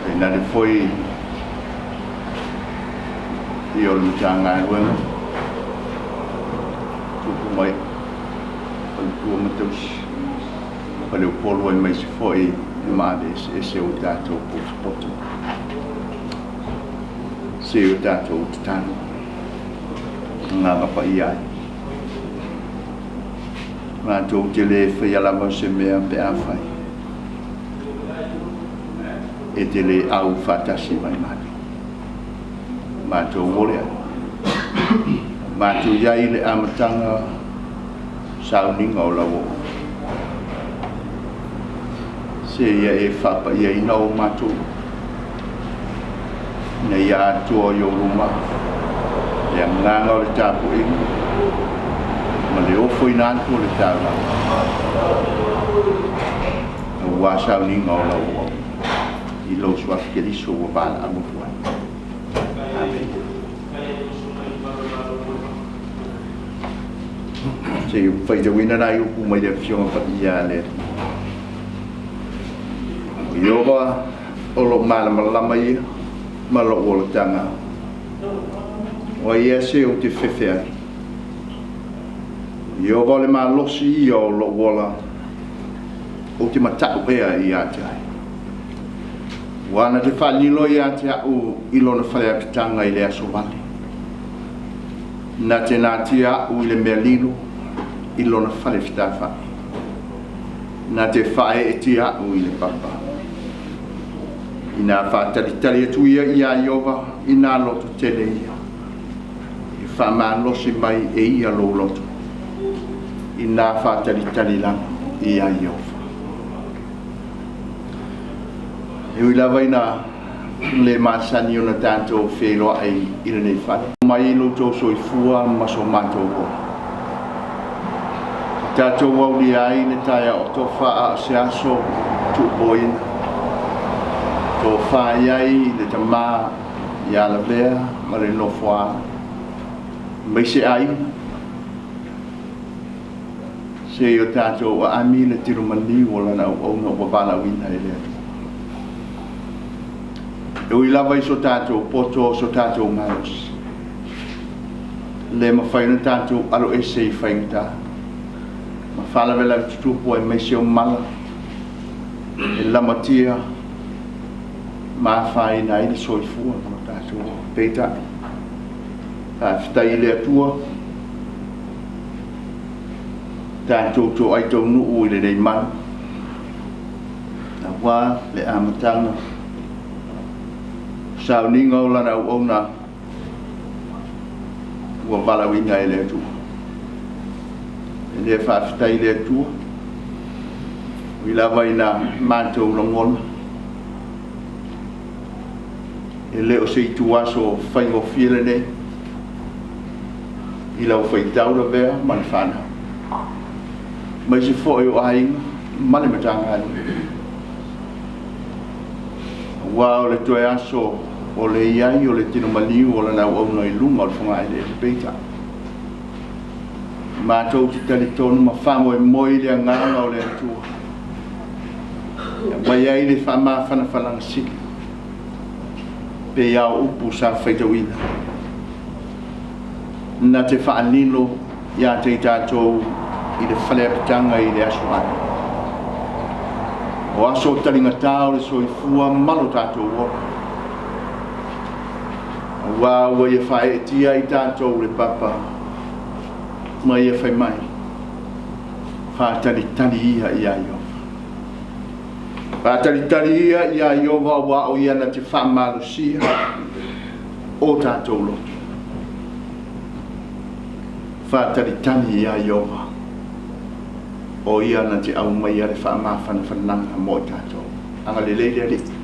Tainane foi ia o le Matagaluega tupu mai faletua ma tausi faleupolu aemaise foi le maave eseese o tatou potopoto se o tatou tatalo Agaga Paia e matou te le faia lava se mea pe afai e te le au faatasi mai matou. Matou ole ai. Matou i ai i le amataga sauniga o lau oo. Seia e faapaiaina o matou ina ia atoa i ou luma le agaga o le tapuaiga ma le ofoina atu o le taulaga aua sauniga o lau auauna i lou Suafa Keriso ua valaau atu ai. Amene. Se i faitauina nai upu mai le Afioga Paia a le Atua. O Ieova o lou malamalama ia ma lou olataga. O ai ea se ou te fefe ai? O Ieova o le malosi ia o lou ola, ou te mata'u ea ia te ai. Ua na te faalilo ia te a'u i lona faleapitaga i le aso vale. Na te natia a'u i le mea lilo i lona fale fetafa'i. Na te faaeetia a'u i le papa. Inā faatalitali atu ia iā Ieova inā loto tele ia, e faamalosi mai e ia lou loto, inā faatalitali lava iā Ieova. E ui lava ina le masani ona tatou feiloai i lenei fale, mai lo outou soifua ma so matou ola. E tatou aulia ai le taeao tofa a o se aso tuupoina. Tofa i ai le tama ia Lavea ma le nofoaala, aemaise aiga. Se i o tatou aami le tino maliu o lana auauna ua valaauina e le Atua. E ui lava i so tatou poto o so tatou malosi, le mafai ona tatou aloese i faigata ma faalavelave tutupu aemaise o mala e lamatia ma afaina ai le soifua ma lo tatou ola. Peitai, faafetai i le Atua, tatou toai taunuu i lenei malu, aua le amataga sauniga o lana auauna ua valaauina e le Atua. E le faafetai i le Atua, ui lava ina matou lagona, e le o se ituaso faigofie lenei i lau faitau lavea ma le fanau, aemaise foi o aiga ma le Matagaluega. Aua o le toe aso o le i ai o le tino maliu o lana auauna i luga o le fogaeleele. Peitai, matou te talitonu ma faamoemoe i le agaga o le Atua e aumai ai le faamafanafanaga sili pei a o upu sa faitauina na te faalilo ia te i tatou i le faleapitaga i le aso ane. O aso taligata o le soifua ma lo tatou ola. Aua ua ia faaeetia i tatou le papa ma ia fai mai, faatalitali ia iā Ieova. Faatalitali ia iā Ieova aua o ia na te faamalosia o tatou loto. Faatalitali iā Ieova, o ia na te aumaia le faamafanafanaga mo i tatou. Agalelei le Alii.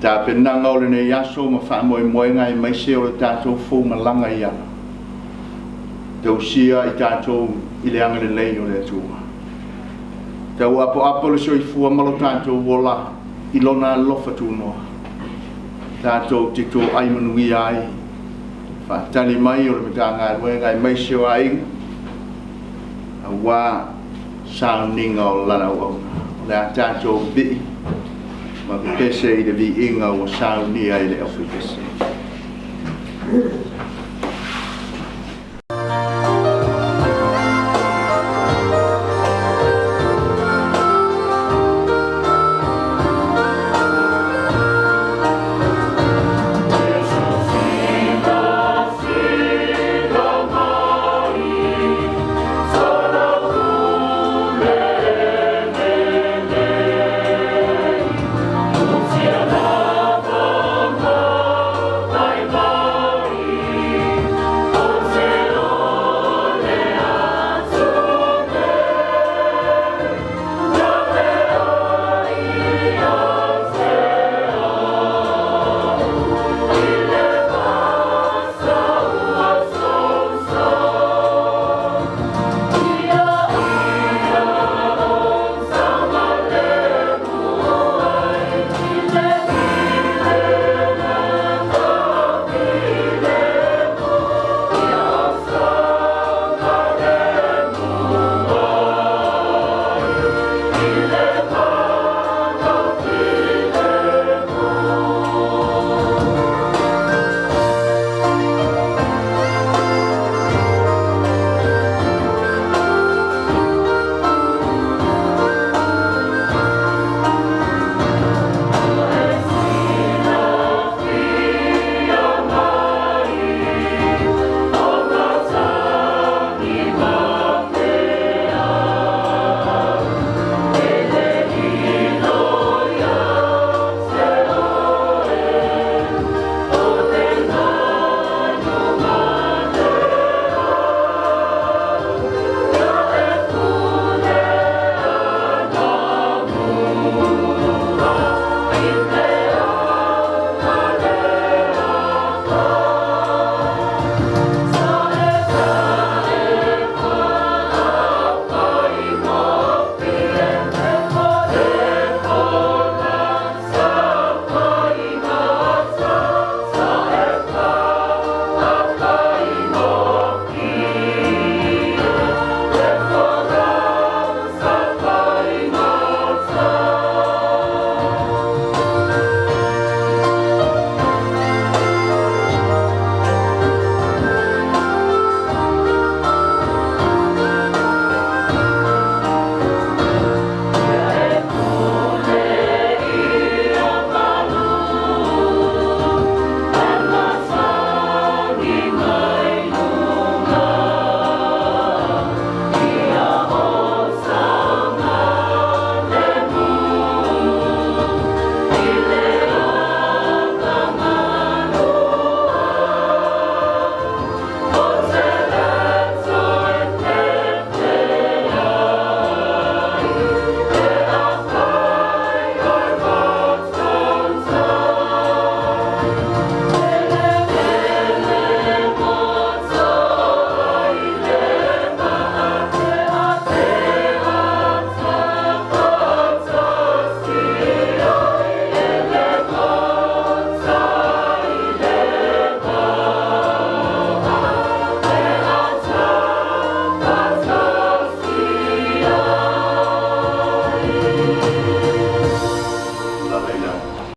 Tapenaga o lenei aso ma faamoemoega aemaise o le tatou foumalaga i ala. Tausia i tatou i le agalelei o le Atua. Tau apoapo le soifua ma lo tatou ola i Lona alofa tunoa. Tatou te toai manuia ai faatali mai o le Matagaluega aemaise o aiga aua sauniga o Lana auauna. O le a tatou vii. Ma pepese i le viiga ua saunia e le aufaipese.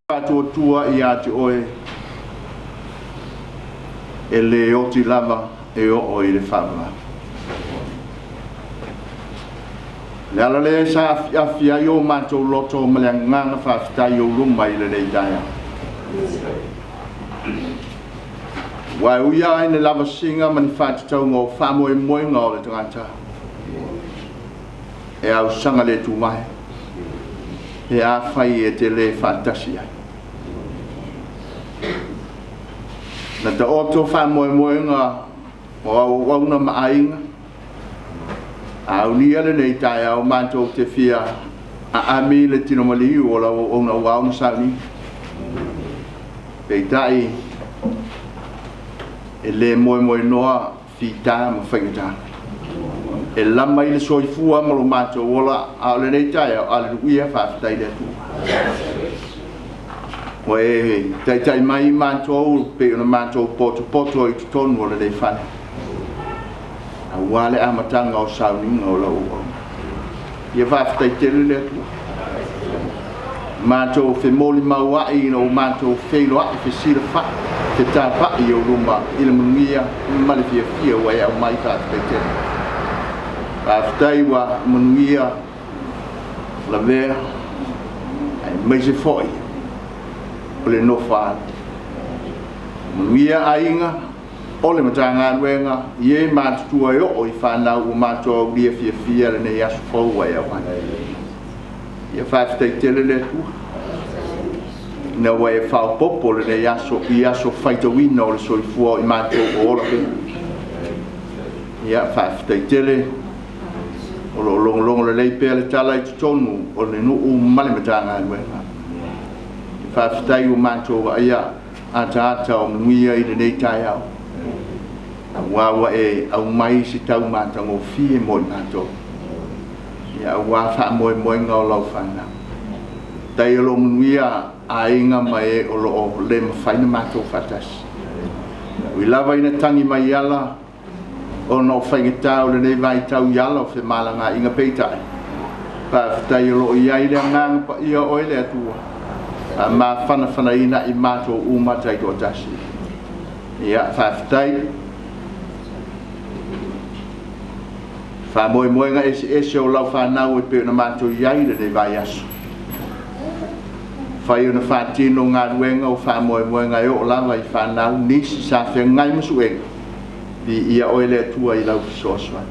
Faatuatua ia te oe e le oti lava e oo i le faavavau. O le ala lea sa afiafi ai o matou loto ma le agaga faafetai i ou luma i lenei taeao. Aua e ui lava i le lavasiga ma ni faatatauga o faamoemoega o le tagata, e ausaga le tuvae pe afai e te le faatasi ai. Na taoto faamoemoega o auauna ma aiga, a aulia lenei taeao matou te fia aami i le tino maliu o lau auauna ua ao ona sauniga. Peitai, e le moemoenoa fita ma faigata. E lama i le soifua ma lo matou ola, a o lenei taeao, aleluia, faafetai i le Atua. Ua e taitai mai matou pei ona matou potopoto i totonu o lenei fale, aua le amataga o sauniga o lau auauna. Ia faafetai tele le Atua. Matou femolimaua'i ina ua matou feiloa'i fesilafa'i fetafa'i i ou luma i le manuia ma le fiafia ua e aumai. Faafetai tele. Faafetai ua manuia lavea aemaise foi o le nofoaalo. Manuia aiga o le Matagaluega i e matutua e oo i fanau ua matou aulia fiafia lenei aso fou ua e auai. Ia faafetai tele le Atua ina ua e faaopoopo lenei aso i aso faitauina o le soifua o i matou o ola pea. Ia faafetai tele o lo o logologo lelei pea le tala i totonu o le nuu ma le Matagaluega. Faafetai ua matou vaaia ataata o manuia i lenei taeao, aua ua e aumai se tau matagofie mo i matou, aua faamoemoega o lau fanau. Faafetai o lo o manuia aiga ma e o lo o le mafai ona matou faatasi. E ui lava ina tagi mai ala ona o faigata o lenei vaitau i ala o femalagaaiga, peitai, faafetai o lo o i ai le Agaga Paia o oe le Atua e faamafanafanaina i matou uma taitoatasi. Ia, faafetai. Faamoemoega eseese o lau fanau e pei ona matou i ai i lenei vaiaso. Mafai ona faatino galuega o faamoemoega e oo lava i fanau nisi sa feagai ma suega, viia oe le Atua i lau fesoasoani.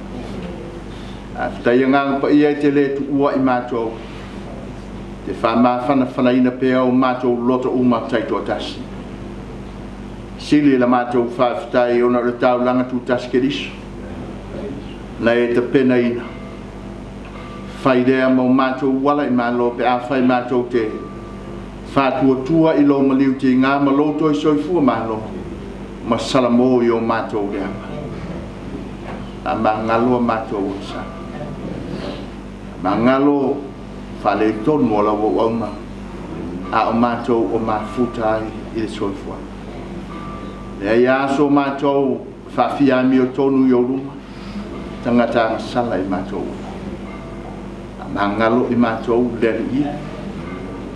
Faafetai Agaga Paia e te le tuua i matou, e te faamafanafanaina pea o matou loto uma taitoatasi. Sili la matou faafetai ona o le taulaga tutasi Keriso na e tapenaina, fai lea ma o matou ala i Malo pe afai matou te faatuatua i lou maliu tiga ma lou toe soifua malo ma salamo i o matou leaga. Faamagalo a matou agasala, faamagalo faaletonu o lau auauna, a o matou o mafuta ai i le soifuaga. Leai lava so matou faafia amiotonu i ou luma, tagata agasala i matou uma. Faamagalo i matou le Alii e,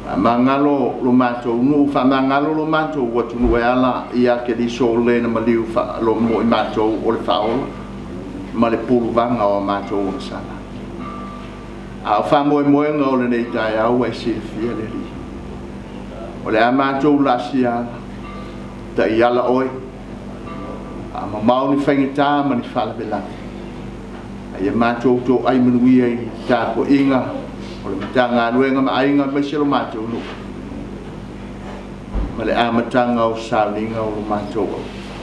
faamagalo lo matou nuu, faamagalo lo matou atunuu e ala ia Keriso o le na maliu mo i matou o le faaola ma le puluvaga o a matou agasala. A o faamoemoega o lenei taeao ua e silafia le Alii, o le a matou laasia ala, taiala oe, faamamao ni faigata ma ni faalavelave, a ia matou toai manuia i le tapuaiga o le Matagaluega ma aiga aemaise lo matou nuu, ma le amataga o sauniga o lo matou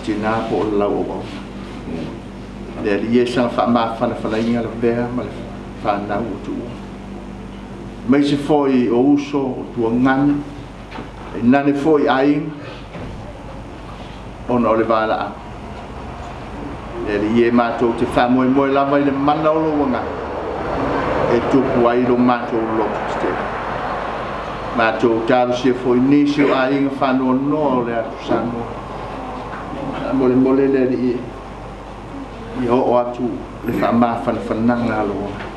tina po o le lau auauna. Le Alii e, saga faamafanafanaina lavea ma le fanau ua tuua, aemaise foi o uso, o tuagane, tainane foi aiga ona o le valaau. Le Alii e, matou te faamoemoe lava i le mana o lou agaga e tupu ai lo matou loto tetele. Matou talosia foi nisi o aiga faanoanoa o le atu Samoa. Faamolemole le Alii e, ia oo atu le faamafanafanaga a lou agaga.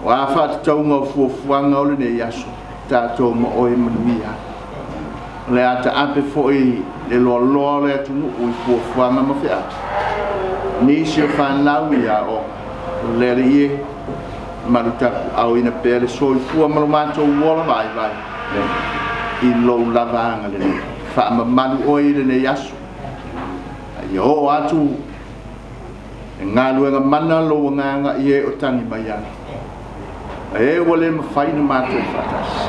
O a faatatauga o fuafuaga o lenei aso, tatou ma oe manuia ai. O le a taape foi le loaloa o le atunuu i fuafuaga ma feau, nisi o fanau i aoga, le Alii e, malutapuaaoina pea le soifua ma lo matou ola vaivai i lou lava agalelei. Faamamalu oe i lenei aso, a ia oo atu le galuega mana lou agaga i e o tagi mai ana, a e ua le mafai ona matou faatasi.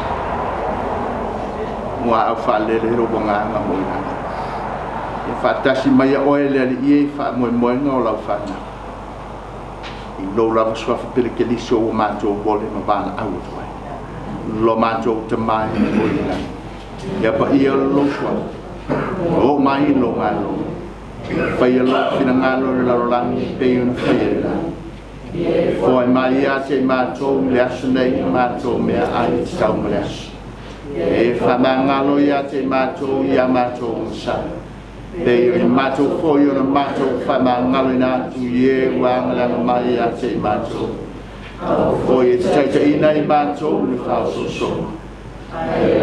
Muaau faalele lou agaga mo i latou. Ia faatasi maia oe le Alii e i faamoemoega o lau fanau, i lou lava suafa pele Keriso ua matou ole ma valaau atu ai. Lo matou Tama e o i le lagi, ia paia lou suafa, ia oo mai lou Malo, faia lou finagalo i le lalolagi e pei ona faia i le lagi. Foai mai ia te i matou i le aso nei a matou meaai e tatau ma le aso. E faamagalo ia te i matou i a matou agasala, pei o i matou foi ona matou faamagaloina atu i e ua agaleaga mai ia te i matou. Aua foi e te taitaiina i matou i le faaosoosoga,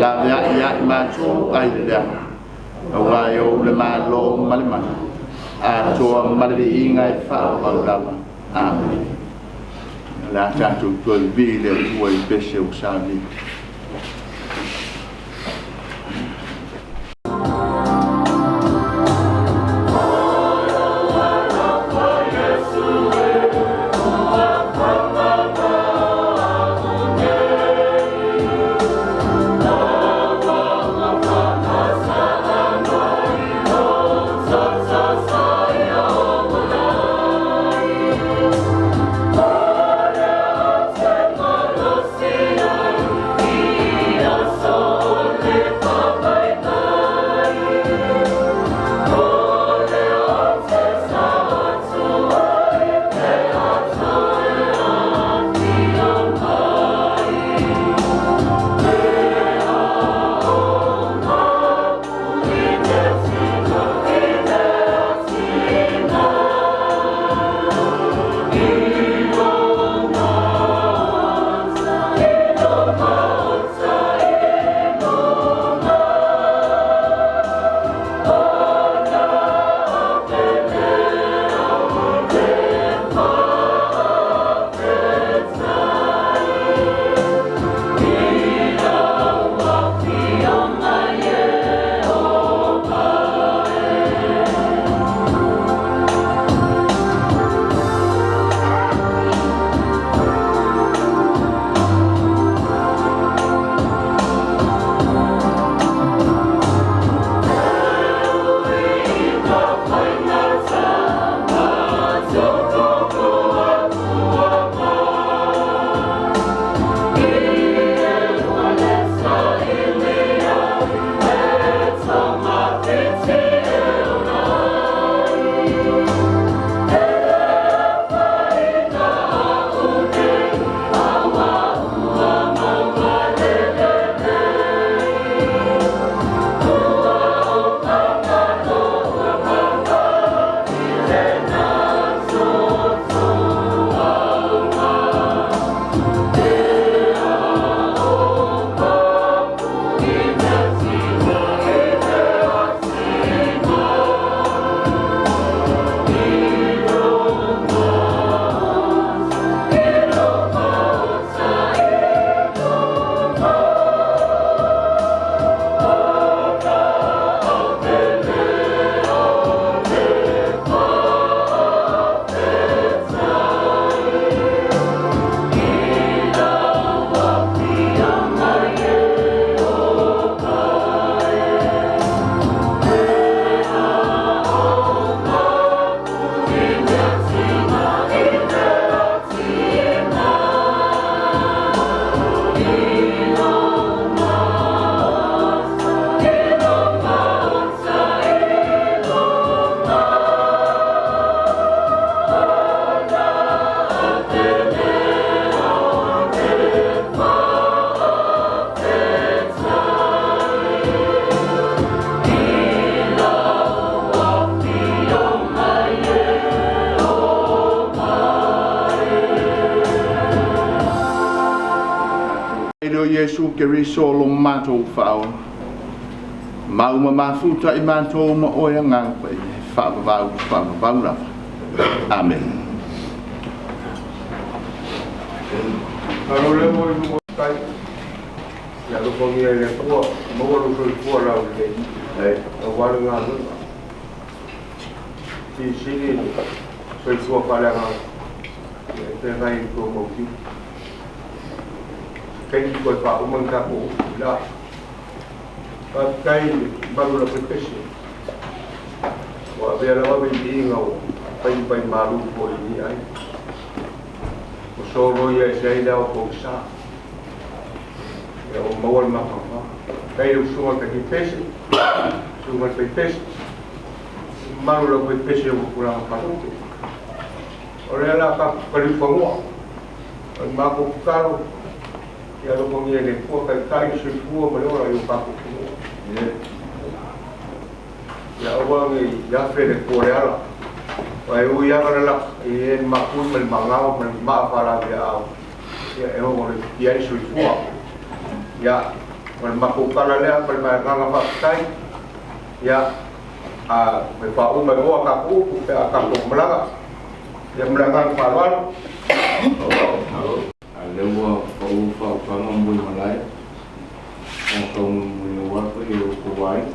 Felaveaʻi aʻi matou ai le leaga, auā e ou le Malo ma le mana, atoa ma le viiga e faavavau lava. Amene. O le a tatou toe vivii i le Atua i pese ua saunia. Ai lea o Iesu Keriso lo matou Faaola, mau ma mafuta i matou ma oe Agaga Paia, e faavavau faavavau lava. Amene. Malo lea mo i luga tai. Ia alofagia e le Atua, maua lou soifua laulelei, aua le galuega. Silisili le soifua faaleagaga, ia e feagai i tou mautimu. Se taimi toe faauma ni tatou upu i la. Faafetai i le mamalu o le aufaipese, ua avea lava viiviiga ua fai ni vaimalu foi i lenei aiga. Ua soloia ese ai le ao pogisa. Ia ua maua le mafaufau. Faafetai i lau susuga i le Taitaipese, susuga i le Faipese, le mamalu o le aufaipese ua tulaga faalupe. O lea o le a tatou taliufanua. O le matou tatalo, ia alofagia e le Atua taitai le soifua ma le ola i o tatou fanua. Ia aua ne i afe le Atua o le ala. Aua e ui lava lalata, e i ai le mapui ma le magao ma le maa faalaveaao, ia e ono lefitia ai le soifua. Ia, O le matou tala lea ma le agaga faafetai. Ia, a e faauma mai loa tatou upu pe a tatou malaga. Ia ma le agaga faaaloalo. A lea ua pau faautaga mo i malae, o tau mulimuli aua le paia o outou aiga.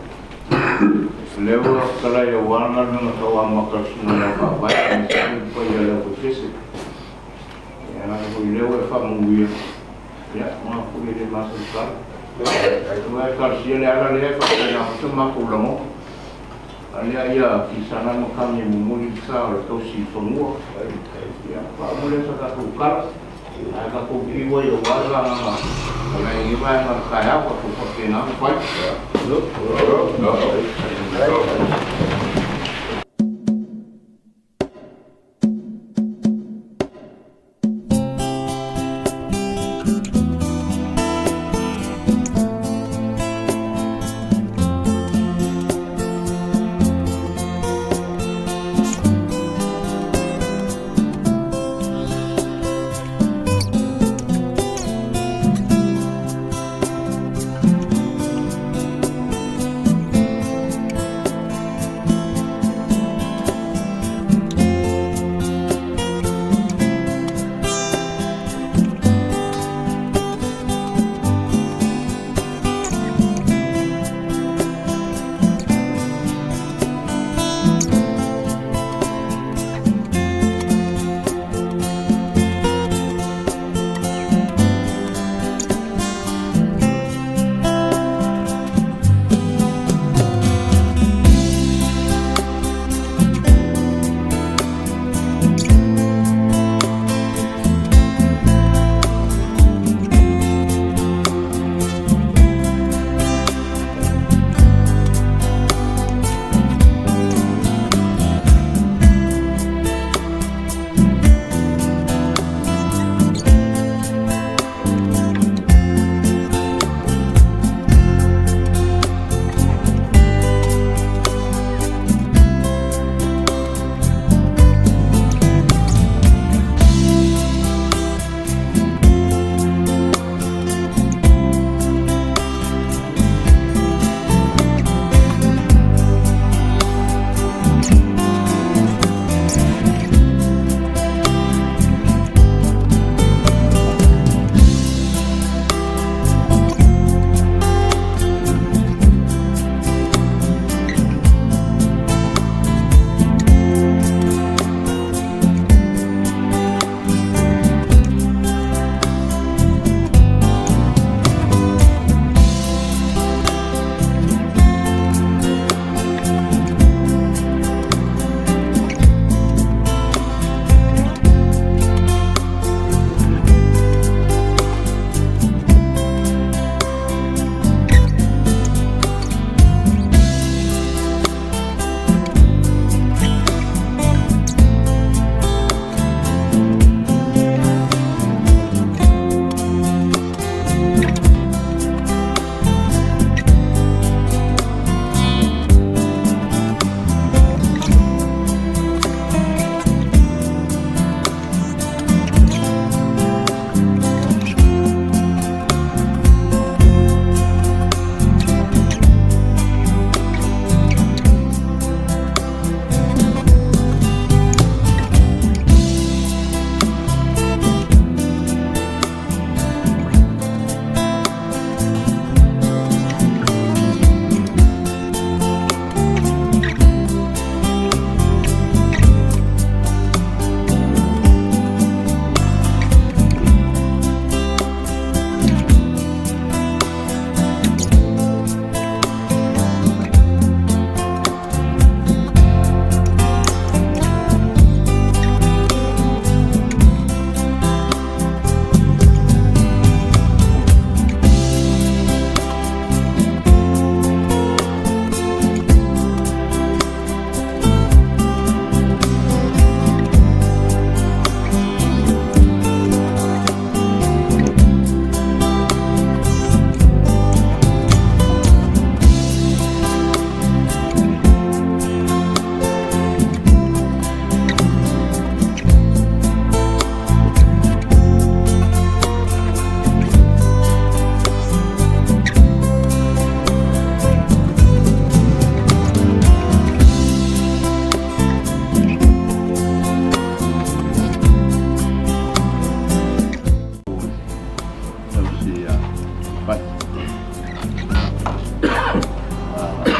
O lea ua talai aua le galuega tauamata a le susuga i le Ao Faavae, aemaise foi le paia o le aufaipese. Ia leaga foi o lea ua e faamanuia, ia, aua foi e le masalosalo. Aua e talosia le ala lea e faapena foi so matou lagona. A lea ia fisana ma kami e momoli le sa o le tausi fanua. Ia, faauma lea sa tatou tala. Ae tatou fiu ai aua le lagaga o lenei vaega o le taeao, tatou faapena ona fai.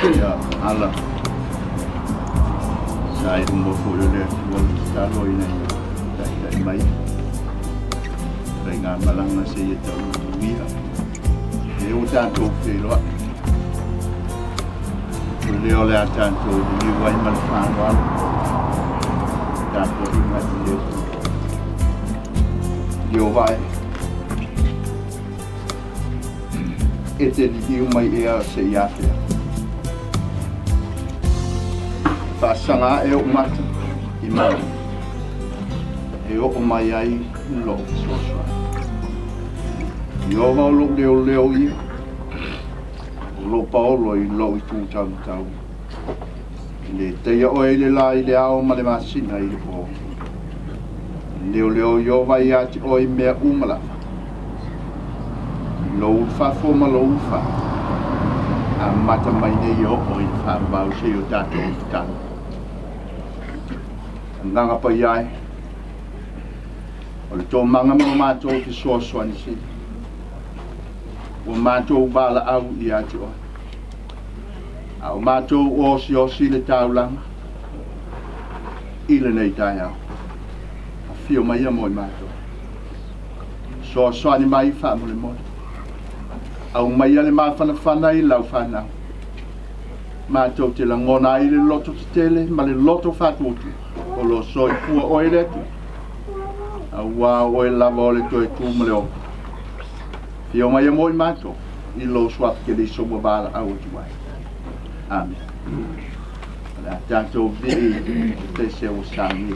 Ia ala sa i luma foi o le Atua le tatalo ina ia taitai mai faigamalaga seia taumanuia. E ua tatou feiloai o lea o le a tatou liliu ai ma le faaaloalo tapuaiga i le Atua. Ieova e, e te liliu mai ea seia afea? Faasaga ae ou mata i mauga e oo mai ai lou fesoasoani. Ieova o lou leoleo ia, o lou paolo i lou itu taumatau. E le taia oe i le la i le ao ma le masina i le po. E leoleo Ieova ia te oe i mea uma lava. I lou ulufafo ma lou ulufale, amata mai nei e oo i le faavavau seia o tatou tatalo. Agaga Paia e, o le toomaga ma lo matou fesoasoani sili, ua matou valaau ia te oe. A o matou osiosi le taulaga i lenei taeao, afio maia mo i matou. Soasoani mai faamolemole. Aumaia le mafanafana i lau fanau. Matou te lagona ai le loto tetele ma le loto faatuatua o lo soifua oe le Atua. Auā o oe lava o le toe tu ma le ola. Afio maia mo i matou i lou suafa Keriso ua valaau atu ai. Amene. O le a tatou vii i le pese ua saunia.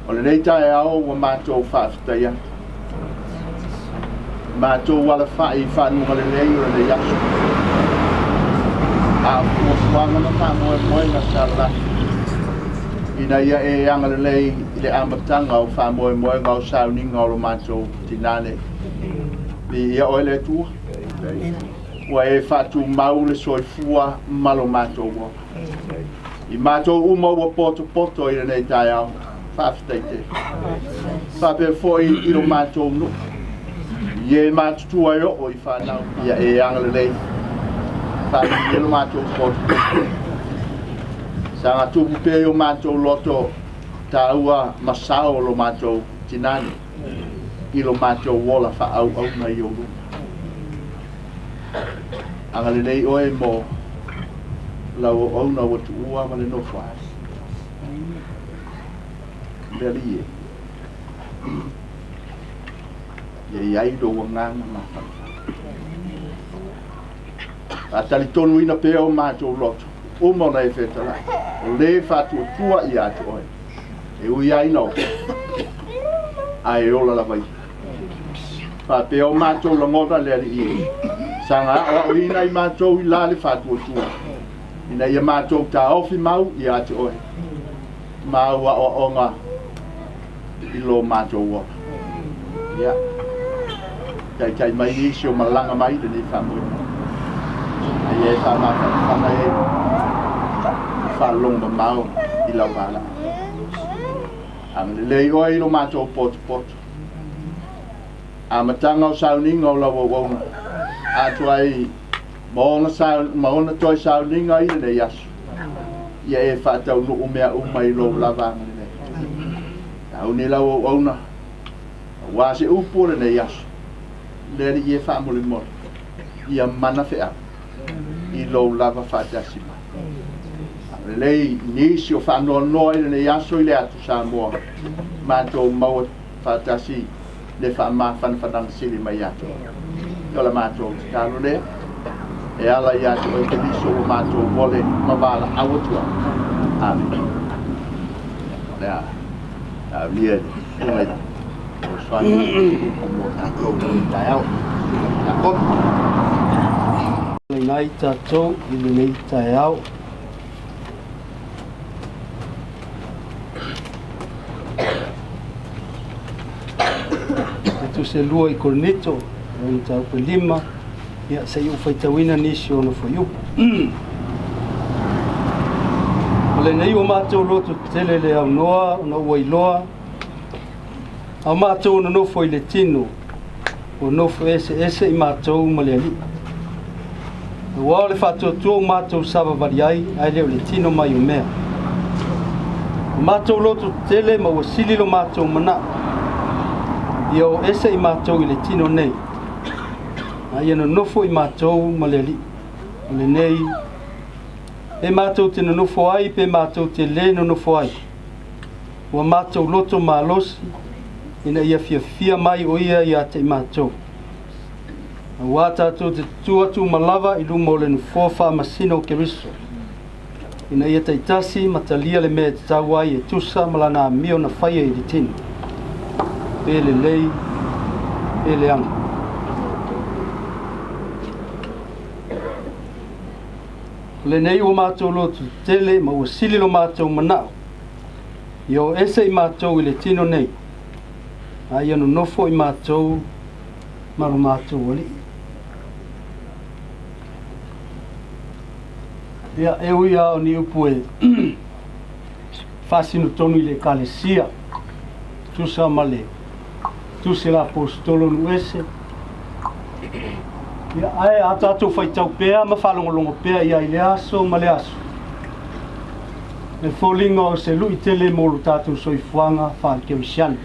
O lenei taeao ua matou faafetai atu. Matou alafai i fanuga lelei o lenei aso. A o fuafuaga ma faamoemoega sa lalafi ina ia e agalelei i le amataga o faamoemoega o sauniga o lo matou tinane. Viia oe le Atua. Ua e faatumau le soifua ma lo matou ola. I matou uma ua potopoto i lenei taeao, faafetai tele. Faapea foi i lo matou nuu, i e matutua e oo i fanau, ia e agalelei. Faamanuia lo matou potopoto. Saga tupu pea i o matou loto taua ma sao o lo matou tinane i lo matou ola faaauauna i ou luma. Agalelei oe mo lau auauna ua tuua ma le nofo ai. Le Alii e, ia i ai lou agaga mafanafana. Faatalitonuina pea o matou loto, uma ona e fetalai, o le faatuatua ia te oe, e ui ai na oe, ae ola lava ia. Faapea o matou lagona le Alii e, saga aoaoina i matou i la le faatuatua, ina ia matou taofi mau ia te oe, ma au aoaoga i lo matou ola. Ia, taitai mai nisi o malaga mai lenei faamoemoe. Aia e faamafanafana e i faalogo mamao i lau valaau. Agalelei oe i lo matou potopoto. Amataga o sauniga o lau auauna, atoa ai ma ona, ma ona toe sauniga i lenei aso. Ia e faataunuu mea uma i lou lava agalelei. Sauni lau auauna, aua se upu o lenei aso. Le Alii e faamolemole, ia mana feau i lou lava faatasi mai. Agalelei nisi o faanoanoa i lenei aso i le atu Samoa, matou maua faatasi le faamafanafanaga sili mai ia te oe. O le matou tatalo lea, e ala ia te oe Keriso ua matou vole ma valaau atu ai. Amene. O le a aulia le susuga i le fesoasoani mo tatou i lenei taeao. Susuga i le Tiakono. Laina ai tatou i lenei taeao. E tusa e 2 i Korinito, o le mataupu e 5, ia se i ou faitauina nisi o ona fuaiupu. O lenei ua matou loto tele le aunoa ona ua iloa, a matou nonofo i le tino, ua nofo eseese i matou ma le Alii. Aua o le faatuatua ua matou savavali ai, ae le o le tino mai o mea. Ua matou loto tele ma ua sili lo matou manao, ia o ese i matou i le tino nei, a ia nonofo i matou ma le Alii. O lenei, pe matou te nonofo ai, pe matou te le nonofo ai, ua matou loto malosi ina ia fiafia mai o ia ia te i matou. Aua tatou te tutu atu uma lava i luma o le nofoa faamasino o Keriso, ina ia taitasi ma talia le mea e tatau ai e tusa ma lana amio na faia i le tino, pe lelei, pe leaga. O lenei ua matou loto tele ma ua sili lo matou manao, ia o ese i matou i le tino nei, a ia nonofo i matou ma lo matou Alii. Ia, e ui lava o ni upu e faasino tonu i le Ekalesia, tusa ma le tusi a le Aposetolo nuu ese, ia, ae a tatou faitau pea ma faalogologo pea i ai i lea aso ma lea aso, e foliga o se lui tele mo lo tatou soifuaga faa-kerisiano.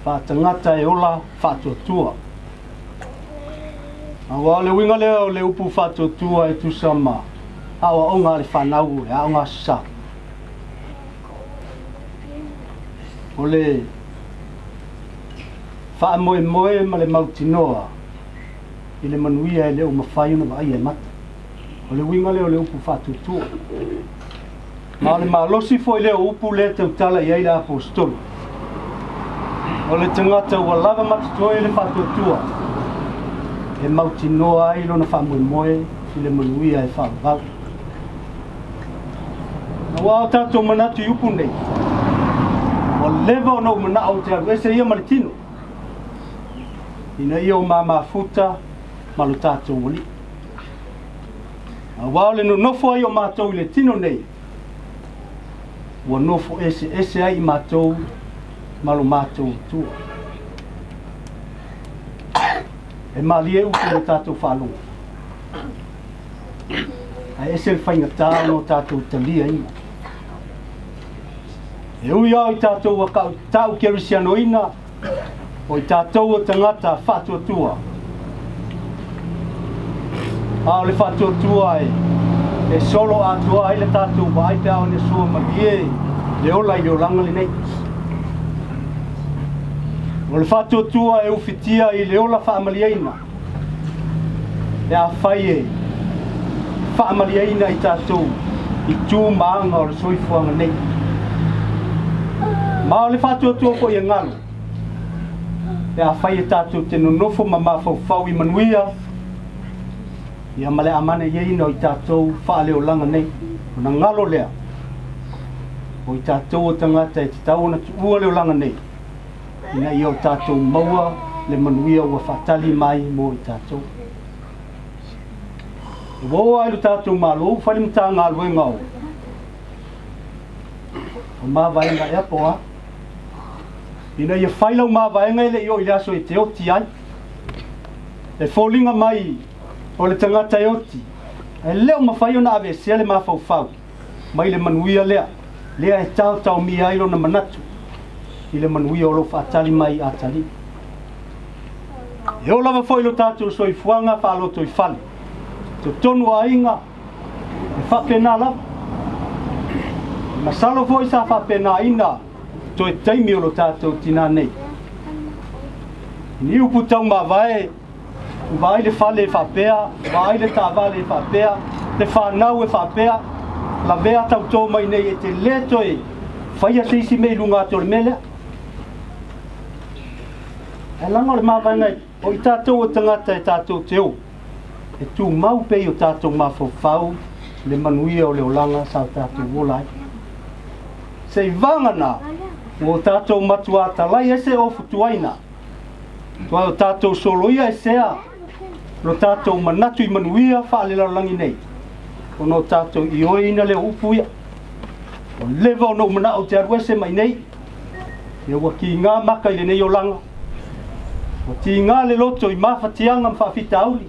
Faatagata e ola faatuatua. Aua o le uiga lea o le upu faatuatua e tusa ma aoaoga a le fanau e aoga aso sa. O le faamoemoe ma le mautinoa i le manuia e le o mafai ona vaaia e mata. O le uiga lea o le upu faatuatua. Ma o le malosi foi lea o upu lea e tautala i ai le Aposetolo. O le tagata ua lava ma totoe le faatuatua e mautinoa ai lona faamoemoe i le manuia e faavavau. Aua o tatou manatu i upu nei, ua leva ona ou manao ou te alu ese ia ma le tino, ina ia o ma mafuta ma lo tatou Alii. Auā o le nonofo ai o matou i le tino nei, ua nofo eseese ai i matou ma lo matou Atua. E malie upu i lo tatou faalogo, ae ese le faigata ona o tatou taliaina. E ui lava o i tatou ua tau kerisianoina, o i tatou o tagata faatuatua, a o le faatuatua e, e solo atoa ai le tatou vaai pe a o le sua malie le ola i le olaga lenei. O le faatuatua e ufitia i le ola faamalieina, pe afai e faamalieina i tatou i tu ma aga o le soifuaga nei. Ma o le faatuatua foi e galo, pe afai e tatou te nonofo ma mafaufau i manuia, ia ma le amanaiaina o i tatou faaleolaga nei, ona galo lea, o i tatou o tagata e tatau ona tuua le olaga nei, ina ia o tatou maua le manuia ua faatali mai mo i tatou. E ua oo lava i lo tatou Malo ua fai le Matagaluega o o mavaega ea po o a, ina ia fai lau mavaega e le i oo i le aso e te oti ai. E foliga mai o le tagata e oti, ae le o mafai ona aveesea le mafaufau mai le manuia lea, lea e taotaomia ai lona manatu i le manuia o lo o faatali mai a Atalii. E oo lava foi lo tatou soifuaga faalotoifale, totonu o aiga, e faapena lava. E masalo foi sa faapenaina toe taimi o lo tatou tinā nei. I ni upu taumavae, Vaai le fale e faapea, vaai le taavale e faapea, le fanau e faapea, lavea tautō mai nei e te lē toe faia se isi mea i luga atu o le mea lea. Ae leaga o le mavaega o i tatou o tagata e tatou te o, e tumau pea i o tatou mafaufau le manuia o le olaga sa o tatou ola ai. Seivagana ua o tatou matuā talai ese ofutuaina Tua o tatou soloia e sea lo tatou manatu i manuia faalelalolagi nei, ona o tatou ioeina lea o upu ia. Ua leva ona ou manao ou te alu ese mai nei, ia ua kiga maka i lenei olaga, ua tiga le loto i mafatiaga ma faafitauli,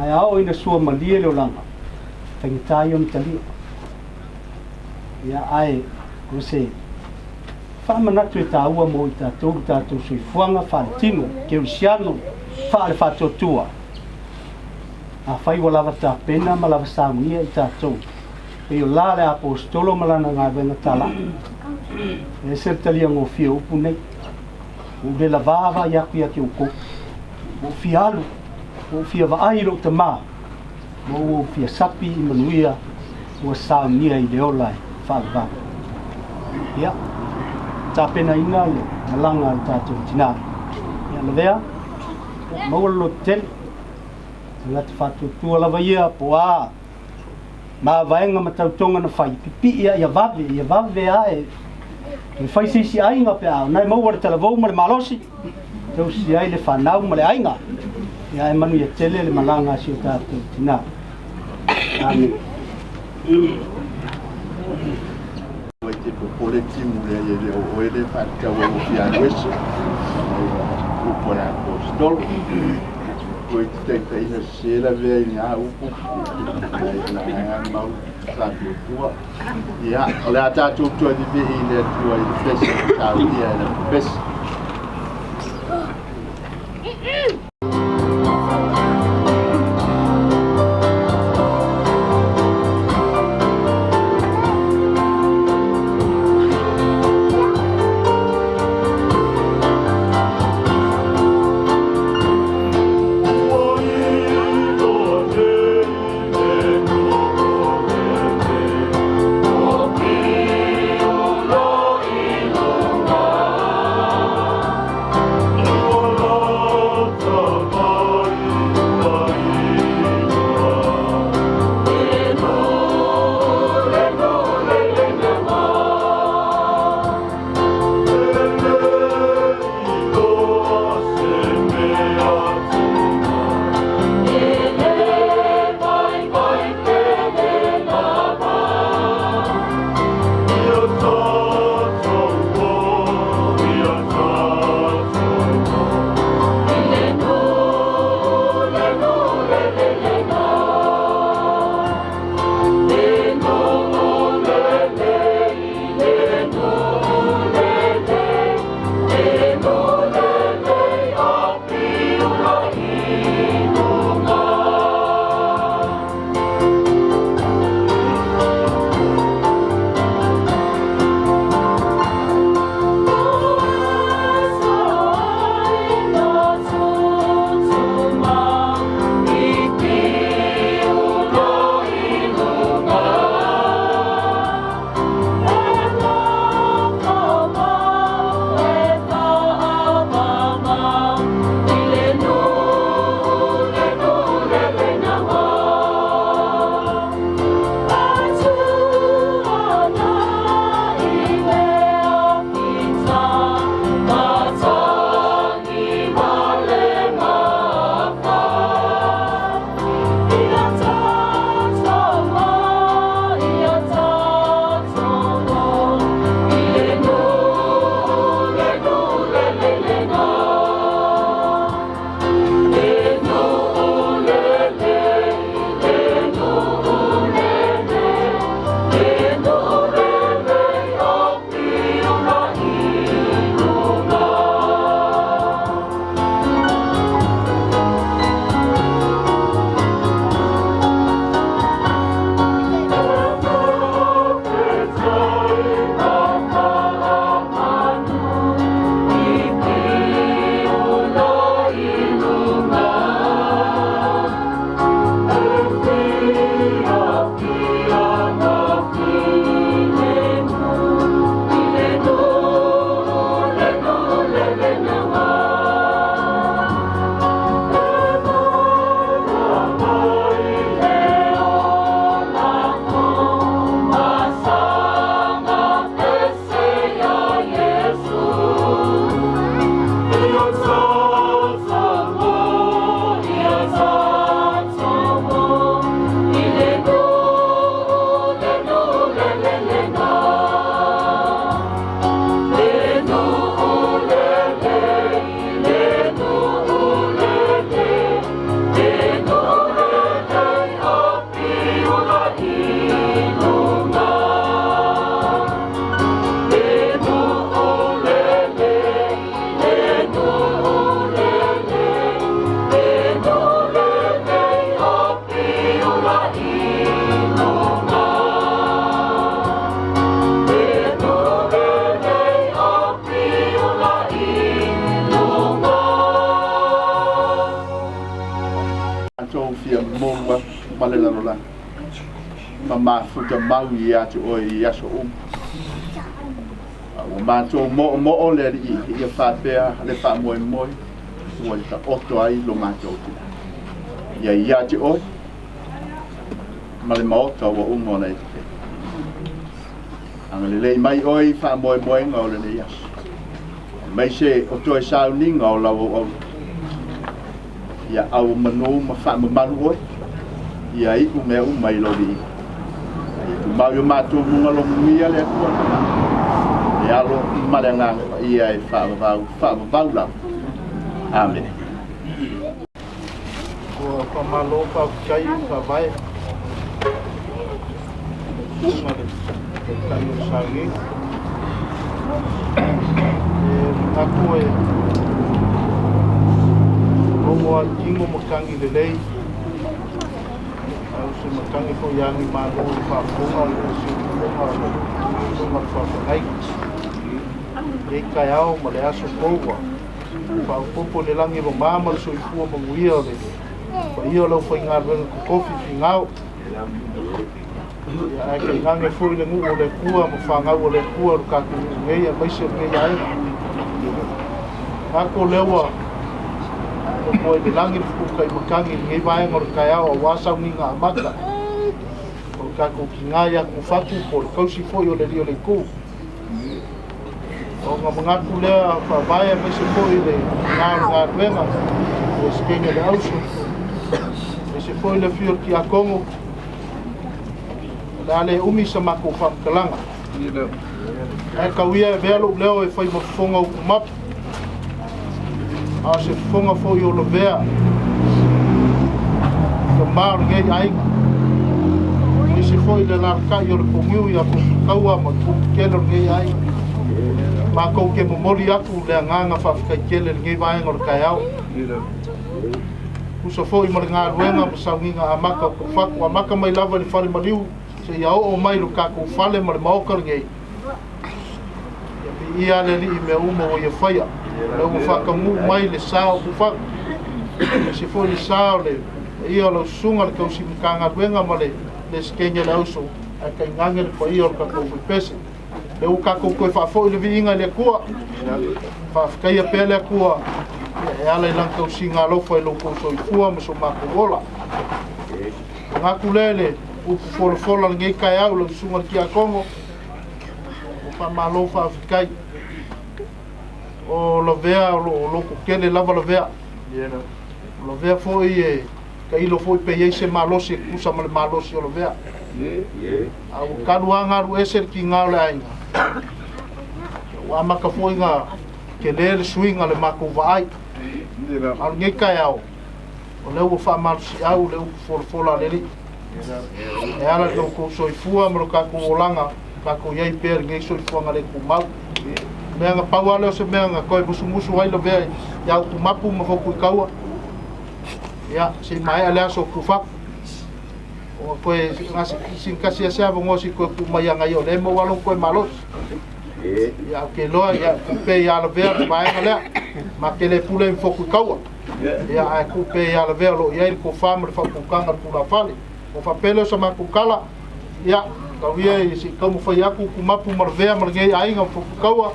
ae a oo ina sua malie le olaga, faigata ia ona talia. Ia ae o se Faamanatu e taua mo i tatou lo tatou soifuaga faaletino, kerisiano, faalefaatuatua. Afai ua lava tapena ma lava saunia i tatou, pei o la le Aposetolo ma lana galuega talaa. E ese le talia gofie o upu nei. Ua ou le lavā vaai atu ia te outou. Ua ou fia alu, ua ou fia vaai i lou tamā, ma ua ou fia sapi i manuia ua saunia i le ola e faavavau. Ia, tapenaina le malaga a le tatou tinā. Ia, lavea, ia, maua le lototele. Tagata faatuatua lava ia po o a mavaega ma tautoga na fai, pipii ia ia vave, ia vave lava e toe fai se isi aiga pe a ona e maua le talavou ma le malosi, tausi ai le fanau ma le aiga. Ia ae manuia tele le malaga a si o tatou tinā. Amene. Ua te popole timu lea e le o oe le faatatau ai ua fia alu ese. Upu a le Aposetolo. Ua i te taitaiina sese lavea i ngā upu. Ai la hanga mau faatuatua. Ia, o le a tatou toe vivii i le Atua i le pese o saunia e le pese. Matou fia momou atu ma le lalolagi ma mafuta mau ia te oe i aso uma. A ua matou moomoo le Alii ia faapea le faamoemoe ua taoto ai lo matou tina. Ia ia te oe ma le maota ua uma ona e tafea. Agalelei mai oe i faamoemoega o lenei aso. Aemaise o toe sauniga o lau auauna. Ia auomanu ma faamamalu oe, ia iu mea uma i lou viiga. A ia tumau i o matou luga lomuia le Atua le Tama, le Alo ma le Agaga Paia e faavavau, faavavau lava. Amene. Ua faamalo faafetai i Faavae ma le Taitai o le Sauniga. E manatu e logo lava i tino matagi lelei, a o se matagi foi agi malo i le faafofoga o le siufofoga o le susuga i le faafeagaiga. Lenei taeao ma le aso fou ua faaopoopo i le lagi e mama ma le soifua manuia o le paia o le aufaigaluega totofi finau. Ia, ae tainane foi le nuu o le Atua ma fanau o le Atua o le tatou nuu nei aemaise o lenei aiga. Manatu o lea ua totoa i le lagi le fetuutai matagi i lenei vaega o le taeao aua sauniga amata o le tatou tina ia Tufatu po o le tausi foi o le alii o le itu. Ona manatu lea faavae aemaise foi le tina o le galuega, Peresetene o le Auso, aemaise foi le afio o le Tiakono, o le a le umi sa matou faamatalaga. Ae tau ia e avea lou leo e fai ma fofoga upu mapu, a o se fofoga foi o lavea tama o lenei aiga. Aemaise foi le alaalatai o le poniu ia Fotukaua ma Tupu tele o lenei aiga. Matou te momoli atu le agaga faafetai tele i lenei vaega o le taeao. Tusa foi ma le galuega ma sauniga amata o Tufatu, amata mai lava i le fale maliu seia oo mai lo tatou fale ma le maota lenei. Ia viia le Alii i mea uma ua ia faia. O lea ua faataunuu mai le sa o Tufatu, aemaise foi le sa o le paia o lau susuga le tausi Matagaluega ma le Peresetene o le Auso, ae tainane le paia o le tatou faipese. Lea ua tatou toe faafoi le viiga i le Atua. Faafetaia pea le Atua e ala i lana tausiga alofa i lo outou soifua ma so matou ola. Manatu lea i le upu folafola lenei taeao i lau susuga i le Tiakono, ua faamalo faafetai. O lavea o lo o lototele lava lavea. O lavea foi e tailo foi pe i ai se malosi e tusa ma le malosi o lavea. A ua talu lava galu ese le tiga o le aiga, ua amata foi na tele le suiga le matou vaai. A o lenei taeao, o lea ua faamalosiau le upu folafola a le Alii. E ala i lo outou soifua ma lo tatou olaga, tatou i ai pea i lenei soifuaga le tumau. Mea na pau lava lea o se mea na toe musumusu ai lavea ia Utumapu ma Fotuikaua. Ia, se i maea le aso o Tufatu. Ona toe sin kasi ase avanoa si toe tuu mai ana ia o lea e maua lona toe malosi. Ia, ou te iloa, ia, tuu pea ia lavea le vaega lea. Ma te le pule ma Fotuikaua. Ia, ae tuu pea ia lavea o lo o i ai le tofa ma le faautautaga o le tulafale. Ona faapea lea o sa matou tala, ia, tau ia i se i taumafai atu Utumapu ma Lavea ma lenei aiga ma Fotuikaua.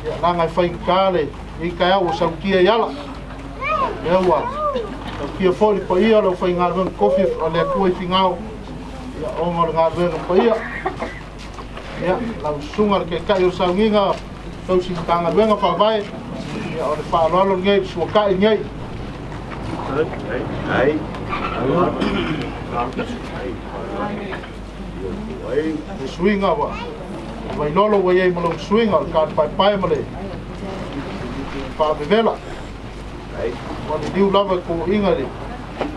Ia, leaga e faigata lenei taeao ua sautia i ala. Lea ua tautia foi le paia o le aufaigaluega tofi a le Atua i Finao, ia, ona o le galuega paia. Ia, lau susuga le Taitai o le Sauniga, tausi Matagaluega Faavae, ia, o le faaaloalo lenei, le suatai lenei. Le suiga ua vailolo ua i ai ma lou suiga o le talipaepae ma le faavevela. Ua liliu lava i toaiga i le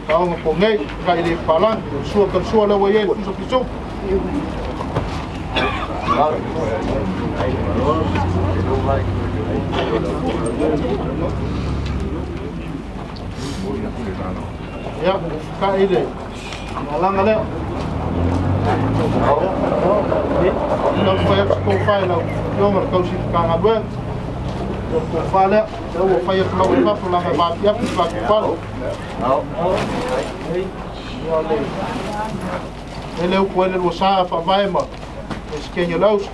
taoga pogei, kai le palangi, o le sua talusua lea ua i ai le pusa pisupu. Ia, kai le alaga lea. Ia, taumafai atu se tofa i lau Afioga i le tausi Matagaluega. O le tofa lea, lea ua fai atu lava i fafo leaga e vaapiapi le tatou fale. Ia o le ele upu ai le luasa faavae ma Peresetene o le auso.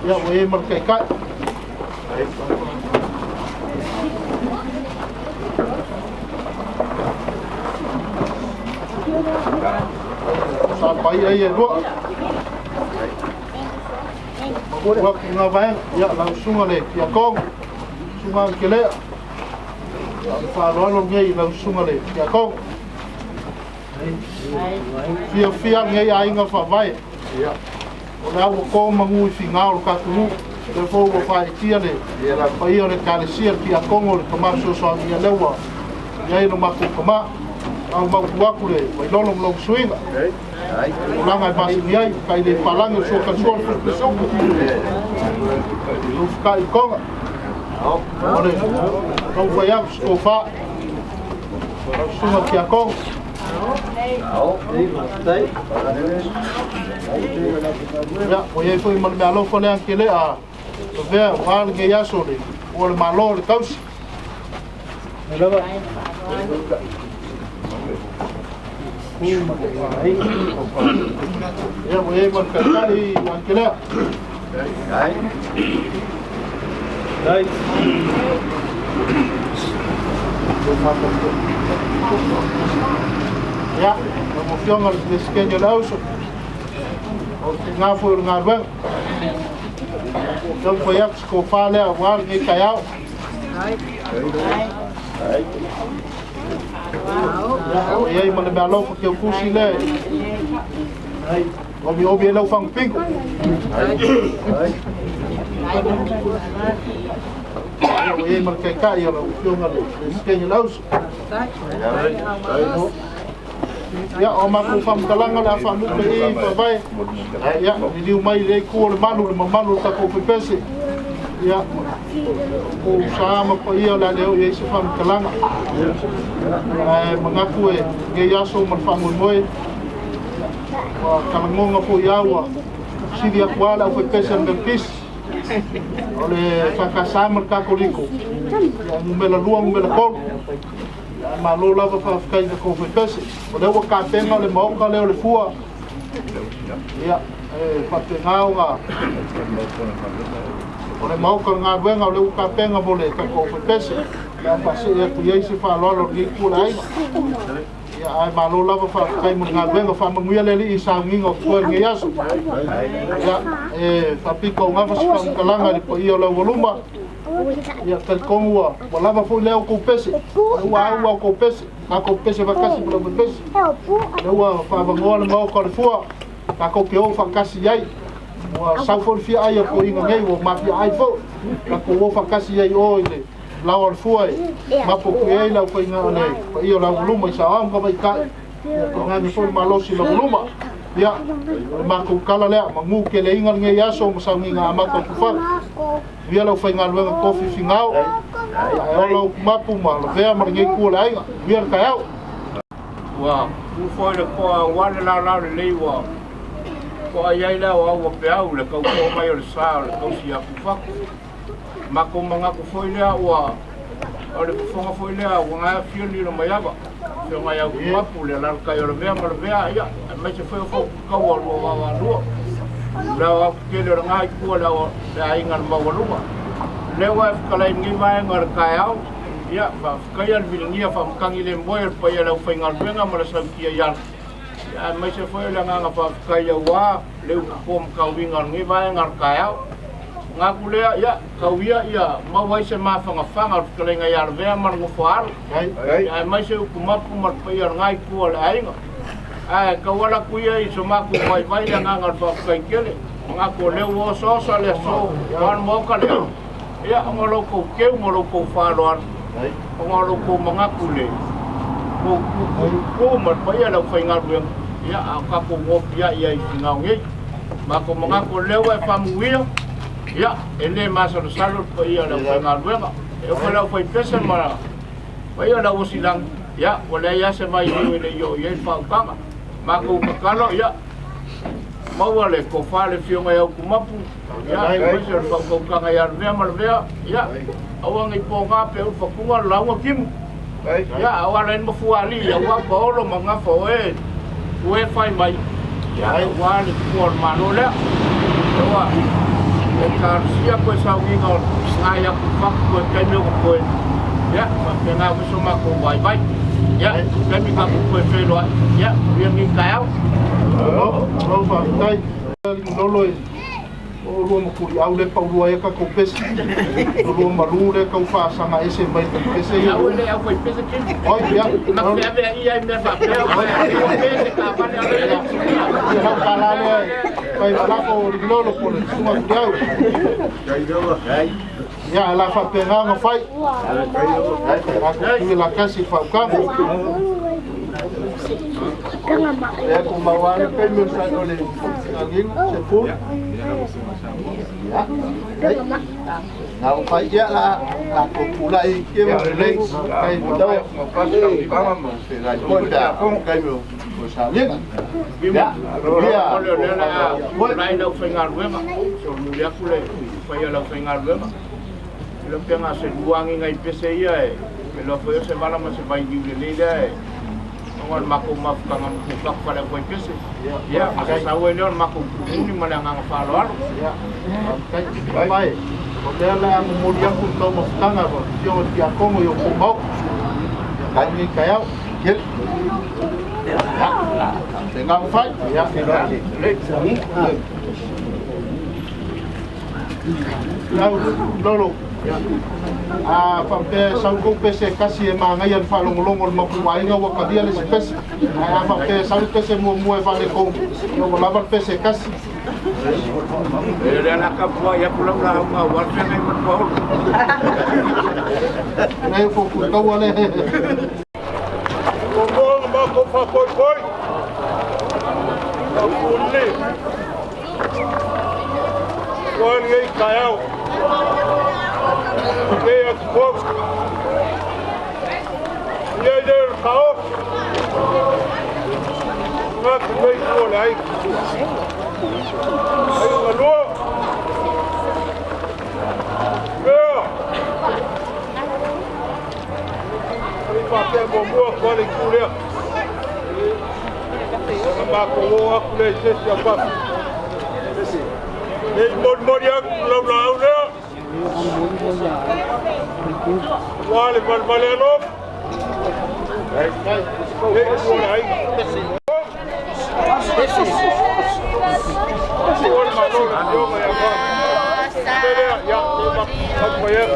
Ia, ua i ai ma le taitai. Sa paia ia e lua. Ua atu ngā vaega, ia, lau susuga le Tiakono, susuga Ankelea. Ia, o le faaaloalo lenei i lau susuga le Tiakono. Fiafia lenei aiga faavae. O le au ua to manu i Finao o le tatou nuu. O lea foi ua faaitia le paia o le Ekalesia, le Tiakono, le Tama Fesoasoani, ia lea ua i ai lo matou tama. A ua mautu atu le Vailolo ma lona suiga. Tulaga e masani ai, tai le palagi o le sua talisua le futu suku. Lufutai i Tonga. O le taumafai atu se tofa. Lau susuga le Tiakono. Ia, ua i ai foi ma le meaalofa lea Ankele a lavea aua lenei aso le ua le Malo o le tausi. Ia, ua i ai ma le taitai Ankelea. Ia, lau Afioga i le Peresetene o le Auso, o le tiga foi o le galuega. Taumafai atu se tofa lea aua lenei taeao. Ia, ua i ai ma le meaalofa teutusi lea e omiomi ai lau fagupito. Ia, ua i ai ma le taitai o lau Afioga i le Peresetene o le Auso. Ia, o matou faamatalaga o le a faamuta i i faavae. Ia, liliu mai i le itu o le malu, le mamalu o le tatou faipese. Ia, o sa ma paia o le a le oo i ai se faamatalaga. Ae manatu e lenei aso ma le faamoemoe, ua talagoga foi au ua sili atu lava le aufaipese a le Metotisi. O le EFKS ma le Katoliko, ia, numera 2, numera 3. Ae malo lava faafetai i tatou faipese. O lea ua tapena le maota lea o le fua. Ia, e faapena ona o le maota o le galuega o lea ua tapena mo le tatou faipese. O le a faasee atu i ai se faaaloalo a lenei itu o le aiga. Ia, ae malo lava faafetai mo le galuega. Faamanuia le Alii i sauniga o totoe i lenei aso. Ia, e faapitoaugafa se faamatalaga i le paia o le aualuma. Ia, talitonu ua lava foi lea outou pese. Lea ua au a outou pese. Tatou pese faatasi ma le aufaipese. Lea ua faavanoa le maota o le fua. Tatou te o faatasi i ai. Ua sau foi le fia ai a toeaiina nei, ua mafia ai foi. Tatou o faatasi i ai o i le laoa o le fua e mapuepue ai le aufaiga le paia o le aualuma i saoao ma tamaitai. Ia, tainane foi le malosi i le aualuma. Ia, o le matou tala lea, manu keleiga lenei aso ma sauniga amata o tufaga. Manuia le aufaigaluega tofi Finao, ae ola upu mapu ma lavea ma lenei itu o le aiga. Manuia le taeao. Ua tu foi le toa aua le laolao lelei ua to'a i ai le aoao ua peau le tauto'o mai o le sa o le tausi ia Tufatu. Matou manatu foi lea ua o le fofoga foi lea ua gae afio le Lilomaiava, afioga ia Utumapu, le alalatai o Lavea ma Lavea, ia, aemaise foi o Fautukaua o lua vaavaalua. Le aoao tetele o lena itu o le aiga le maualuga. Lea ua e fetalai i lenei vaega o le taeao, ia, faafetaia le viligia faamatagi le moe o le paia o le aufaigaluega ma le sautia i ala, ia, aemaise foi o le agaga faafetai aua le upu po ma tauiga o lenei vaega o le taeao. Manatu lea, ia, tau ia ia maua ai se mafanafana o le fetalaiga ia Lavea ma le nofo a alo, ia, aemaise upu mapu ma le paia o lena itu o le aiga. Ae tauala atu ia i so matou vaivai le agaga o le faafetai tele. Manatu o lea ua osaosa le aso aua le maota lea, ia, ona o lo outou teu ma lo outou faaaloalo, ona o lo outou manatu i le tou tu ma le paia o le aufaigaluega, ia, a o tatou nofiai ai i Finao nei. Matou manatu o lea ua e faamanuia, ia, e le masalosalo le paia o le aufaigaluega. E oo foi i le aufaipese ma le paia o le auosilagi, Ia, ua leai lava se vailiu e le i oo i ai le faautaga. Matou tatalo, ia, maua le tofa le afioga ia Utumapu, ia, aemaise o le faautautaga ia Lavea ma Lavea, ia, aua ne i pogā pe ulufatuga le lauga timu. Ia, a o ala ai le mafuaalii aua paolo ma gafa o e ua e fai mai, ia, aua le tupua o le Malo lea. Ua e talosia koe sauniga o nai atu i fafo koe taimi o koe, ia, faapena foi so matou vaivai. Ia, taimi tatou toe feiloai, ia, manuia lenei taeao. Malo, malo faafetai. Lolo e o oulua ma Tuliau lea e paulua ai a tatou pese. Oulua malu lea e tau faasaga ese mai i pese ia. Au e le aufaipese Jimmy. Oi, ia. Na te feaveai ai mea faapea, ua pese taavale a le Ia lau tala lea e fai malako o Lolo po o le susuga Tuliau. Ia, la faapena ona fai. Tatou tui lakasi i le faautaga. Lea tumau lava le taimi o le o le sauniga, se pule. Ia, na ua fai ia la tatou tulai i ma lelei. Kai mo foi pe a taimi o le sauniga. Ia, ia. O lea la tulai le aufaigaluega, solomuli atu le fai a le aufaigaluega. Ilo pe ga se luagiga i pese ia e iloa foi o se vala ma se vailiu lelei lea e ona o le matou mafutaga ma tuufaku fale-aufaipese. Ia, ma se sau ai lea o le matou tuumuli ma le agaga faaaloalo. Ia, faafetai. Mai, o lea o le a momoli atu le taumafataga a le Afioga i le Tiakono i outou maota. Ia, lenei taeao. Ia, tēnā o whai. Ia, Lau, Lolo, a faapea e sau kou pese e kasi e māngaia le faalogologo o le matou aiga ua talia le isi pese. Ae a faapea e sau le pese muamua e faaletonu, ia ua lava le pese e kasi. E lea la tapuai atu lau lauga aua le feagai ma le paolo. Nei fo taua le. Muamua ona matou faafoefoe, faapulii, aua lenei taeao, lenei aso fou. I ai lea o le taofi, manatu nei tua o le aiga. Aiga galua, mea, i faapea muamua atu lava le itu lea. Ona matou o atu lea i se isi aupapa. Ne i molimoli atu lau laau lea, aua le valevale alofa. Nei tua o le aiga. Ua le malo le afioga ia Faa. Lea, ia, mai atu.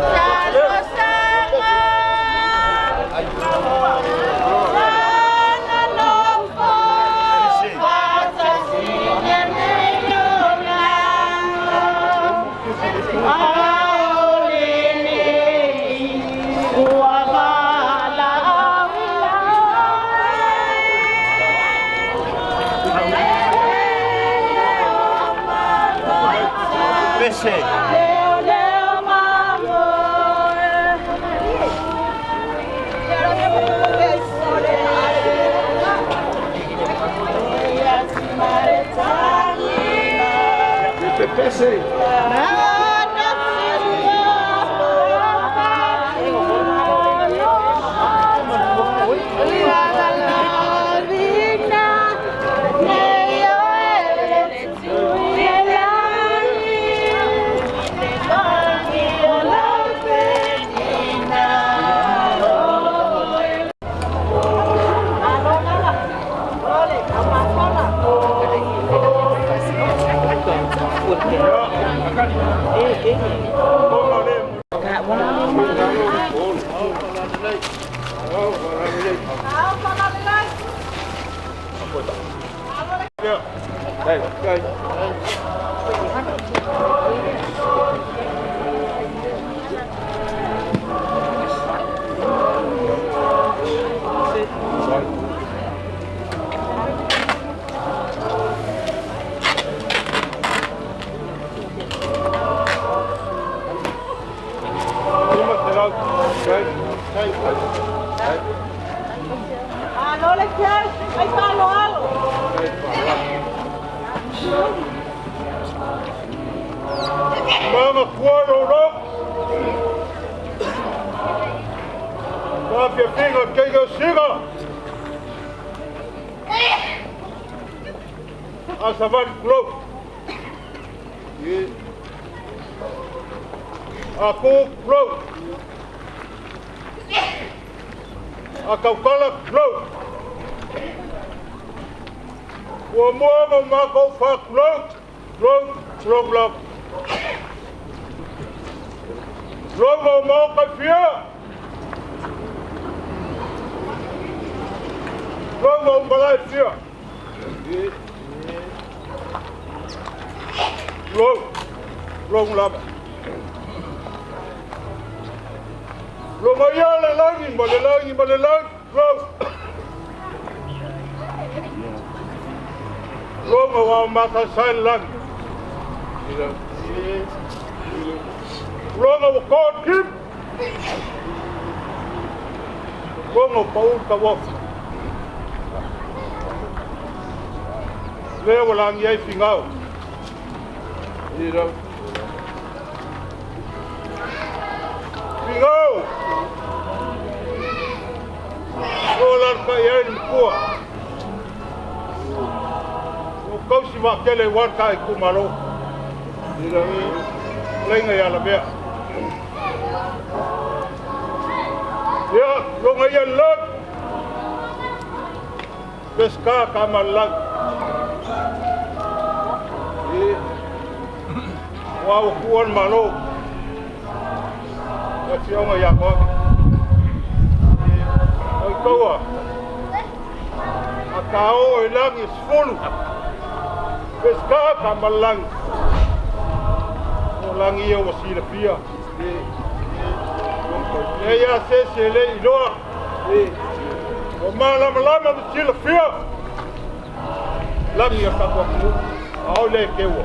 Pese. Maga kua lolo. Faafiafiga keiga siga. A savali kulo. A ku kulo. A kaukala kulo. Ua mua ma makou faakulou, tulou, tulou lava. Tulou ma o maoka e fia. Tulou ma o malae e fia. Tulou, tulou lava. Tulou mai ia le lagi ma le lagi ma le lagi, tulou. Loga ua matasai le lagi. Loga ua kotim. Loga ua paul tauofi. Lea ua lagi ai Figao. Figao! Ua lalatai ai le matua. Ua tausi vaatele aua le ta itumalo. Laina ia Lavea. Ia, loga ia le lagi. Pesika ka ma le lagi. Ua ua kuua le Malo. Le afioga ia Koake. Oi taua. A ta o i lagi e 10. Pesika ka ma le lagi. O lagi ia ua silafia. Leai lava se isi e le iloa. Ua malamalama ma silafia. Lagi o le tatou atunuu, a oi le keua.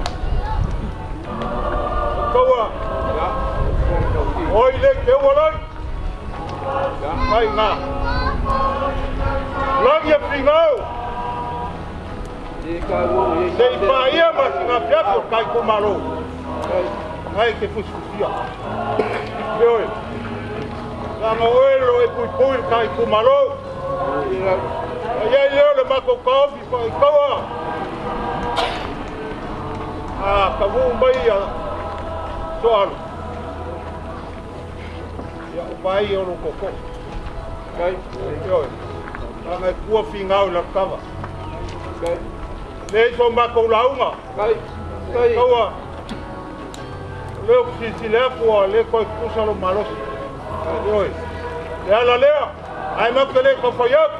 O taua, oi le keua lagi. Mai ngā. Lagi e fingau. Se i pāia ma si ngā fiafi o kai kumalo. Ngai te fusifusia. Ioe. Langa oe lo e pui pui le kai kumalo. A iai lea o le matou taofi faitaua. A tavuu mai ia Soalu. Ia o vai o lo koko. Ioe. Langa e kua fingau i laka kava. Lea i so matou lauga. Taua. O lea ou te silasila atu ua le toe tutusa lou malosi. Ioe. Le ala lea, ae matou te le tau fai atu.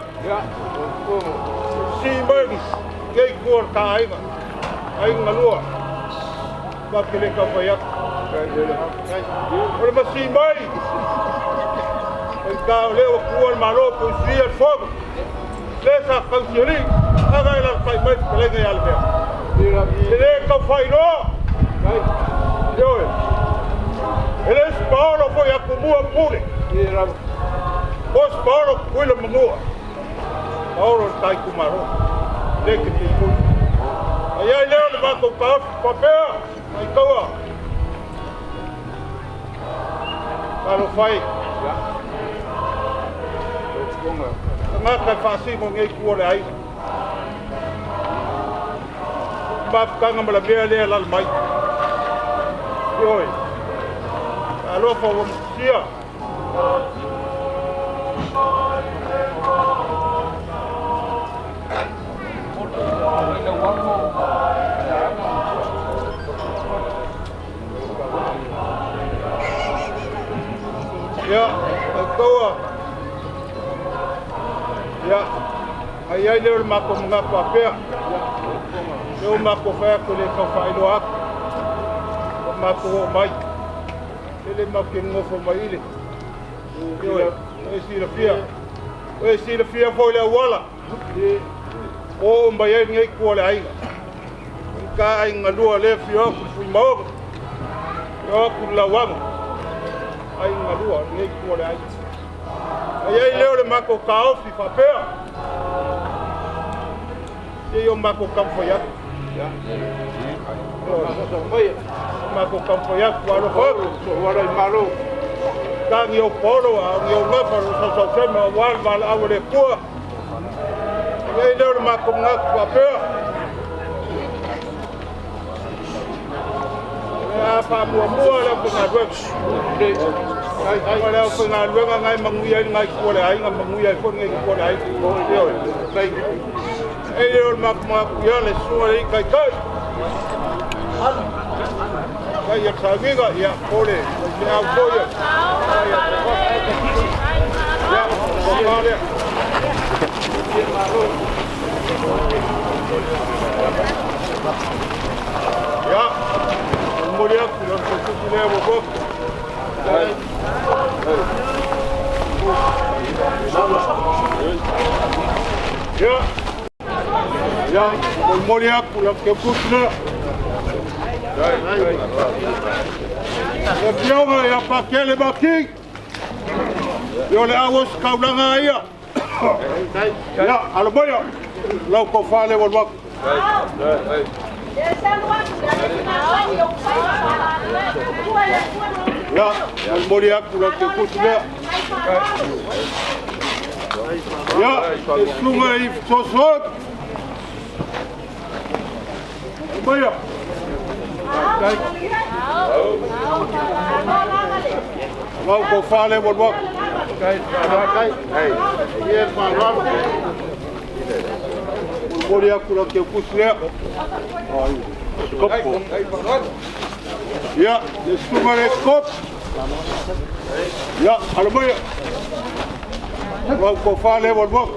Sii mai lenei itu o le ta aiga, aiga galua, matou te le tau fai atu. O le masii mai, faigata o lea ua tuua le Malo puipuia le Fono, lea sa tausi alii, aga e lalatai mai le fetalaiga ia Lavea. E le tau faailoa, ioe, e le isi paolo foi atumua pule, o se paolo Tutuila ma Manua, paolo o le ta itumalo, le te puipui. A i ai lea o le matou taofi faapea, faitaua, Talofa e. Tagata e faasino nei tua o le aiga. Mafutaga ma lavea lea lalo mai. Ioe. Talofa ua matusia. Ia, taua. Ia, ai ai lea o le matou manatu apea. Lea ua matou fai atu e le tau faailoa atu. Ua matou oo mai. Lele matou te nonofo mai ile. Ioe, e silafia. E silafia foi le auala. Oo mai ai lenei itu o le aiga. I ka aiga galua lea afio atu le Fuimaono, afio atu le Lauano, aiga galua lenei itu o le aiga. A i ai lea o le matou taofi faapea, se i o matou taumafai atu. Mai, matou taumafai atu, alofa atu, soua i malo. Tagi o polo, a o gafa, o sausausema, aua le valaau a le Atua. E i ai lea o le matou manatu faapea. O le a faamuamua le aufaigaluega. O le aufaigaluega na e manuia ai le itu o le aiga, manuia ai foi le itu o le aiga. E i ai o le matou manatu ia le susuga i le taitai. Tai a sauniga, ia, po le au foi. Ia, o lea. Ia, momoli atu, le tusi lea ua Ia, ia, momoli atu, le tusi lea. Le afioga ia Pakele Maki, ia o le au o se kaulaga ia. Ia, alo maia, lau tofa le walu atu. Ia, momoli atu lau tusi lea. Ia, le susuga i fesoasoani. Alo maia. Lau tofa le walu atu. Momoli atu lau tusi lea. Ia, le susuga le kop. Ia, alo maia. Lau tofa le walu atu.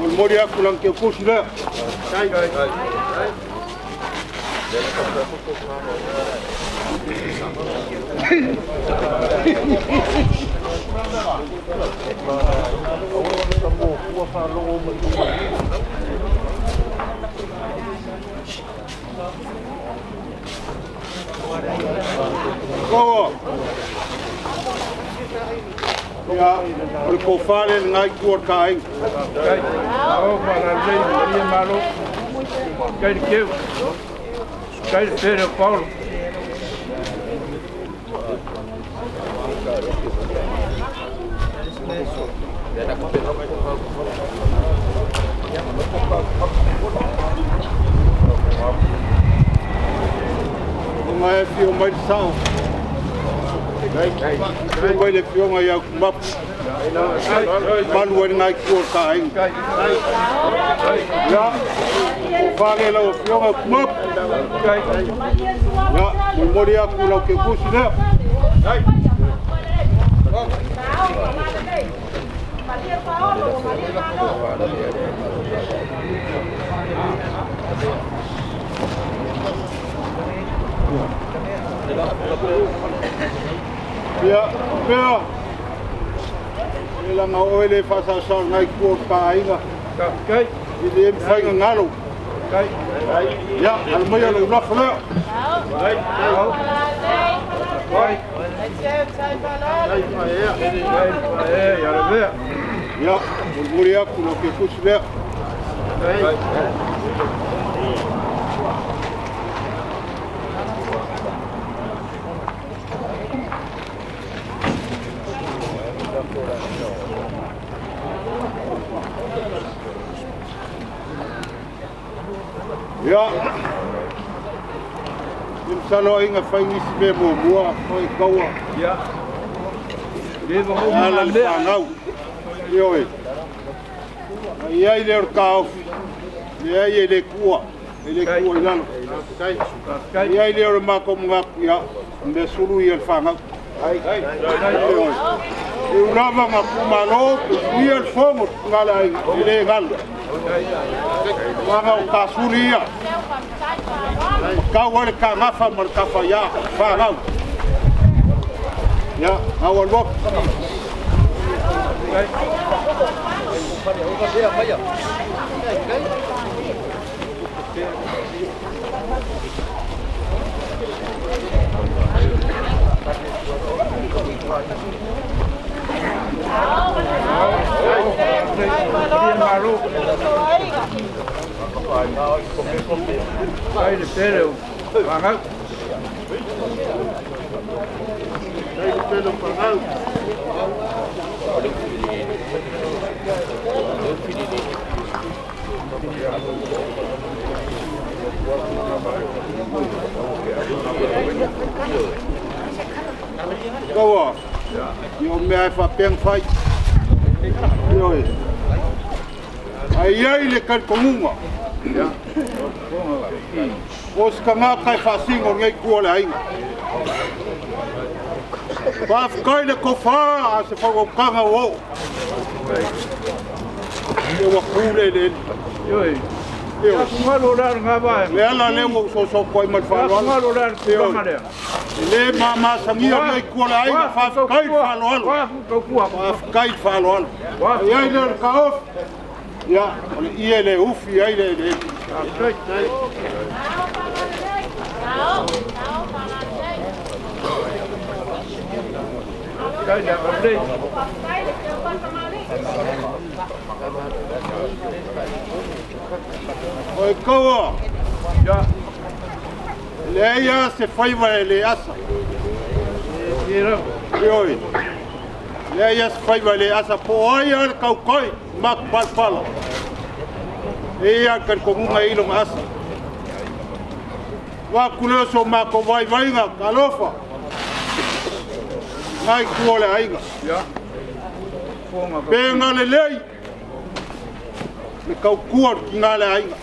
Momoli atu lau tusi lea. Koa. Ia, o le tofa le ngai tu o le kainga. Ao whalalei, maria malo. Kai le keu. Kai le pere o Paulo. O ngai fio mai le sao. Fio mai le fioga ia kumapu. Malu ai ngai tu o le kainga. Ia, tofa le lau afioga kumapu. Ia, momoli atu lau ke kusi lea. Ia, pea. E langa oe le whaasasao ngai tu o le kainga. Kai. I le mwhainga ngalo. Kai. Ia, alo mai alo lafo lea. Kai. Kai. Kai, ia le vea. Ia, momoli atu lau ke kusi lea. Ia, i msalo inga whai nisi me mua whai kaua. Ia. Le wa Ala le whanau. Ioe. Ai ai le o kaofi. Le ai e le kua. E le kua i lalo. Ai ai le o le mako mga ia. Me sulu i el whanau. Ioe. E ulava ngā kumalo, ia le fongo ngala ai, e le ngalo. Wanga o ka suli ia. Kau ale ka ngafa ma le kafa ia, whanau. Ia, ngau aluak. Ai le pele o whangau. Ai le pele o whangau. Kaua, i o mea e whapeang whai. Ioi. Ai ai le kalkongunga. O se kangaka e whaasingo ngei kua le ainga. Whaafkai le kowha a se whakaukanga o. E ua kule le. Ioi. Le ala le ua usoso koe ma le whaaloalo. E le mamasangia nei kua le aiga, whaafkai le whaaloalo. Whaafkai le whaaloalo. Ai ai le ka ofi. Ia, o le ie le ufi ai le le. O e kaua. Le ia se faiva e le asa. Ioi. Le ia se faiva e le asa. Po ai a le kaukoi, mak palpala. E ia ka komunga i longa asa. Wa kuleo so mako vai vainga, kalofa. Ngai kua le ainga. Pe ngā le lei. Le kaukua ki ngā le ainga.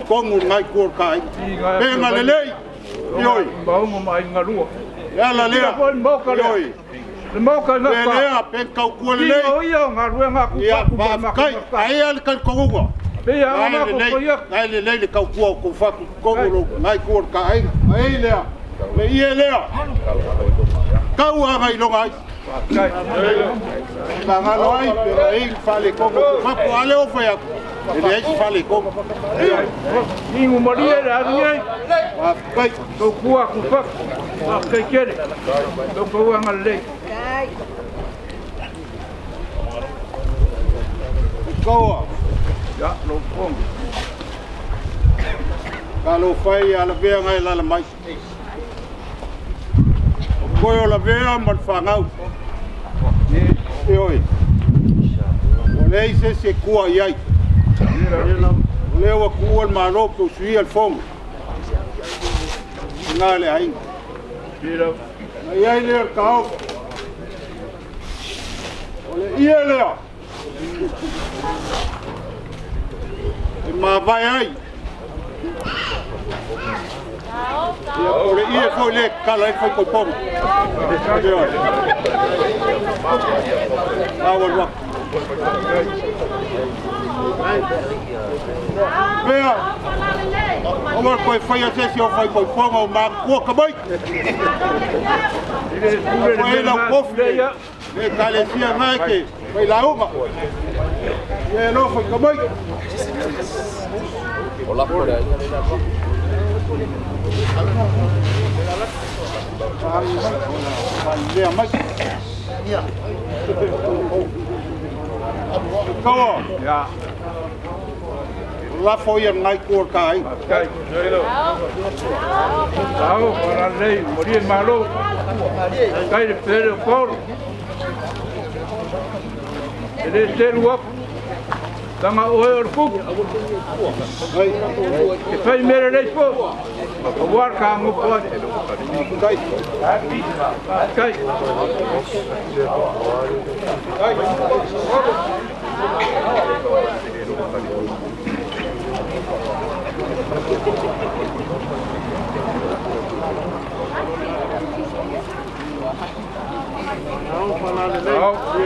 Kongu ngai kua ka ainga. Pe ngā le lei. Ioi. Le ala lea. Ioi. Le lea, pe kaukua le lei. Ia, whaafkai. Ai a le kalkongunga. Ngai le lei le kaukua o koufaku. Kongu ngai kua ka ainga. Ai lea. Le ie lea. Kau a ngai longa ai. Ka ngalo ai, pe ai whale kongo. Faku ale o whai aku. E le ai whale kongo. Ingu maria le aru ai. Whaafkai. Tau kua ku faku. Whaafkai kere. Tau kaua ngā lei. Kaua. Ya, lo kongo. Ka lo whai a la vea ngai lala mai. O koe o la vea ma le whangau. E oi. O lei se se kua i ai. O lea ua kuua le malo pe usuia le fongo. Ngā le ainga. Na iai lea le kaofa. O le ia lea. E mavae ai. Ia o le ia foi le kala e fai koiponga. E oi. Awa lua. Mea, o war koe whai a sesi o whai koiponga o mākua ka mai. Koe lau kofi le kalesia ngai ke whai launga. Ia e lo whai ka mai. Lea mai. Kaua. Lafo ia ngai kua ka ai. Tau, para lei, moria malo. Kai le pere o pauro. E le selu aku. Tanga oe o le kuku. E whai mere lei po. O war ka ngupo ai. Kai. Kai.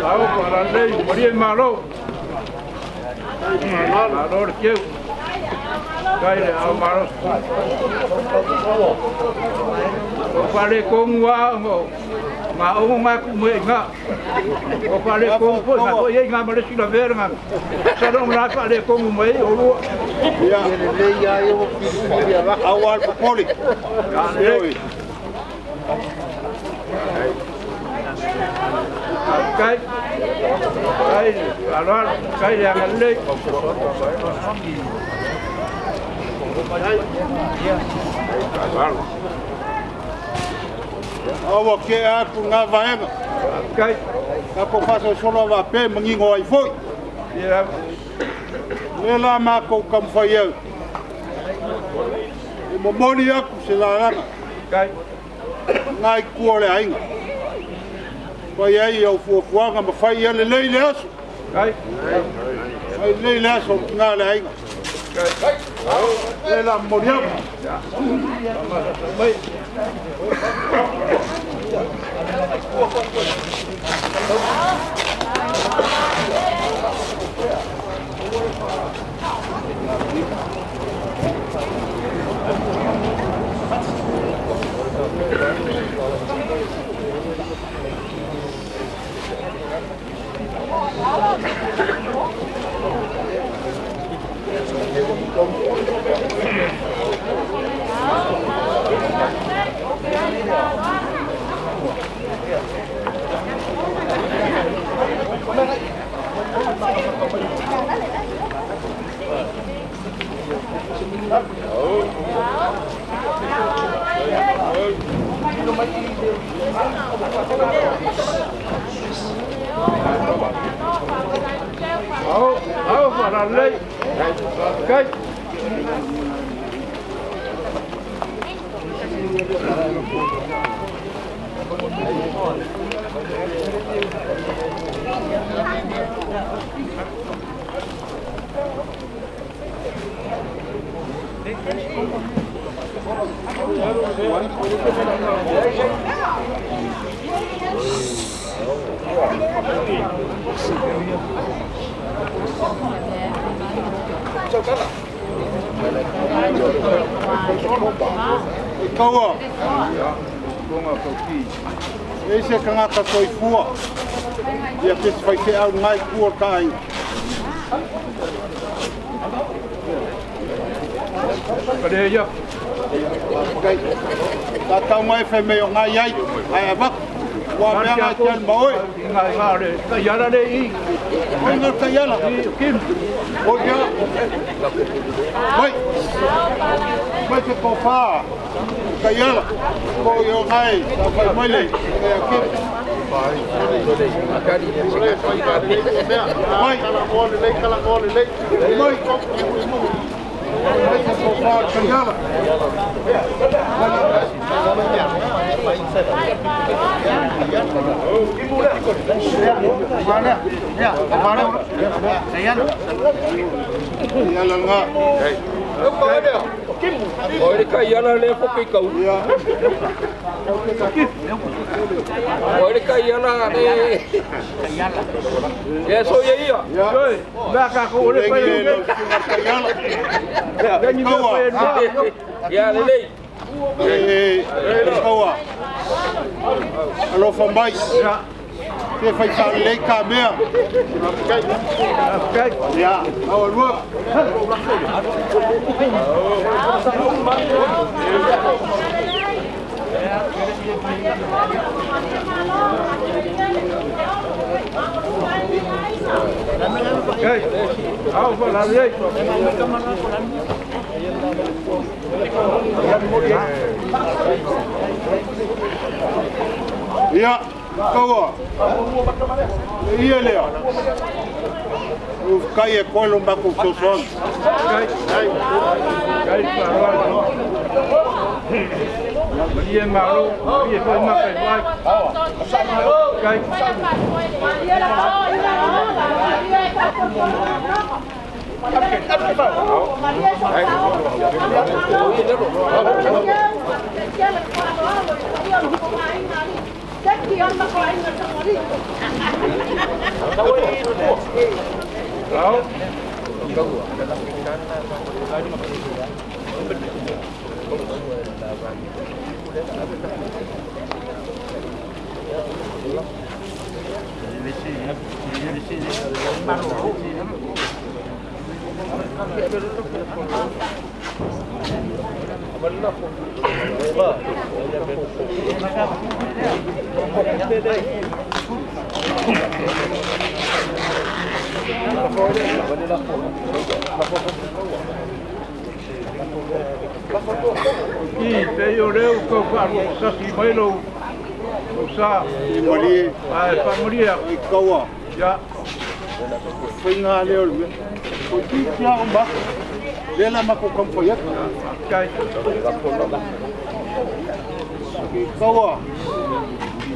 Au, para lei, moria malo. Malo le keu. Kai le au malo. O whale kongu a ngā ongo ngā kumu e ngā. O whale kongu po, ngā toi e ngā maresi la vera ngā. Sarong rā whale kongu mai o rua. Ia. Au al popoli. Ioi. Kai. Kai, aloalo, kai le agalelei. Aloalo. Aua ke atu ngā vaega. Kai. Ka ko whasa solo wa pe mangingo ai foi. Ia. Le la mākou kamwhai au. E momoli aku se lalaga. Kai. Ngai kua le ainga. Fai ai au fuafuaga ma fai ia lelei le aso. Kai. Fai lelei le aso ngā le ainga. Kai. Le la momoli aku. Mai. Au, au, whalalei. Kai. E kaua. E se kangata soifua. Ia te se whai te au ngai kua ka ainga. Kare ia. Ka tau mai whai mei o ngai ai. Ai avak. Ua mea ngai te al maoi. Ngai ngā le. Kai ala le i. Oi ngā taiala. Kim. O ia. Mai. Mai te kowhā. Kaiala. Ko i o ngai. Ka whai mai le. Ngai a kim. Mai. Mai. Mai te kowhā kaiala. Iala ngā. O le kai ala le fo kau. Ia. O le kai ala le. Ia so ia ia. Ia. Oi, mea ka ko le pai Lengi le. e lau sunga kaiala. Lengi mea pai le. Ia le le. E kaua. Alofa mai. Te whai sa lei ka mea. Kai. Ia, aua lua. Kai. Au, whalalei. Ia, kaua. Le ia lea. U kai e koelo mako sosoan. Kai. Kai, whalalei. Maria malo, Maria foi makai mai. Kai. Lau. I pei o lea ua tau faaluafesasi mai lou lou sa. Malie. Ae faamalie atu. Ai kaua. Ia. Faiga lea o le mea. Ko ti tia o ma. Lea la makou taumafai atu. Kai. Kaua.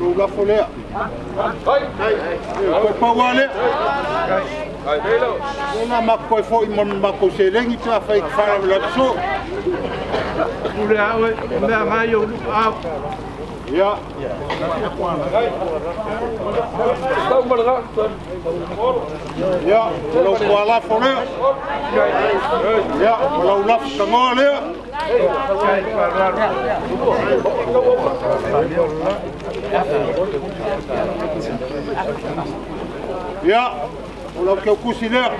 Lou lafo lea. Toe pau lava lea. Lea la matou toe foi ma le matou seleni pe afai e te faalavelave soo. Pule a oe, o mea ngai ou lupaau. Ia. Ia, o lau pualafo lea. Ia, o lau lafo tagoa lea. Ia, o lau teukusi lea,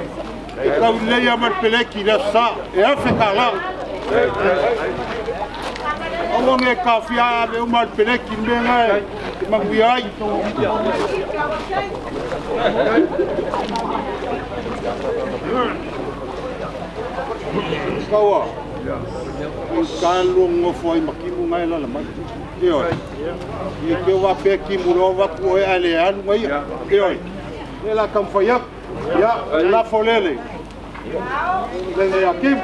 e tau lelei lava ma le peleki i le Aso Sa, e $1,000. Aua ne i taofia ae ave uma le peleki i le mea lena e manuia ai. Kaua, faigata le lua nonofo ai ma timu na e alaala mai. Ioe. I te o faapea timu loa avatu oe ae le alu na ia. Ioe. Lea o le a taumafai atu. Ia, o le lafo lea le Lele ia Timu.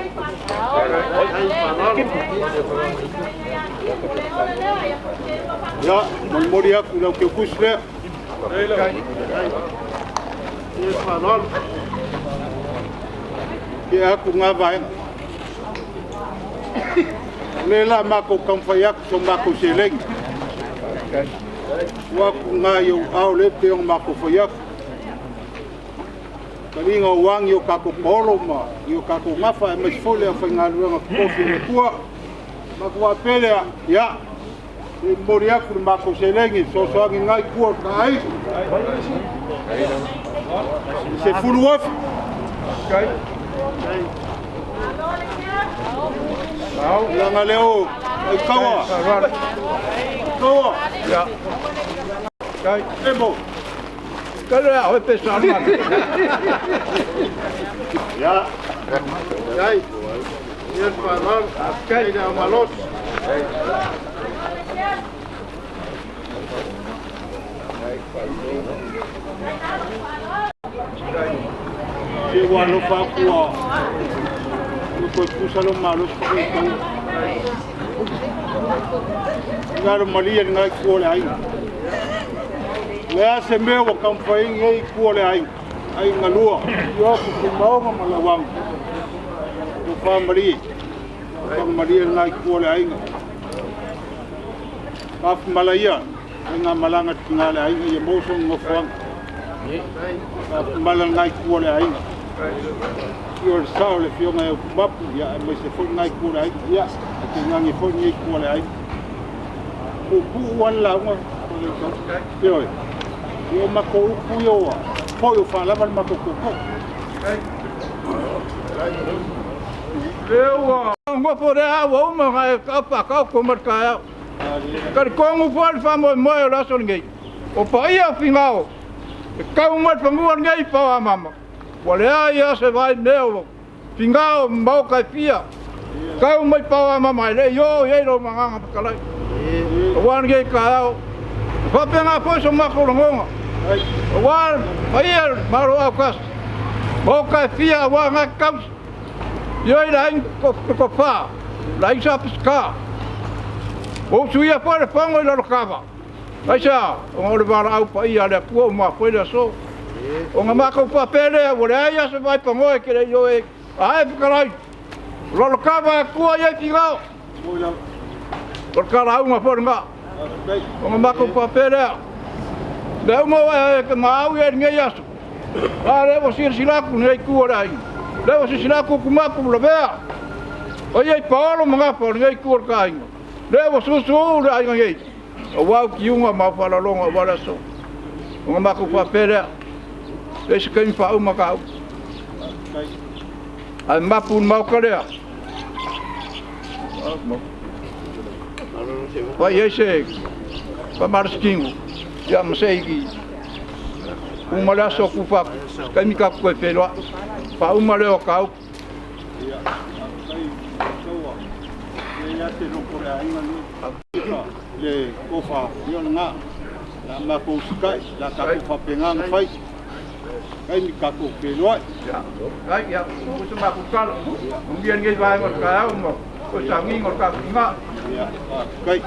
Ia, molimoli atu i lau teukusi lea. Tea atu na vaega. O lea la matou taumafai atu so matou seleni. Tuu atu na i ou ao lea pei ona matou fai atu. Taliga o agi o tatou paolo ma i o tatou gafa aemaise foi le aufaigaluega totofi a le Atua. Matou faapea lea, ia, se i momoli atu le matou seleni e fesoasoani i tua o le ta aiga. $10,000. Leaga lea o Aikaua. Kaua. Emo. Kare a oe pe sa ma. Ya. Ai. Ia whanau. Kai le malos. Se ua alofa aku ua ua toe tusa lou malosi faakaitau. Ina lo malie lena itu o le aiga. O le a se mea ua taumafai ai nei itu o le aiga, aiga lua, i o atu Tumaoga ma Lauaga. Tofa malie, tofa malie lena itu o le aiga. Tafimala ia, faiga malaga tina le aiga ia maua sona nofoaga. Tafimala lena itu o le aiga. I o le sao o le afioga ia Utumapu, ia aemaise foi lena itu o le aiga. Ia, ae tainane foi lenei itu o le aiga. Puupuu lava le lauga, Ioe, ia o matou upu ia ua foi ua faalava le matou tootoo. Lea ua nofo lea ua uma ona e paakaoto mai le taeao. Talitonu foi le faamoemoe o le aso lenei, o paia o Finao e tau mai le fanua lenei i Paoamama, ua leai lava se vaimea o Finao ma maota e fia, tau mai Paoamama e le i oo i ai lou Agaga Fetalai. Aua lenei taeao, e faapena foi so matou lagona, aua le paia o le Malo autasi, maota e fia aua na te tausi. Ioe le aiga Tofa, le aiga Sa Peseta. Ua usuia foi le fono i Lalokava. Aisea? Ona o le valaau paia a le Atua ua mafua ai le aso. Ona matou faapea lea, ua leai lava se vaipanoa e te le i ioe ai. Ae fetalai, o Lalokava e Atua i ai finao. O le talauga foi lena. Ona matou faapea lea, mea uma ua e maau i ai i lenei aso, a lea ua silasila atu lenei itu o le aiga, lea ua silasila atu Utumapu lavea, o ia i paolo ma gafa o lenei itu o le aiga, lea ua susu le aiga nei, aua utiuga ma faaaloaloga aua le aso. Ona matou faapea lea, leai se taimi faauma ta upu. Ae mapu le maota lea. Fai ai se faamalositino, ia ma se iki. Uma le aso kufa, taimi tatou toe feiloai. Faauma lea o ta upu. Ia, faafetai Taua. Ia ia te loko le aiga nei. Le tofa, ia o lena. La matou usitai, la tatou faapena ona fai. Taimi tatou feiloai. Ia, ai, ia, o se matou tala. Manuia lenei vaega o le taeao ma toe sauniga o le tatou tina. Ia, faafetai.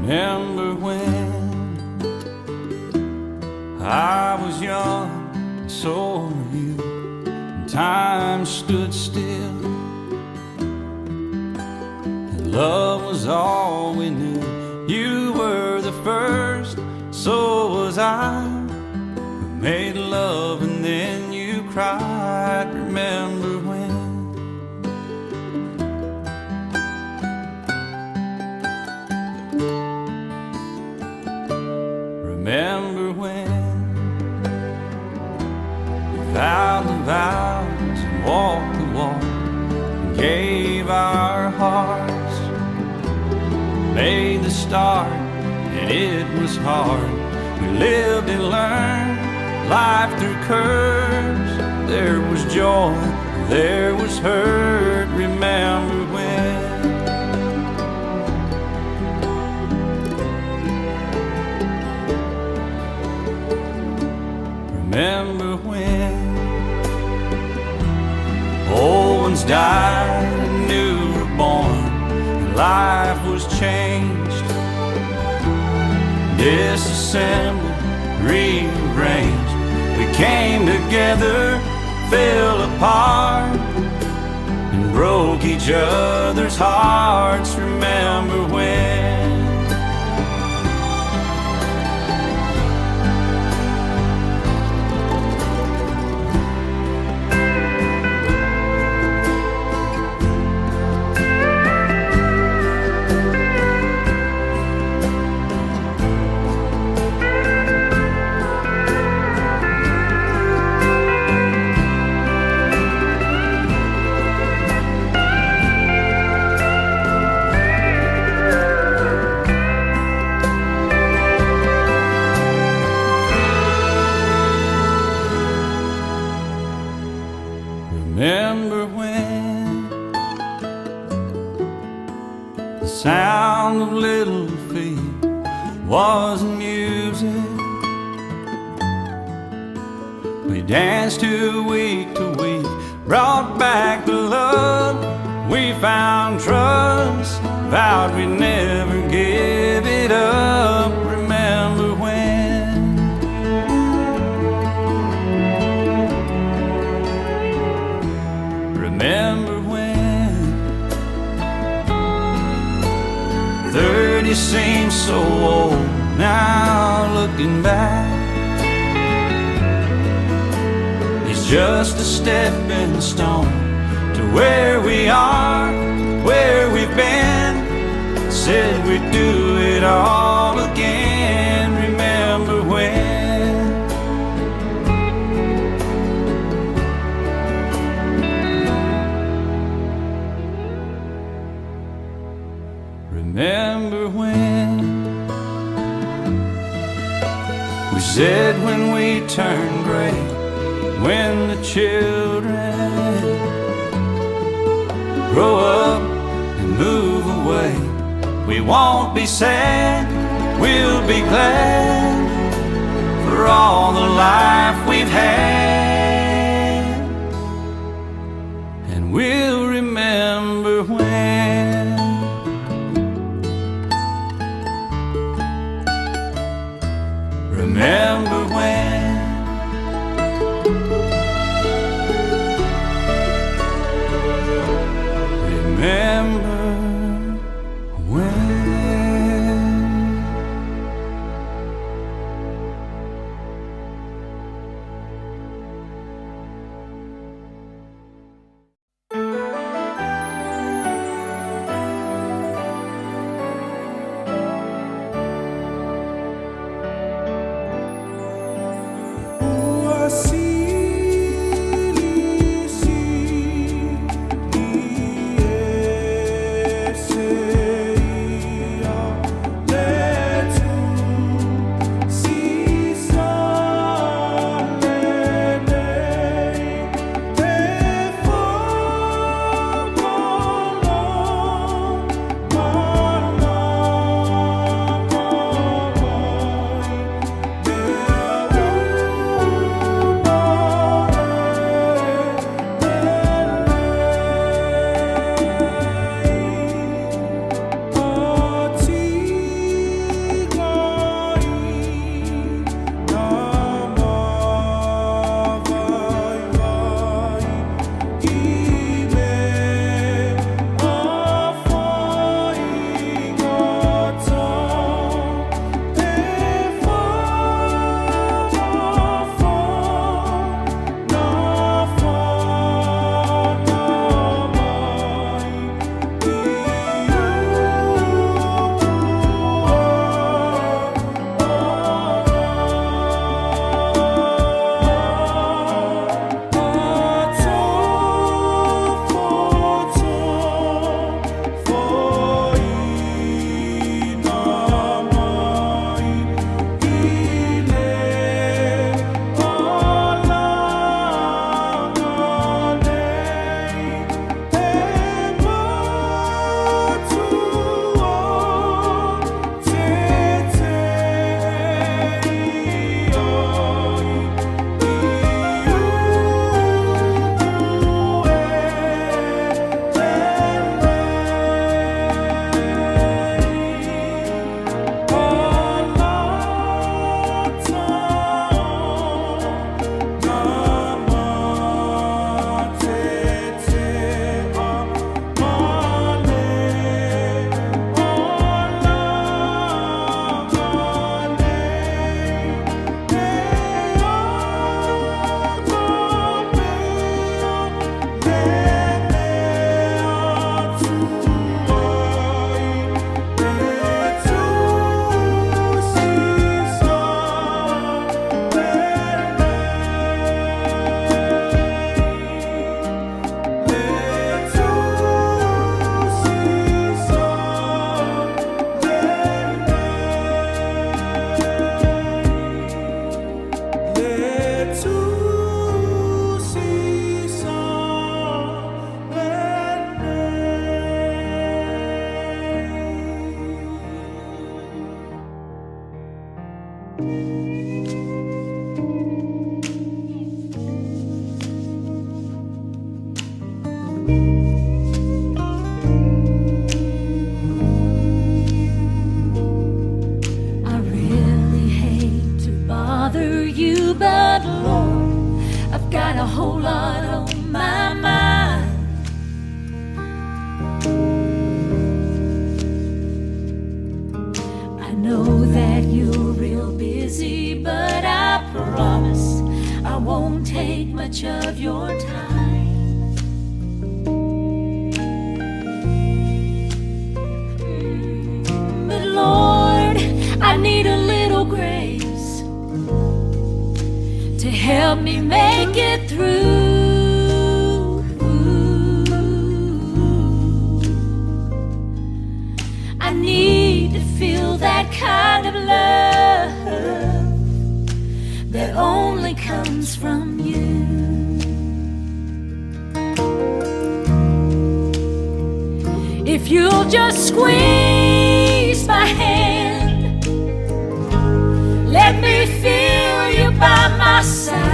Remember when I was young, and so were you, and time stood still, and love was all we knew. You were the first, so was I. We made love and then you cried. Remember when? Remember when we vowed the vows and walked the walk and gave our hearts, made the start, and it was hard. We lived and learned life through curves. There was joy, there was hurt. Remember when? Remember when old ones died and new were born, and life was changed, disassembled, rearranged. We came together, fell apart, and broke each other's hearts. Remember when? Remember when the sound of little feet was music? We danced to week to week, brought back the love. We found trust, vowed we'd never give it up. Remember when? Remember when 30 seems so old now, looking back. It's just a stepping stone to where we are, where we've been. Said we'd do it all again. Remember when? Remember when we said when we turn gray, when the children grow up and move away, we won't be sad, we'll be glad for all the life we've had, and we'll remember when. Remember when? Remember when? I really hate to bother you, but Lord, I've got a whole lot on my mind. I know that you're real busy, but I promise I won't take much of your time. But Lord, I need a little grace to help me make it through. I need to feel that kind of love that only comes from you. If you'll just squeeze my hand, let me feel you by my side.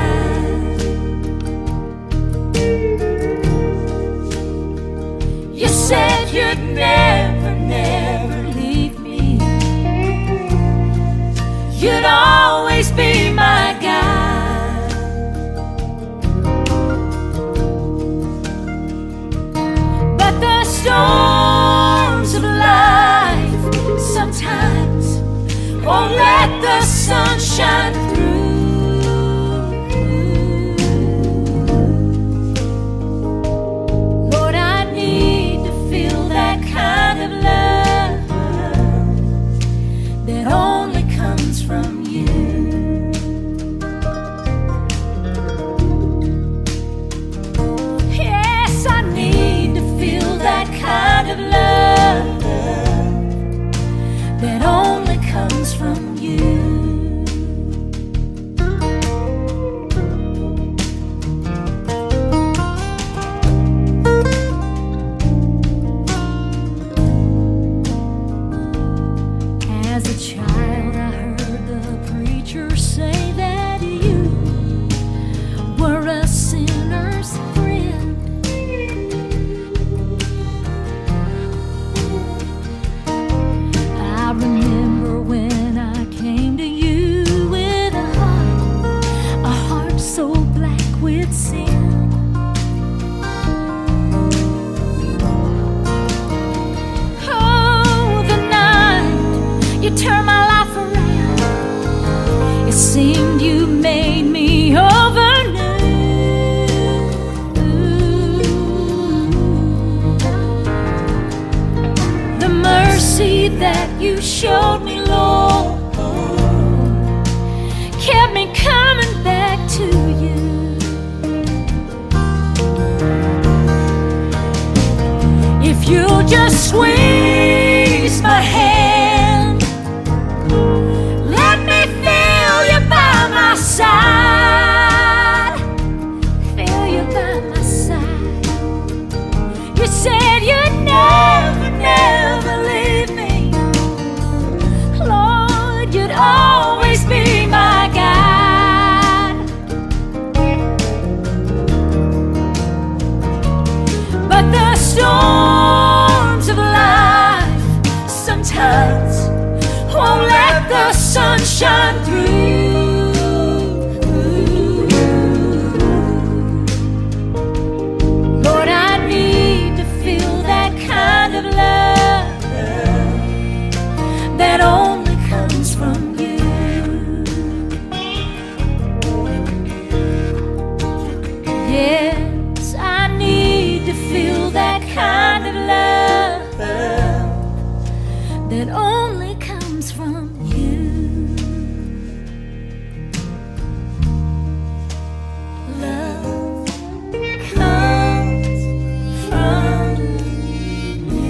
You said you'd never, never leave me. You'd always be my guide. But the storms of life sometimes won't let the sun shine through. Lord, I need to feel that kind of love that only comes from you. Yes, I need to feel that kind of love that only comes from you. As a child, I heard the preacher say that you were a sinner's friend. I remember when I came to you with a heart so black with sin. Oh, the night you turned my life around. It seemed you made me over new. The mercy that you showed me, Lord, kept me coming back to you. If you'll just squeeze my hand, let me feel you by my side. Feel you by my side. You said you'd never, never leave me. Lord, you'd always be my guide. But the storms of life sometimes won't let the sun shine through. Lord, I need to feel that kind of love that only comes from you. Yes, I need to feel that kind of love that only comes from you. Love comes from you.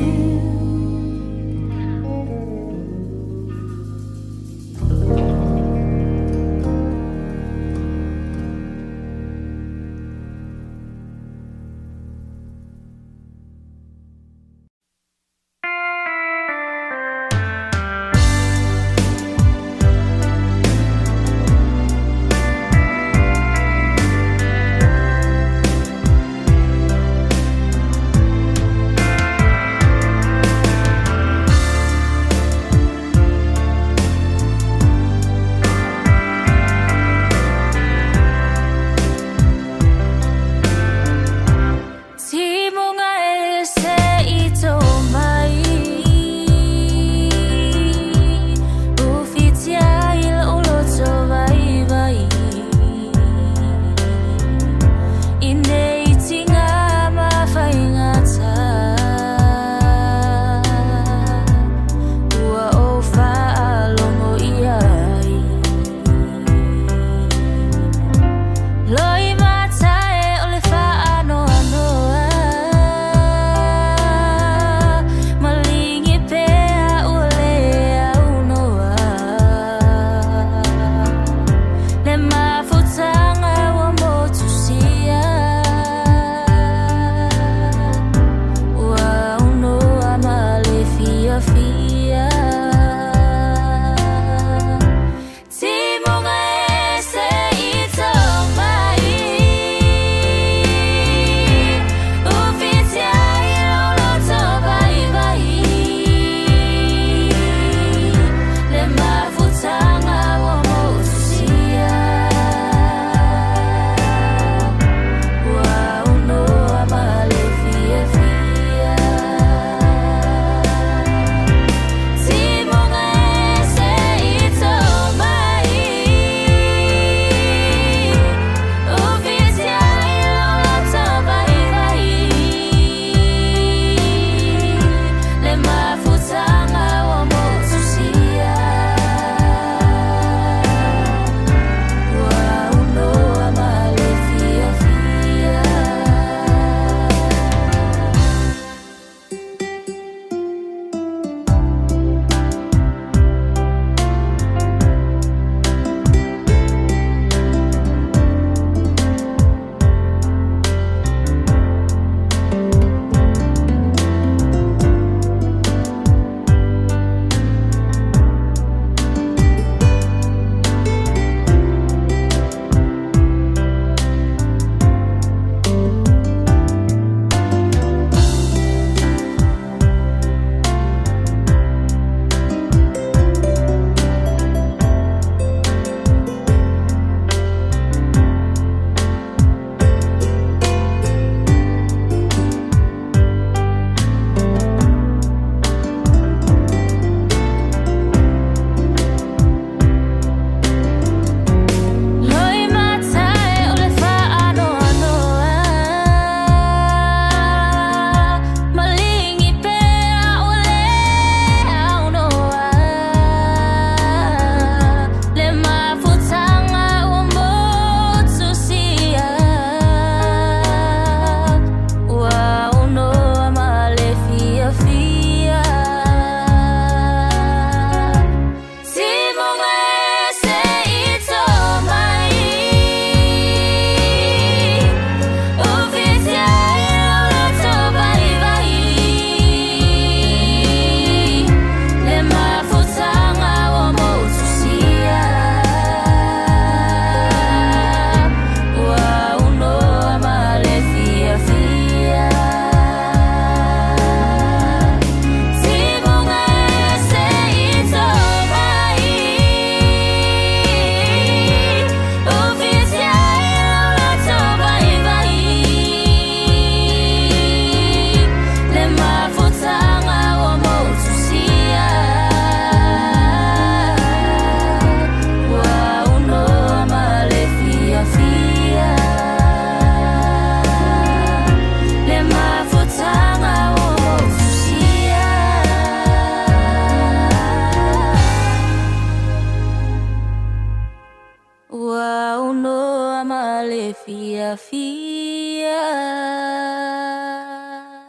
fiafia.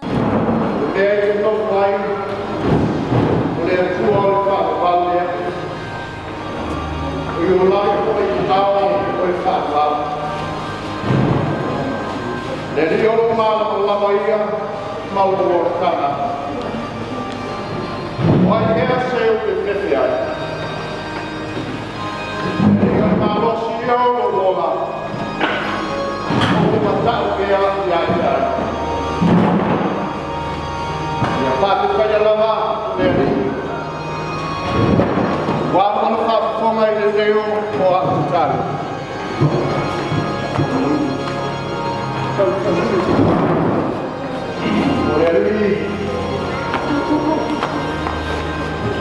O le mea e te nofo ai, o le Atua o le faavavau lea. O i o lalo foi aao o le faavavau. Le Alii o lou malamalama ia ma lou olataga. O ai ea se ou te fefe ai? Le Alii o le malosi ia o lou ola, ou te mata'u pea ia te ai. Ia faafetaia lava le Alii. Ua mana faafofoga i le leo o a'u tatalo. O le Alii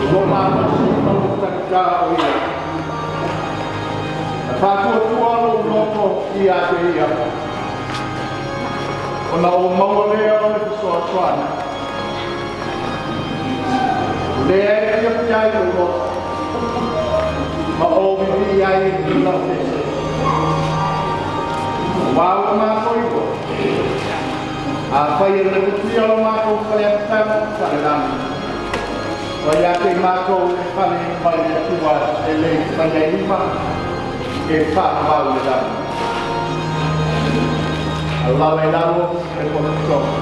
o lou malosi ma lou tagitā o ia. E faatuatua lou loto ia te ia. Ona ou maua lea o le fesoasoani. O lea e fiafia ai lou loto. Ma ou vivii ai i lau pese. Ua ua matou iloa. Afai e lepetia lo matou faleapitaga falelagi. Ua ia te i matou e fale mai le Atua e le mafai ai lima e faavavau le lagi. Alala i lalo le pototogo.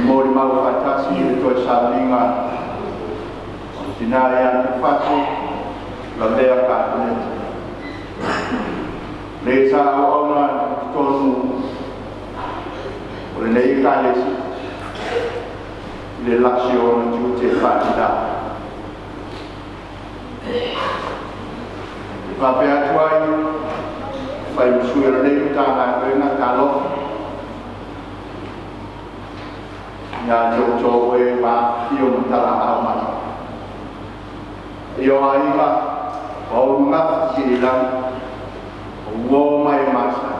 Molimau faatasi i le toe sauniga o le tinā ia Tufatu Lavea Kapeneta. Le sa auauna i totonu o lenei Ekalesia i le lasi o ona tiute faatinā. E faapea atu ai, fai ma sui o lenei Matagaluega, talofa ia te outou e mafifio ma talaaao mai. I o aiga, o au magafetisiilagi, o uō ma e masani.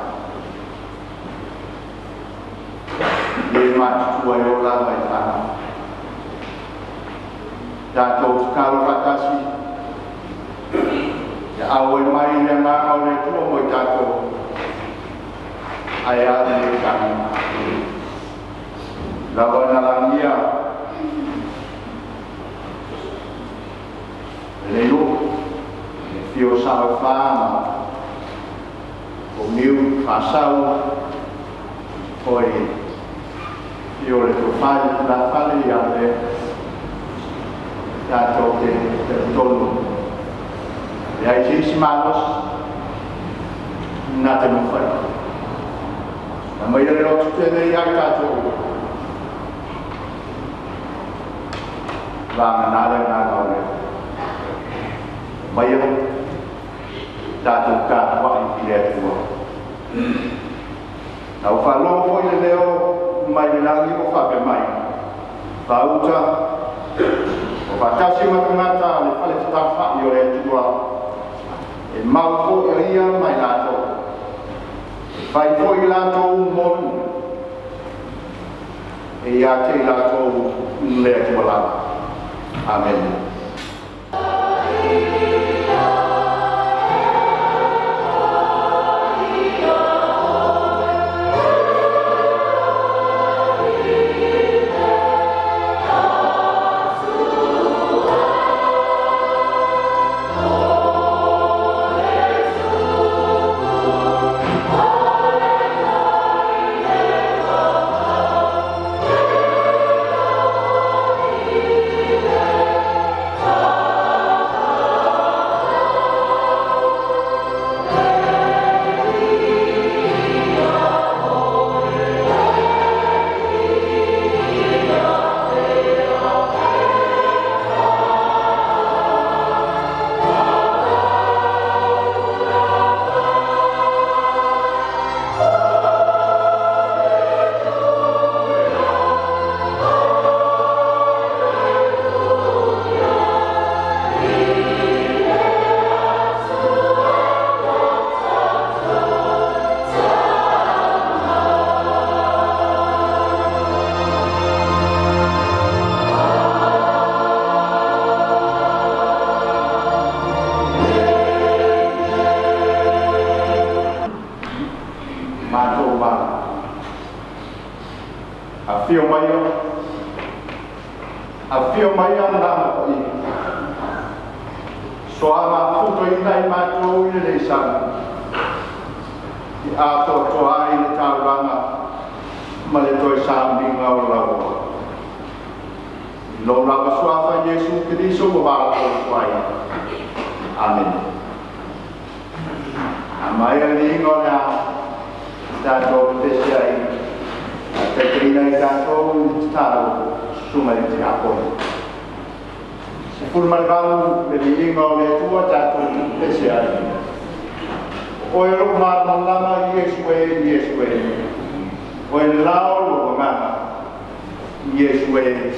E matutua e o lava i fanau. Tatou tatalo faatasi. Ia auai mai le agaga o le Atua mo i tatou, ae a lenei tagata. Lava na lagia lenei nuu, le afio o sao e fa ma Pouniu, Faasau, foi afio o le tofa i le tulafale ia le tatou te talitonu leai se isi malosi na te mafai na mai le loto tele ia i tatou vagana le agaga o le maia tatou tapuai i le Atua. Na ou faalogo foi le leo mai le lagi o faapea mai, Faauta, o faatasi ma tagata a le fale fetalafai o le Atua, e mau foi o ia ma i latou, e fai foi i latou mo luna, e ia te i latou le Atua lava. Amene. Matou ma afio mai afio mai na mapaia soa mafutoina i matou i lenei sami i atoatoa ai le taulaga ma le toe sauniga o lauoa. I lou lava suafa Iesu Keriso ua valaau ai. Amene. Amaia le viiga o le a tatou pepesi ai, taitaiina i tatou i le tatalo susuga i le tiakono. 18 le viiga o le Atua tatou pepesi ai. O oe lou malamalama Iesu e, Iesu e. Oe le lao o lou agaga Iesu e.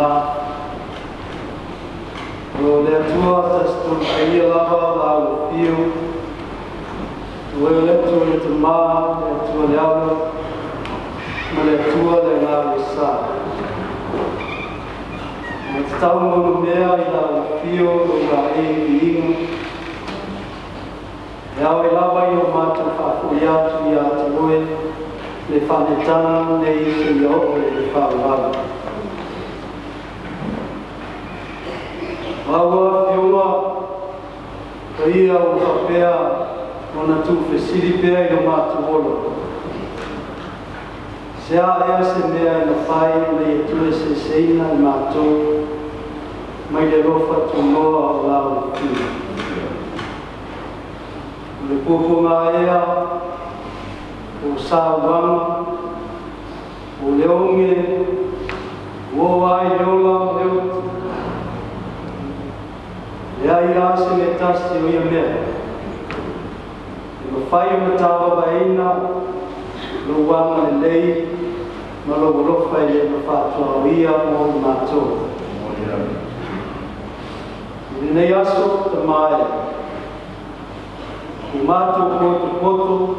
Tamā. O le Atua Tasi Tolu Paia lava Lau Afio, o Oe o le Atua le Tamā, le Atua le Alo, ma le Atua le Agaga le Sa. Ua tatau ma ona mea i Lau Afio lou laei viiga, e ao ai lava i o matou faafoi atu ia te Oe le faanetaga nei seia oo i le faavavau. O au afioga paia ua faapea ona tuufesili pea i lo matou ola, Se a ea se mea e mafai ona ia tuueseeseina i matou mai le alofa tunoa o lau Afioga? O le puapuaga ea, o sauaga, o le oge, ua oo ai le ola ma le oti? Leai lava se mea tasi o ia mea e mafai ona tauavaeina lou agalelei ma lou alofa e le faatuaoia mo i matou. I lenei aso, Tama e, ua matou potopoto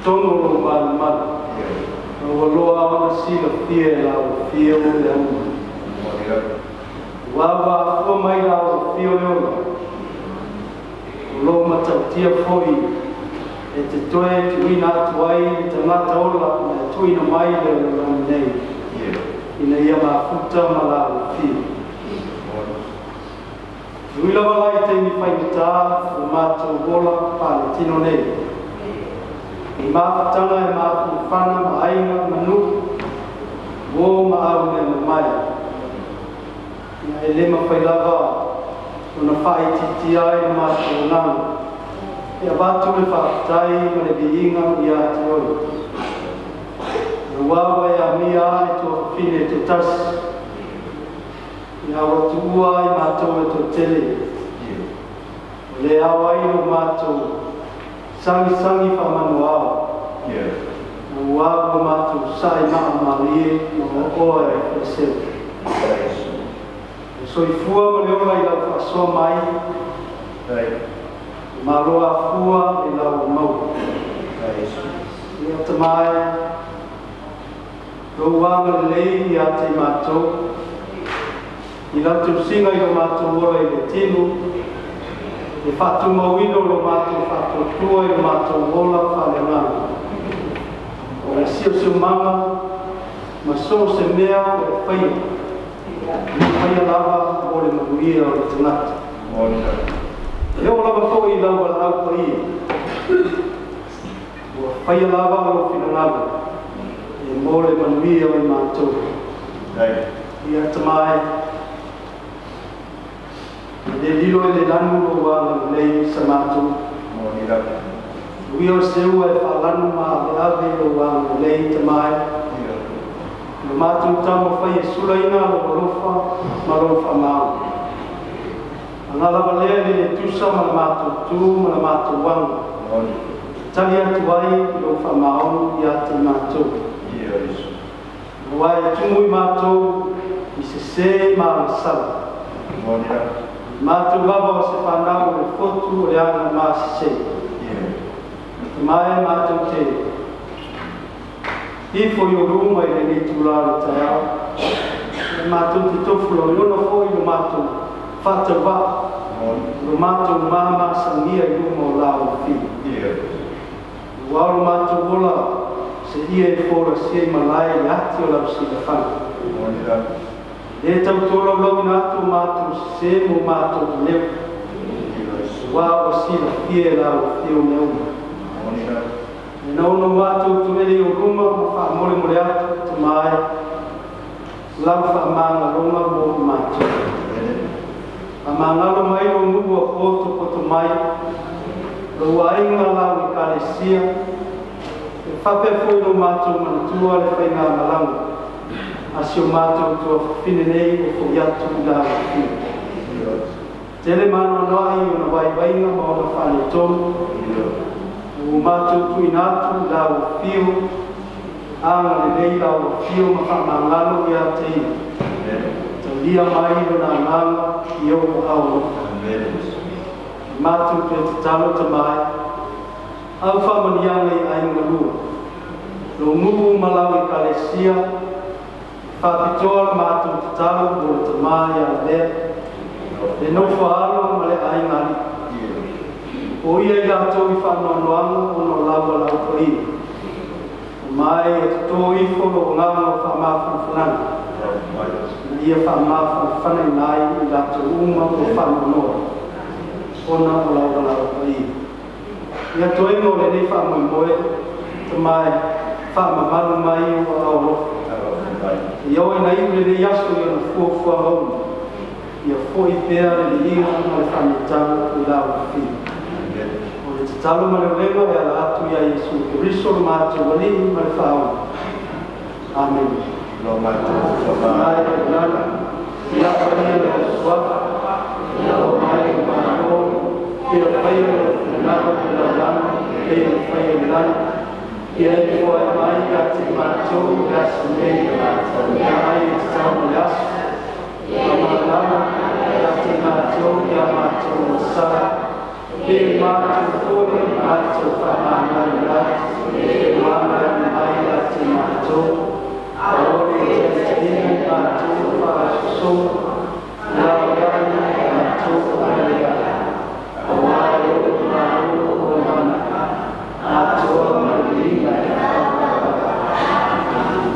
totonu o lou malumalu, ma ua loa ona silafia e lau afio le auga. Aua ua afua mai lau afio le ola, O lou matautia foi e te toe tuuina atu ai le tagata ola na e tuuina mai i le lalolagi nei, ina ia mafuta ma lau afio. E ui lava la i taimi faigata o matou ola faaletino nei, i mafutaga e mafanafana ma aiga ma nuu, uo ma au mea mamae, Ia e le mafai lava ona faaitiitia ai lo matou agaga e avatu le faafetai ma le viiga ia te oe. Aua ua e amia lava le tuafafine e toatasi, ia ua tuua ai matou e toatele, ua le ao ai lo matou sagisagi faamanoao, aua ua matou sae maa malie ma oaoa e faleseu. Le soifua ma le ola i lau faasoa mai, le malo afua i lau maua. Ia Tama e, lou agalelei ia te i matou, i lau tausiga i lo matou ola i le tino, le faatumauina o lo matou faatuatua i lo matou ola faaleagaga, o le siosiomaga ma so o se mea ua e faia, e faia lava mo le manuia o le tagata. E oo lava foi i lau valaau paia, ua faia lava lou finagalo e mo le manuia o i matou. Ia Tama e, e le lilo i le lanu lou agalelei i sa matou. Uia o se ua e faalanu ma aveave lou agalelei, Tama e, lo matou taumafai e sulaina lou alofa ma lou faamaoni. Aga lava lea i le le tusa ma le matou tu ma le matou aga, e tali atu ai i lou faamaoni ia te i matou. Aua e tumu i matou i sesē ma agasala. I matou lava o se fanau o le fotu o le aga masese. Tama e, matou te ifo i o luma i lenei itulā o le taeao, e matou te tofu loiona foi lo matou faatauvaa, lo matou mamasagia i luma o lau afio. Ua ao lo matou ola seia e folasia i malae i le ati o lau silafaga. E le tau tolaulauina atu o matou sese mo matou leo, aua ua silafia e lau afio mea uma. E nauna matou tuele i o luma ma faamolemole atu, Tama e, lau faamagaloga mo i matou. Faamagalo mai lou nuu ua potopoto mai, lou aiga, lau ekalesia, e faapea foi lo matou manatua le faigamalaga a si o matou tuafafine nei ua foi atu i lau afio. Tele maanoanoai ona vaivaiga ma ona faaletonu ua matou tuuina atu i lau afio. Agalelei lau afio ma faamagalo ia te ia. Talia mai Lona Agaga i ou aao alofa. E matou toe tatalo Tama e, au faamanuiaga i aiga galue, lou nuu ma lau Ekalesia, e faapitoa la matou tatalo mo le tama ia Lavea, le nofo a alo ma le aiga alii. O ia i latou i faanoanoaga ona o lau valaau paia. Tama e, ia toto ifo lou agaga o faamafanafanaga, ina ia faamafanafanaina ai i latou uma o lo o faanoanoa ona o lau valaau paia. I atoega o lenei faamoemoe, Tama e, faamamalu mai i ou aao alofa. Ia oo ina iu lenei aso i ona fuafuaga uma, ia foi pea le viiga ma le faaneetaga i la outou Afio. O le tatalo ma le olega e ala atu ia Iesu Keriso lo matou Alii ma le Faaola. Amene. Lo matou Tama e i le lagi, ia paia lou suafa, ia oo mai lou Malo, ia faia lou finagalo i le lalolagi e pei ona faia i le lagi. Ia e foai mai ia te matou i le aso nei, meaai e tatau mo le aso. Faamagalo ia te matou i a matou ogasala, e pei o matou foi matou faamagalo ai, ua agai mai ia te matou. Aua ne i taitaiina i matou faasosoga, laolao i matou mai le ai. Aua e lou Malo o le mana, atoa ma le viiga e faavavau. Amene.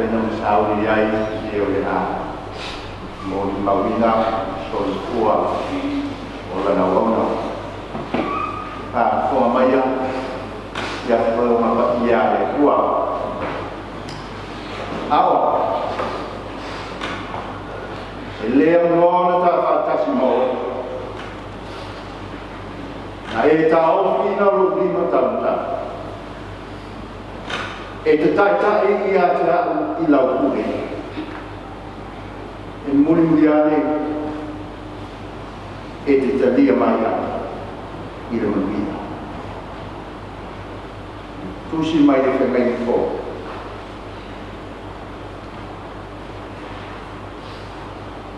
Faina ma sauni ai e o le a molimauina soifua o lana auauna. Faafofoga maia le Afioga Paia a le Atua. Ao, e le aunoa ona ta faatasi ma oe. Na e taofiina lou lima tamatala e te taitai ia te au i lau pule. E mulimuli ane e te talia mai au i le manuia. Tusi mai le Feagaiga Fou.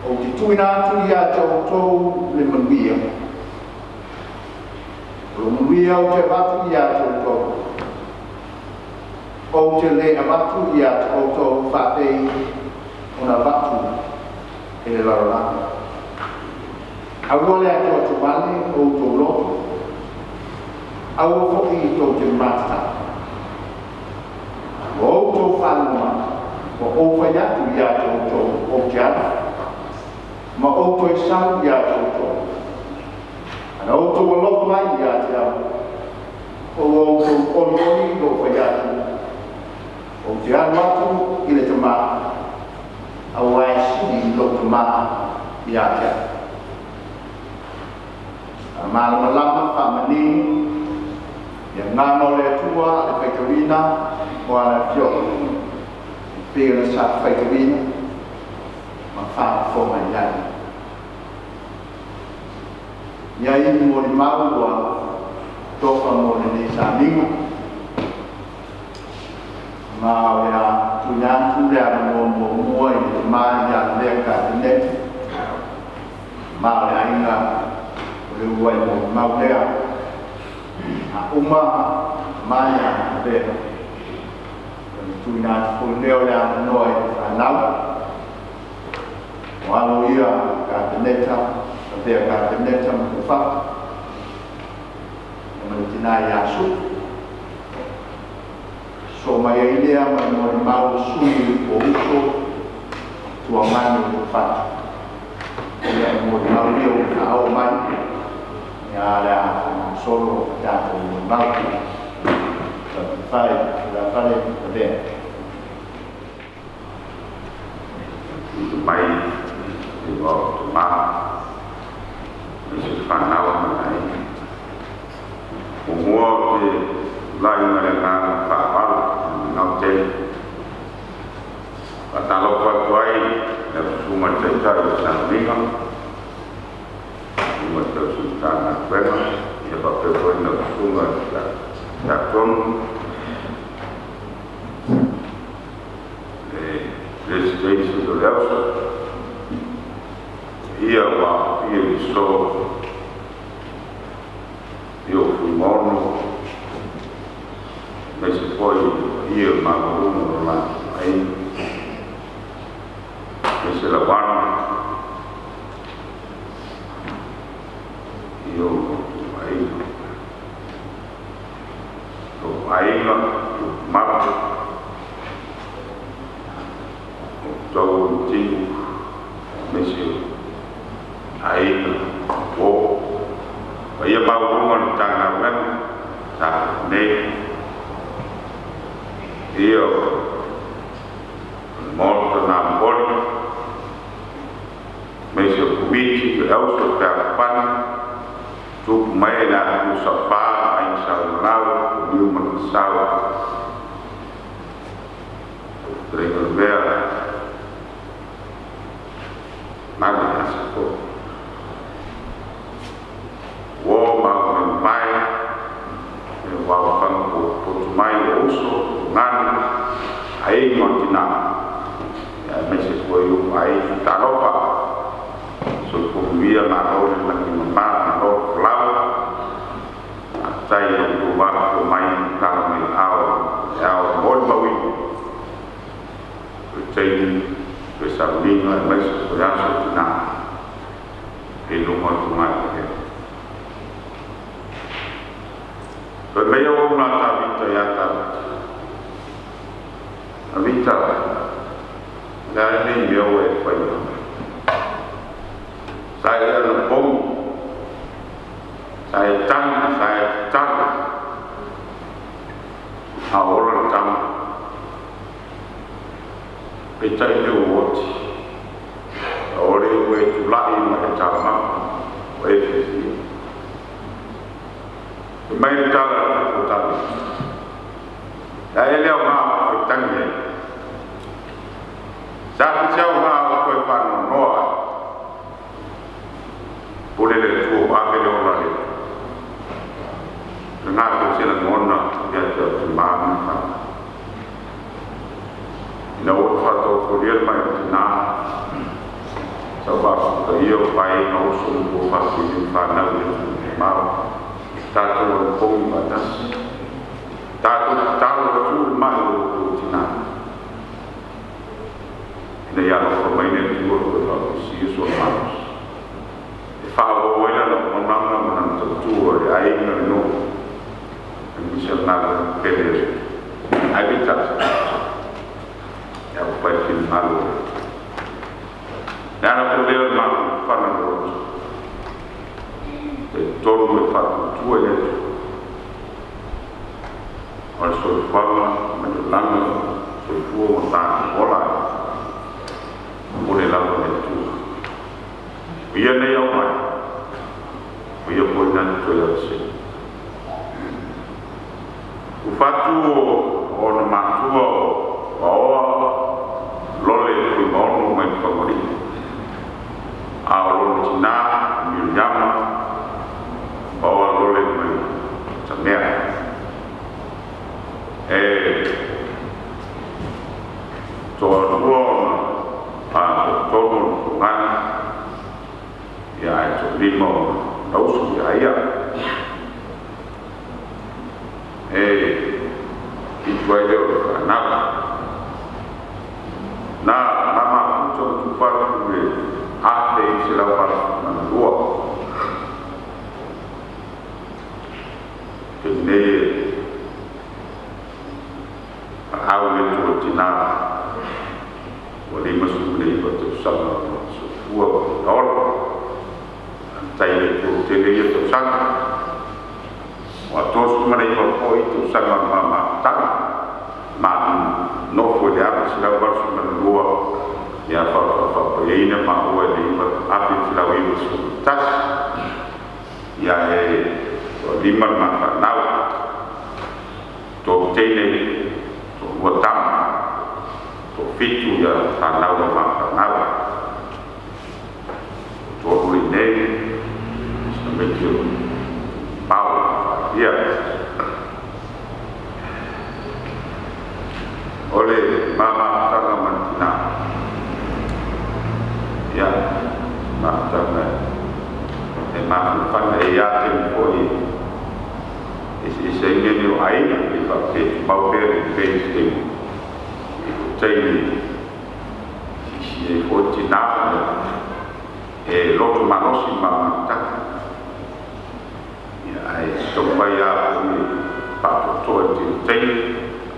Ou te tuuina atu ia te outou le manuia. O le manuia ou te avatu ia te outou. Ou te le avatu ia te outou faapei ona avatu e le lalolagi. Aua le atoatovale o outou loto, aua foi tou te matatau. Ua outou faalogo mai, ua ou fai atu ia te outou ou te alu, ma ou toe sau ia te outou. Ana outou alofa mai ia te au, ua outou olioli i lou fai atu, ou te alu atu i le Tama, auā e sili lou Tama ia te au. Faamalamalama faamanino le Agaga o le Atua le faitauina o ana Afioga e pei ona sa faitauina ma faafofoga i ai. I ai ni molimau ua tofa mo lenei sauniga, ma o le a tuuina atu le avanoa muamua i le tama ia Lavea Kapeneta, ma o le aiga o le uluai molimau lea. A uma ma ia Lavea, ona tuuina atu foi lea o le avanoa i le fanau o alo ia Kapeneta, Lavea Kapeneta ma Tufata, ma le tina ia Su'u. So mai ai lea ma le molimau sui o uso tuagani o Tufata. Ia e molimau ia ua faaoo mai, ia le a faagasolo tatou molimau. Fai, la fale, Lavea. Mai i o tama mai se whanau ma ai. O mua o te lai ma le ngā whaawalo, ngau tele. Whataloko atu ai, le usunga taitai o sauniga, usunga te usunga ngā tuenga, ia papeo foi na usunga ta tonu, le presidente do Lelso, ia ua ia i so i o Fuimono, me se foi ia maluunga o la ai, me se lawana, i o aiga, o aiga, o mapu, o tau tinu, me se aiga, o o ia mauluga le Matagaluega sa nei ia o le Maota na momoli me se o Komiti le auso fealofani tupu mai le atu safā ai saumalau o liu ma le sau Telega Lavea mali asa fou ua mau me mai e wao whanga po potu mai o uso o ngani ai mo tina ia me se foi o ai talofa so ko via ma ro le langi ma ma ro lau a tai o tu wa ko mai ta mai ao e ao mo maui o teini o sa linga e mai se ko aso tina e lunga tu mai e Fai mai au una ta vita ia ta. A vita. Le a lenei mea ua e faia? Sa e anapogi, sa e tagi, sa e tatalo, a o ola le tama. Peitai lea ua oti, a o le ua e tulai ma e taumafa ua e fiafia. Fai mai le tala a le tupu o Tavita, E a ea le aoga o le toe tagi ai? Sa fi se aoga o le toe faanoanoa ai? Pule le Atua ua ave le ola a le Atua. O lena foi se lagona ia te au tama ma le fanau. Ina ua ou faataotolia le mai o tina, sa ou faafuta ia o pae na oso i lua faafili ma fanau i atunuu mamao, tatou anapogi faatasi, tatou tatalo e tuu le mai o lo outou tina, ina ia alofa mai le Atua toe faafoisia sona malosi, e faaauau ai lana auaunaga ma lana tautua i le aiga, le nuu, aemaise o le galuega pele a le Atua. Ae peitai, ia ua fai le finagalo o le Atua. Le ala foi lea o le mafaufana o le loto, talitonu e faatuatua i le Atua. O le soifuaga ma le olaga, soifua ua tatou ola ai, pule lava le Atua. O ia nei aumai, o ia foi na te toe aveesea. Tufatu o ona matua o Aoa Lole Fuimaono mai le Fagalii, a o lona tinā Miriama Paoa Lole mai Samea. E toalua ona a toatolu ona tugane, ia ae toalima ona nausu ia ia. E fitu ai lea o le fanau. Na ma mafuta ma tufatu le 1982. Taimi nei e valaau le Atua tina ua 59 tausaga o soifua ma ola. Tai le Atua ua tele ia tausaga. Ua 39 foi tausaga o le mamafutaga. Ma nofo i le 1982 ia faapaiaina maua i le 1991. Ia e toalima le mafanau, toateine, toalua tama, toafitu ia fanau ma mafanau. Toalu i nei, sina o pau ia. O le mamafutaga ma le tina. Ia, mafutaga e mafanafana e ia taimi foi eseese ai mea nei o aiga, e faapea tumau pea le pei se taimi. E taimi sisi ai foi tina e loto malosi ma mafutaga. Ia, ae taumafai lava foi faatoatoa i le tele taimi,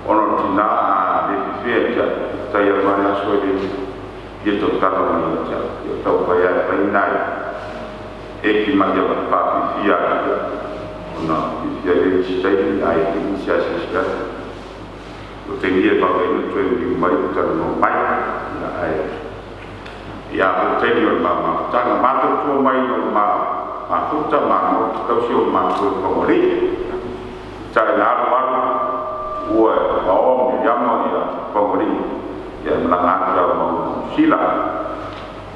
ona o le tina a le fefea ia te au, tai alu lava le aso e le fia tautala mai ia te au. Ia taumafai lava e fai nai eki ma ia faafiafia ai, ona fiafia ai lea i isi taimi, ae i isi asiasi atu. O taimi ia e vave ai ona toe liu mai ma talanoa mai. Ia, ae ia foi taimi o le mamafutaga. Matautua mai o le mafuta ma nofo tausi o matua i Fagalii. Tai na alu alu ua Aoa Miriama ia Fagalii, ia malaga atu ia mau Sila.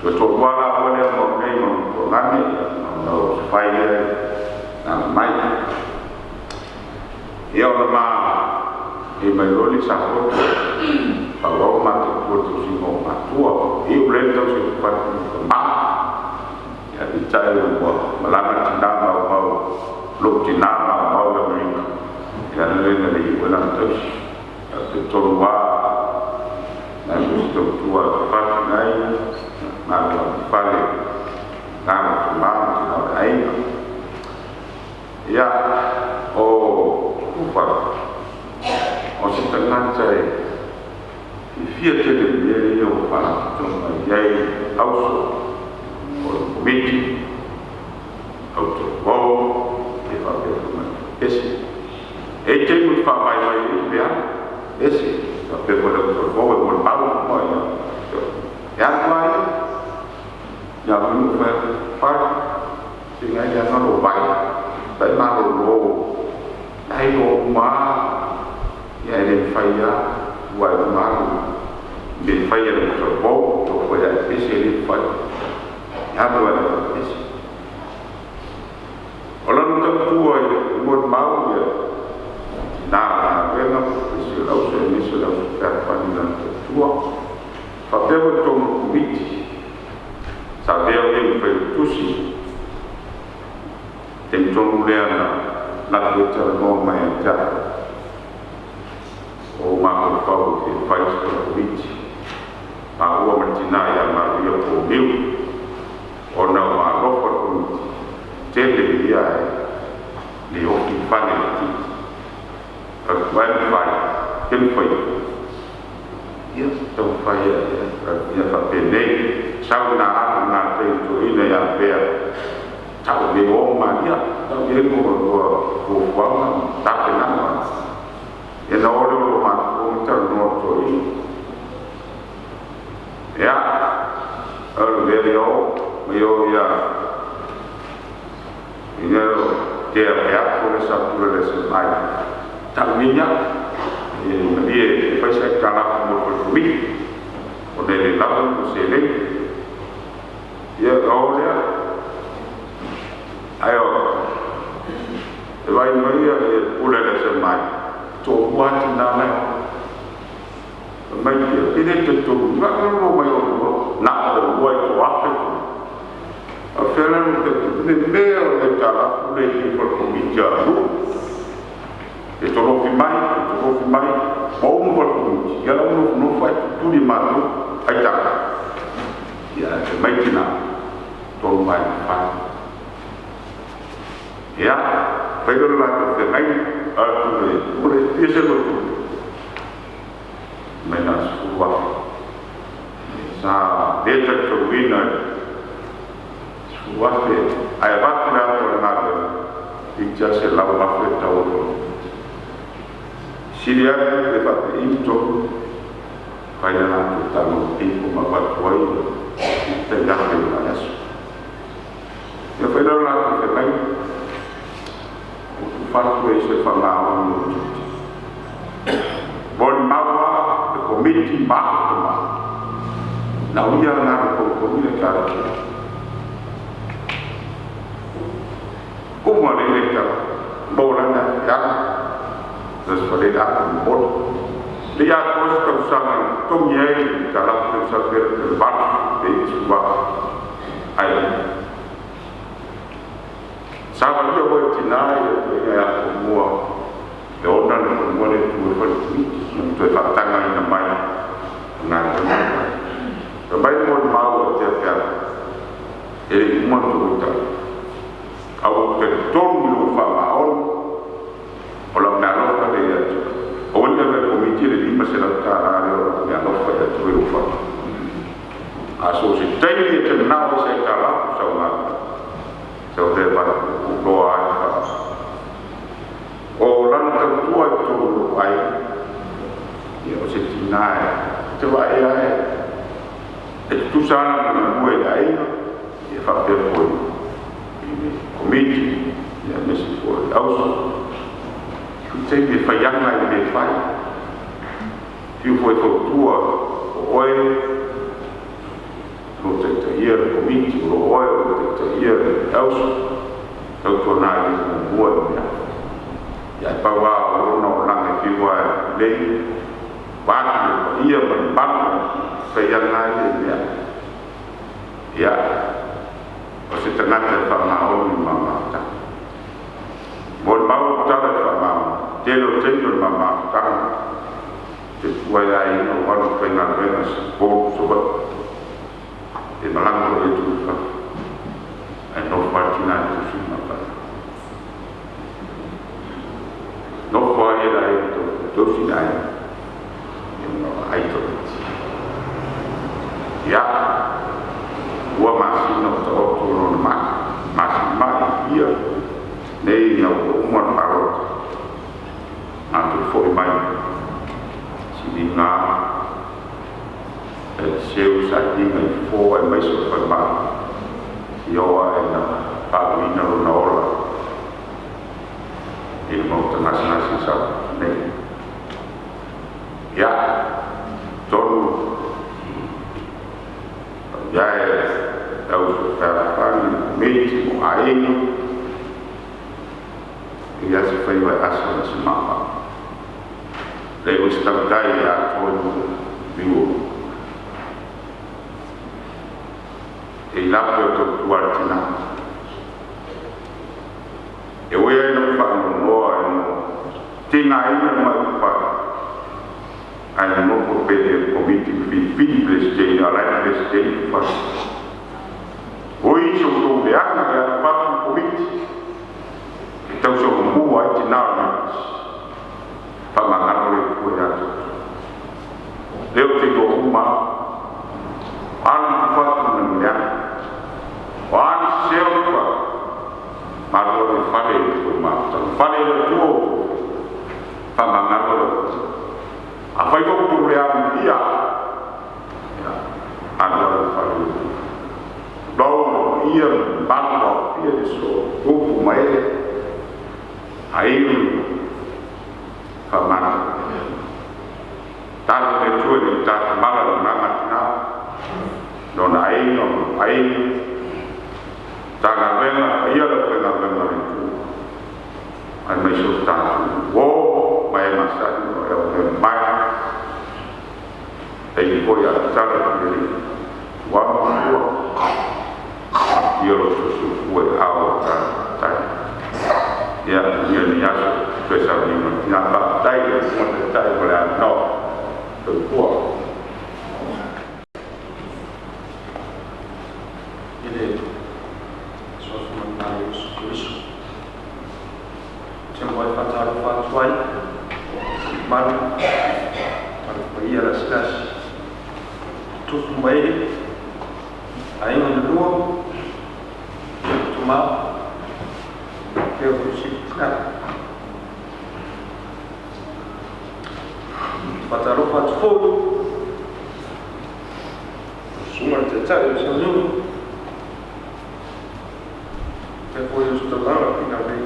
Toe toalua la ua lea mau nei ma tuagane, ia ona o se fai lea na mai. Ia ona ma e mai loa le safoto faaauau matautua le tausiga o matua. I u le tausi o fatu ma. Ia peitai ua malaga tina maumau, lou tina maumau i Amerika. Ia le na le iu ai lana tausi. Ia te tolu lava nai mo se tautua a fatu nai na le fale na le tama ma tina o le aiga. Ia o tufa o se tagata e Fiafia tele i mea ia ua faalapotopotoga i ai auso o le Komiti, au talavou, ia faapea foi ma le ese. E i ai taimi ou te faavaivai ai le alu, ese, faapea foi le au talavou e molimau uma ia. E alu lava ia, ia alu ia fai atu, Fale, feagai leaga lou vai, vai malolo, la e iloa uma lava, ia e le mafai lava, ua e uma alu i mea fai a le talavou, o foi a ese e le mafai, e alu lava i le ese. O lana tautua i molimau ia tina o galuega, aemaise o le auso aemaise o le auso fealofani i lana tautua. Faapea foi totonu o le Komiti, sa avea o ia ma failautusi, taimi tonu lea na latou ai talanoa mai ia te au, o mafaufau e fia fai se Komiti, maua ma le tina ia Maria Poniu, ona ua alofa le Komiti, tele ia e le ofi i fale itiiti. Atu ai mafai, ke mafai, ia taumafai ia faapenei, sau ina alu na tai toeaina ia Lavea, tau le o malia, tau i ai lo fuafuaga ma tapenaga. Ia na o lea o lo matou ma talanoa le toeaina. Ia, o le mea ia o, ma o ia, ina o tea peato le sa pule le se mai. Tau ni ia, e malie e fai sa i talafu mo le komiti, o le le lava mo se lei. Ia, o lea, ai o, e vai mai ia e pule le se mai, tō atu nā mai. Mai kia, e le te tō, ngā ngā mai o lua, nā o lua i tō afe tō. A whela no te le mea o le talafu le i fale komiti a lu. E tolofi mai, e tolofi mai, ma umu fale komiti. Ia la umu no fai tutuli mātou, ai taka. Ia e mai tina, tolu mai whai. Ia, whai lolo latou whengai, a tu le, o le fia se lotu. Mai nā sefulu afe. Sa le talitoluina sefulu afe, ae avatu le ata o le galuega, i tia se lau afe tau o le. Sili atu le faapei tolu, fai le latou tago piko ma avatu ai tai afe i le aso. Ia fai le latou fegai, o tufatu e se whangaoni o tuti. Molimau a le komiti ma te ma. Na uia ngā komi le kara. Kuma le le kara. Mo lana ya. Les fale la mo. Le ya ko se tausaga tongi ai le tala te sa pere te ba le isua. Ai. Sa va le mo tina ia ia ko mua. Le ona le mua le tu e fale komiti. Na toe faataga ina mai ngā tama. Ka mai mo le mau o te pea. E le uma tō tau. Au te tonu i lo wha o la mea alofa le ia tu. O wani le komiti le lima se lau tā rā le o la mea alofa ia tu e o wha. A so se taimi e te manao se tā lapu sa o ngā. Sa o te vai loa ai wha. O lana tautua i tō lo ai. Ia o se tina e. Te vai ai. E tutusa ana ma ngā e ai. Ia whapea foi. I le komiti. Ia mesi foi auso. Ku te me whaianga i me whai. Whiu foi fautua o oe. Lo te te ia le komiti. O lo oe o te te ia le auso. Tautua nā i le mua i mea. Ia e pau a o lona o langa whiu ai lei. Wātu le pa ia ma le malu. Whaianga i le mea. Ia. O se tangata e whangaoni ma mata. Mo le mau tala e whangaoni. Te lo tendo le mamafutanga. Te tua ia ina o walu whainga wenga se pō so wa. E malanga o e tu wha. Ai no whatina e tu suma pa. No wha e la e tō tō sina e. E mga vaai tamaiti. Ia, 2 masina o taoto lona mai, masina mai ia, nei ina ua uma le palota, matou foi mai siliga e seu sailiga i fofo aemaise o le falemai, ia oo ae ina faauuina lona ola i le maota gasegase i Safotu nei. Ia, tonu ia e le au fealofani le komiti mo aiga, ia se faiva e asa ma se maumau. Leai foi se tautai e atoa i liu e lape o tautua a le tina. E ui ai ina ou faanoanoa ina ua tigaina le maifafai, ae nonofo pele le komiti ma filifili Peresetene, a o la e Peresetene Tufaga. Oi se outou leaga ia Tufatu ma komiti e tausolomua ai tina o le malosi. Faamagalo le Atua ia te outou. Lea ou te iloa uma au. O a ni Tufatu ma ni leaga, o a ni sese o Tufatu, malu ave i fale i le tou mafutaga. Fale i le Atua outou. Faamagalo le Atua. Afai foi ua outou le amanaia, ia, alu ave i fale i le Atua. Tulou le paia ma le mamalu ua aofia i le aso, tupu ma ee, aiga, faamagalo. Tatalo le Atua ina ia tafa mala le agaga tina, lona aiga, o lona aiga, Matagaluega, le paia o le aufaigaluega a le Atua, aemaise o tatou uo ma e masani o e auaunaga mai. Taimi foi a tatalo atu i le Alii, ua matua, malutia lo outou soifua i aao o le tatou Matai. Ia, manuia lenei aso, toe sauniga o le tina. Faafetai i lau Susuga i le Taitai mo le avanoa. Soifua. I le asuasu manuia o Iesu Keriso. Ou te muai faatalofa atu ai i le mamalu ma le paia lasilasi, tupu ma ee, aiga na lua, tama, faapea foi si tina. Faatalofa atu foi i le susuga i le Taitai o le Sauniga, faapea foi le Ositaulaga Pinauei.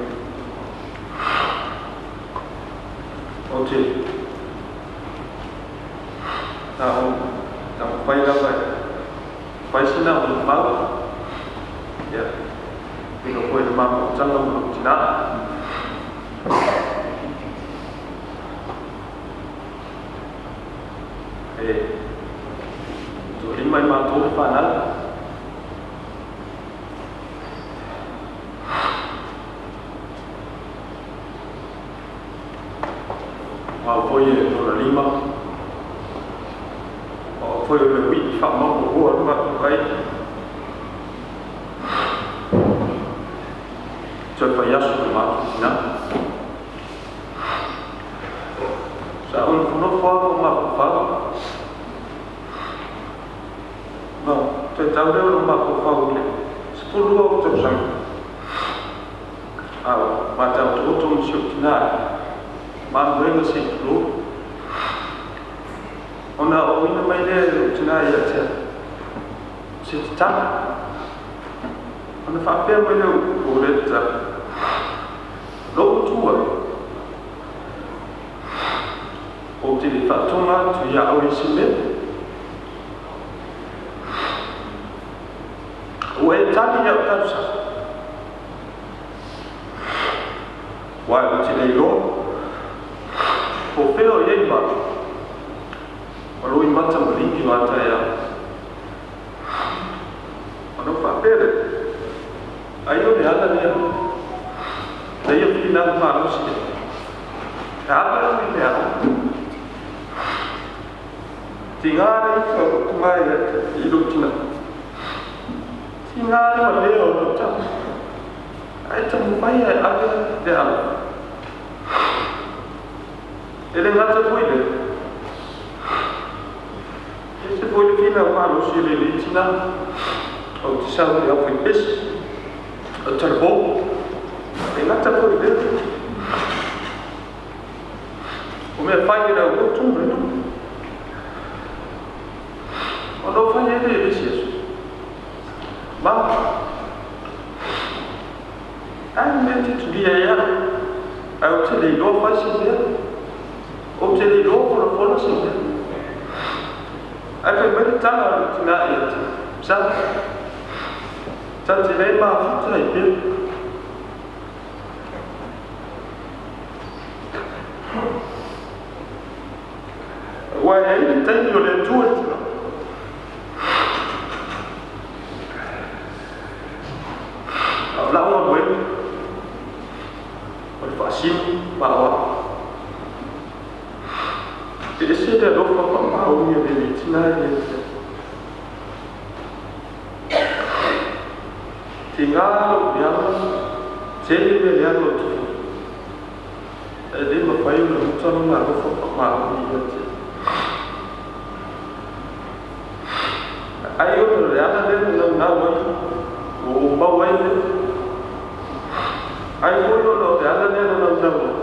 Ou te na o taumafai lava e fai sina au mau, ia, uiga foi i le mafautaga ma lou tina. E toalima i matou le fanau. O au foi e lona lima. O au foi o le ui'i faamau muamua o le matou aiga. Toe fai aso le matou tina. Sa ou nofonofo lava ma mafaufau. Ma toe tau lea o lou mafaufau i le 12 o ou tausaga. A o mataotooto ma si ou tina i mamoega se i tulou. Ona aoaoina mai lea e lou tina ia te au, o se tatalo. Ona faapea mai lea o upu o lea tatalo, Lou tua, ou te le faatoga atu ia oe i se mea. Ua e tali i au talosaga, aua ou te le iloa po o fea o i ai malu ma loimata maligi o a taeao. Ona ou faapea lea, Ai o le ala lea na ia finau malosi ai, e ave au i le aoga. Tiga le i'a o lou tama ia te i lou tina. Tiga le malea o lou tama. Ae taumafai e ave le aoga. E le gata foi i lea. foi le fina malosi e lenei tinā. Ou te sau i le aufaipese, o le talavou, e gata foi i lea. O mea fai e le aulotu ma le nuu. Ona ou fai ai lea i le isi aso. Ma, ai le mea e te tulia ai au, ae ou te le iloa fai se mea. Ou te le iloa folafola se mea. Ae fai mai le tala a lou tinā ia te Sa, ta te le mafuta i pea. Aua e i ai le taimi o le Atua e tino. A o lau galuega, o le faasino ma aoao. E ese le alofa faamaoni o lenei tina ia te au. Tiga lou leaga, tele mea leaga ou te faia. E le mafai ona uta lona alofa faamaoni ia te au. Ai ona o le ala lea na naunau ai, ua ou mau ai lea. Ai foi ona o le ala lea na naunau ai,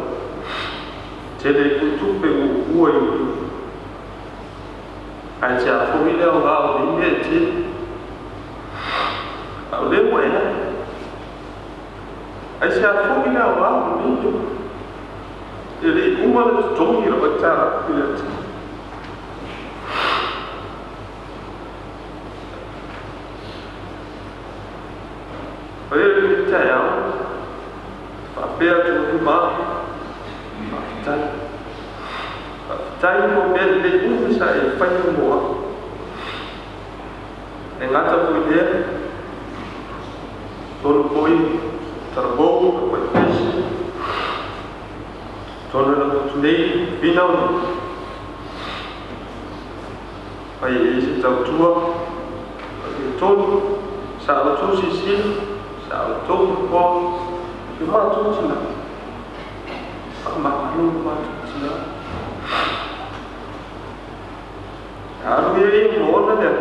tele ai foi tupe ua ou ua i ou lima. Ae te a foi le aoga o nei mea e tele. A o lea ua e alu. Aisea foi le aoga o nei mea? E le i uma le totogi o lau aitalafu i le Atua. Paia i lenei taeao, faapea atu ai ma au, faafetai. Faafetai mo mea lelei uma sa e faia mo au. E gata foi i lea, tonu foi talavou ma paipesi, tonu e lako atu nei, finau nei. Fai e ai se tautua, e tonu, sa outou silasila, sa outou nofoa, i o matou tina. Faamagalo lo matou tina. Alu ia ia ma ona lea,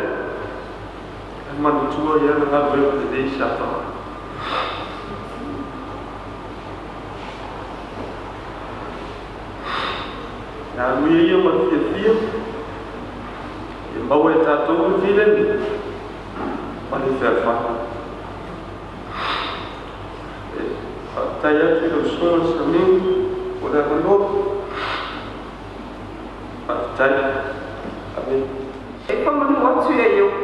ae manatua i ana galuega lelei sa faaaoga. Alu ia ia ma le fiafia, ia maua e tatou le filemu ma le fealofani. E faafetai atu i lau Susuga Samiu mo le avanoa. Faafetai. Amene. E faamanu atu ia Iobo,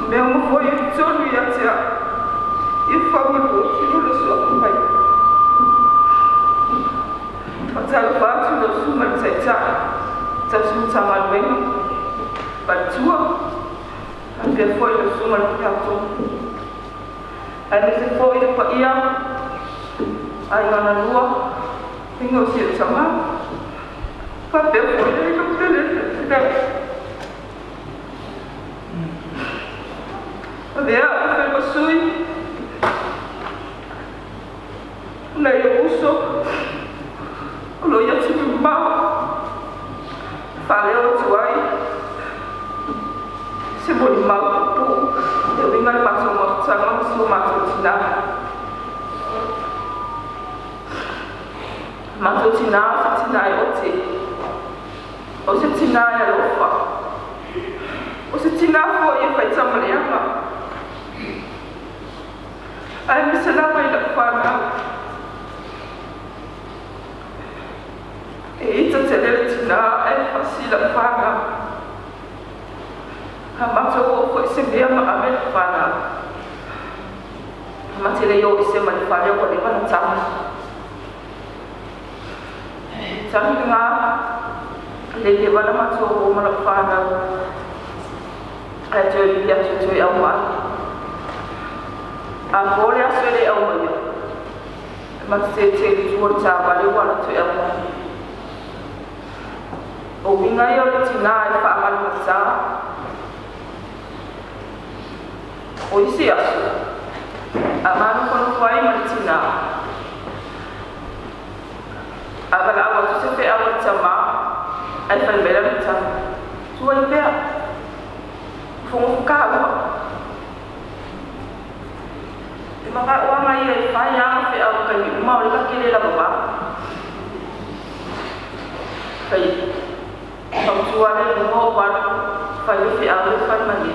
mea uma foi e tonu ia te au, ia faamanu atu i lona suafa mai. Faatalofa atu i lau Susuga i le Taitai, tausi Matagaluega, Faletua, faapea foi lau Susuga i le Tiakono, aemaise foi le paia aiga na lua, faiga o si ou tama, faapea foi le aiga pele le Avea au faiva sui, nai ou uso, o lo o i atunuu mamao, e faaleo atu ai se molimau puupuu e uiga i le matou mafutaga ma si o matou tinā. Matou tinā o se tinā e ote, o se tinā e alofa, o se tinā foi e faitama leaga, aemaise lava i lau fanau. E ita tele le tinā ae faasi lau fanau. A matou oo foi i se mea ma ave lau fanau. Ma te le i oo ese mai le fale ua leva ona tagi. Tagi lena le leva ona matou o ma lau fanau ae toe lili atu e toe aumai. A po le aso e le aumaia, e matou te i tua o le taavale ua alu toe aumai. O uiga ia o le tinā e faamalumatā. O isi aso, a manofonofo ai ma le tinā, a valaau atu se feau a le tamā, Ae fai mai la tama, tuai pea, fogofoka ua. E makaʻuaga ia e fai aga feʻau taimi uma o le vakele lava va. Fai fautua le luma o alu fai o feʻau e fai mai e.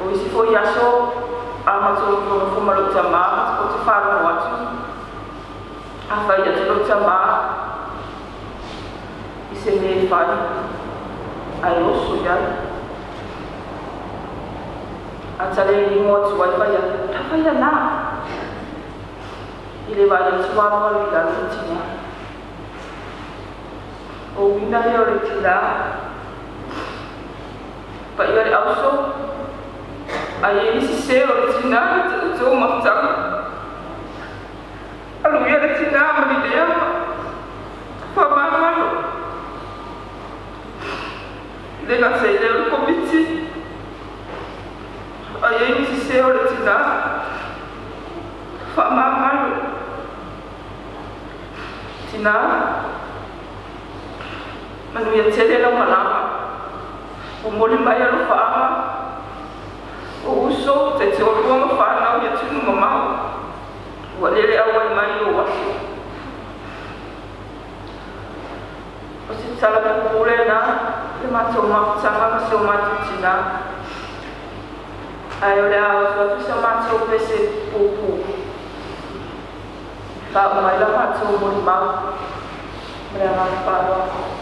O isi foi aso a matou nofo ma lou tamā ou te faalogo atu. A fai atu lou tamā i se mea e fai ae oso i ai. A tale ligo atu ai fai atu, ta fai lana. I le vaai atu alualu i lalo le tinā. O uiga lea o le tinā. Paia le auso, a i ai nisi sē o le tinā i te outou mafutaga. Alu ia le tinā ma ni leaga. Faamagalo. Le gata i lea o le Komiti. A i ai nisi sē o le tinā. Faamagalo. Tinā. Manuia tele lau malaga. Momoli mai alofaaga o uso, taitoalua ma fanau i atunuu mamao. Ua lele auai mai i ou aso. O se tala puupuu lena i le matou mafutaga ma si o matou tinā. Ae o le a oso atu sa matou pese puupuu e faauma ai la matou molimau. Ma le agaga faaaloalo.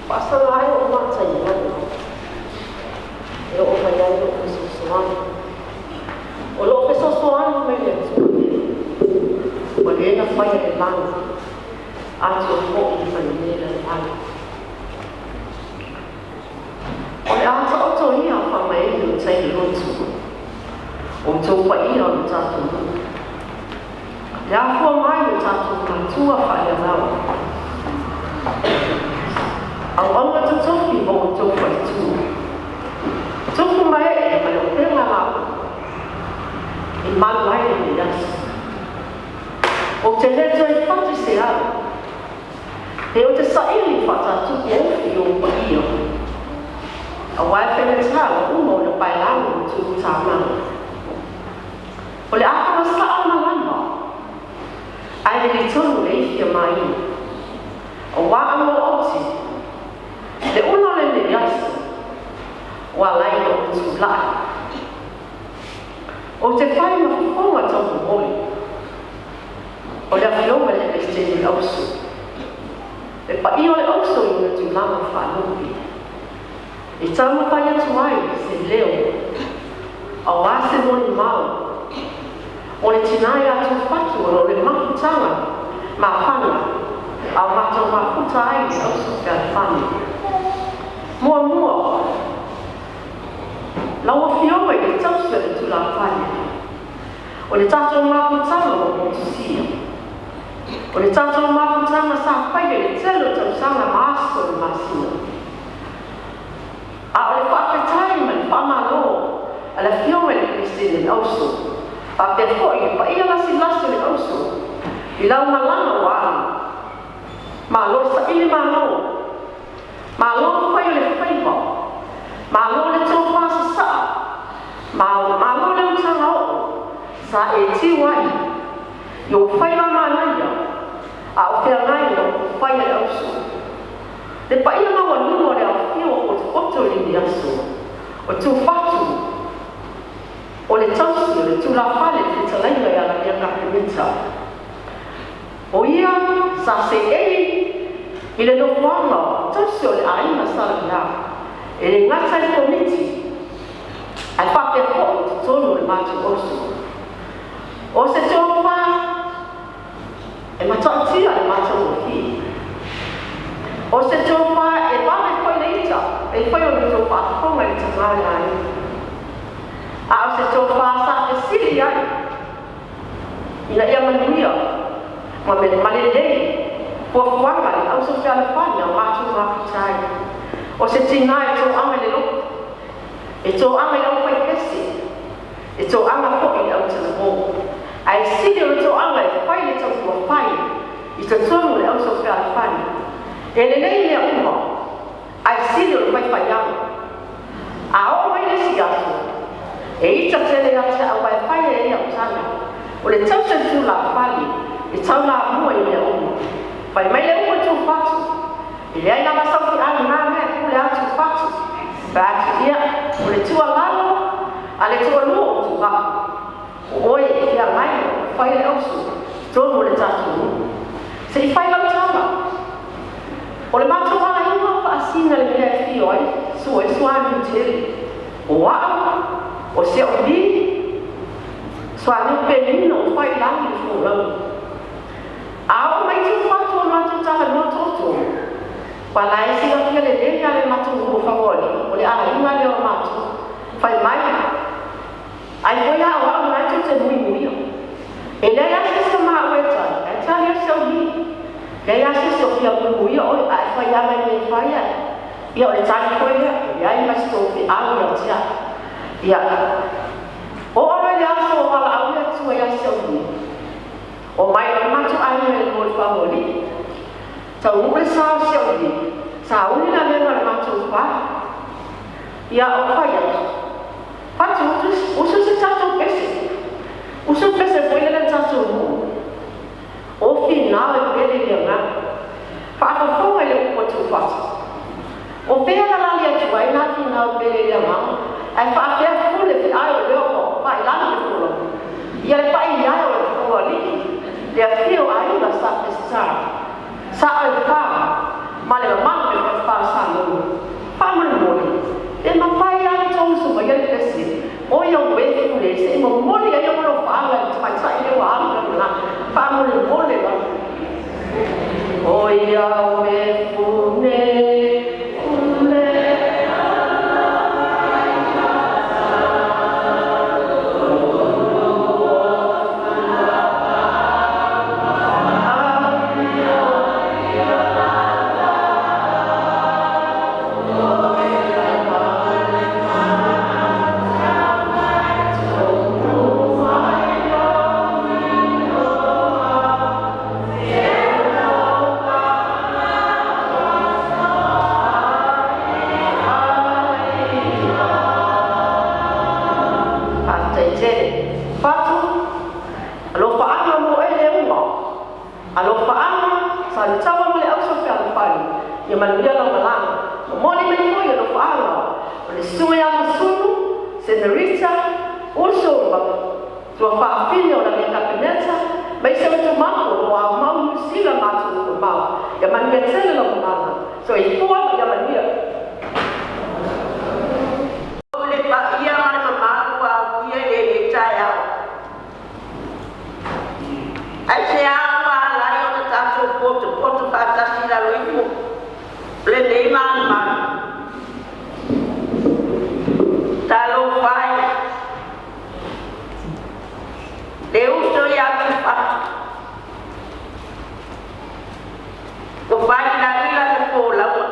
Faasaga ai o'u mata i mauga, e oo mai ai lo'u fesoasoani. O lo'u fesoasoani mai le Atua, o le na faia le lagi, atoa fo'i ma le mea lalelagi. O le a taoto ia faamaeli o tai le lotu, o outou paia o le tatou nuu. Le afua mai o tatou matua faaleagaga. Auauna totofi ma outou faletua. Tupu ma ee ma le upega lauu e malu ai lenei aso. Ou te le toe fatu se alo, pe ou te saili faatatupu ofi i ou paia, auā e faigata ua uma ona paelagi le tuutamaga. O le a fagasa'a malama, ae lelitonu le ifi a māina, auā auauauti, le ula o lenei aso, ua ala ai ona ou tulai. Ou te fai ma fofoga taumomoli o le Afioga i le Peresetene o le Auso, le paia o le auso i ona tulaga faalupe, e taumafai atu ai se leo auā se molimau o le tinā ia Tufatu ona o le mafutaga mafana a o matou mafuta ai i le auso fealofani. Muamua, lau Afioga i le tausi o le tulafale, o le tatou mafutaga ua motusia. O le tatou mafutaga sa faia i le tele o tausaga ma aso o le masina. A o le faafetai ma le faamalo a le Afioga i le Peresetene o le Auso, faapea foi le paia lasilasi o le auso i lau malaga ua alu, malo saili malo, malo le fai o le faiva, malo le tofa sasaa, malo le utaga oo sa e tiu ai i ou faiva manaia a o feagai ma upufai a le auso. Le paia maualuga o le aofia ua potopoto i lenei aso, o Tufatu, o le tausi o le tulafale le fetalaiga ia Lavea Kapemeta. O ia sa seei i le nofoaga o tausi o le aiga sa Lavea, e le gata i le komiti, ae faapea foi i totonu o le matou auso. O se tofa e matautia le matagofie. O se tofa e vave foi le ita, e pei foi ona outou faafofoga i le tama o le aiga. A o se tofa sa fesili ai ina ia manuia ma ma lelei fuafuaga a le auso fealofani a o matou mafuta ai. O se tinā e toaga i le loto, e toaga i le aufaipese, e toaga foi i le autalavou. Ae sili o le toaga e fai le tautua fai i totonu o le auso fealofani. E lelei mea uma, ae sili o le faifaiaga. A oo mai le isi aso, e ita tele ia te au ae fai e ai au tala, o le tausi o le tulafale e taulamua i mea uma. Fai mai le upu e Tufatu, e leai lava sau feau na mea e pule atu Tufatu. Fai atu ia, o le tuualalo a le toalua o Tuvalu, o oe e feagai ma upufai a le auso i totonu o le tatou nuu. Se i fai lau tala. O le matou aiga faasina le mea e fio ai sua ai suaniu tele. O a'u, o si a'u li, suaniu penina ua fai i lagi le folauga. A oo mai Tufatu o le matou talanoa toto, ua la e silafia lelei lava le matou nuu o Fagoalii, o le aiga lea o matou. Fai mai, ai foi a o a'u na e tou te muimuia. E leai lava se isi o maua e tali, ae tali atu si au li. Leai lava se isi o fia muimuia oe, a e fai aga i mea e fai ai. Ia o le tali foi lea, e leai ma se tou feau ia te a'u. Ia, oo loa i le aso ua valaaulia atu ai ia si au li, omai loa le matou aiga i le moe Fagoalii. Taunuu le sa o si au li, sauni le avega o le matou pa. Ia, ou fai atu, Fatu, usu se tatou pese. Usu le pese foi lele a le tatou nuu. O finau e pele i le agaga. Faafofoga i le upu a Tufatu. O fea na lali atu ai na finau e pele i le agaga, ae faafea fule feai o lea ua failagi le folauga. Ia le paia e o le Fofoalii, le afio o aiga Sa Peseta, Sa Oefa ma le mamalu o le Falefa matou, faamolemole, pe mafai lava ona tou usu maia le Peresetene, o ia uefu le se i momoli ai ou alofaaga i le tamaitai lea ua alu i lau malaga, faamolemole lava. O ia uefu ne Faafetai tele. Fatu, alofaaga mo oe le uma. Alofaaga, sa le taua ma le auso fealofani. Ia manuia lau malaga. Momoli mai foi alofaaga o le susuga ia Masulu, Senorita, uso ma tuafaafine o la Kapeneta, maise o tumapo o ao mau Niu Sila ma atunuu mamao. Ia manuia tele lau malaga. Soifua ma ia manuia. O le paia ma le mamalu ua aofia i lenei taeao. Ai se a ua ala ai ona tatou potopoto faatasi i lalo ifo o lenei malumalu. Talofa e le uso ia Tufatu. Ua failagi lana folauga.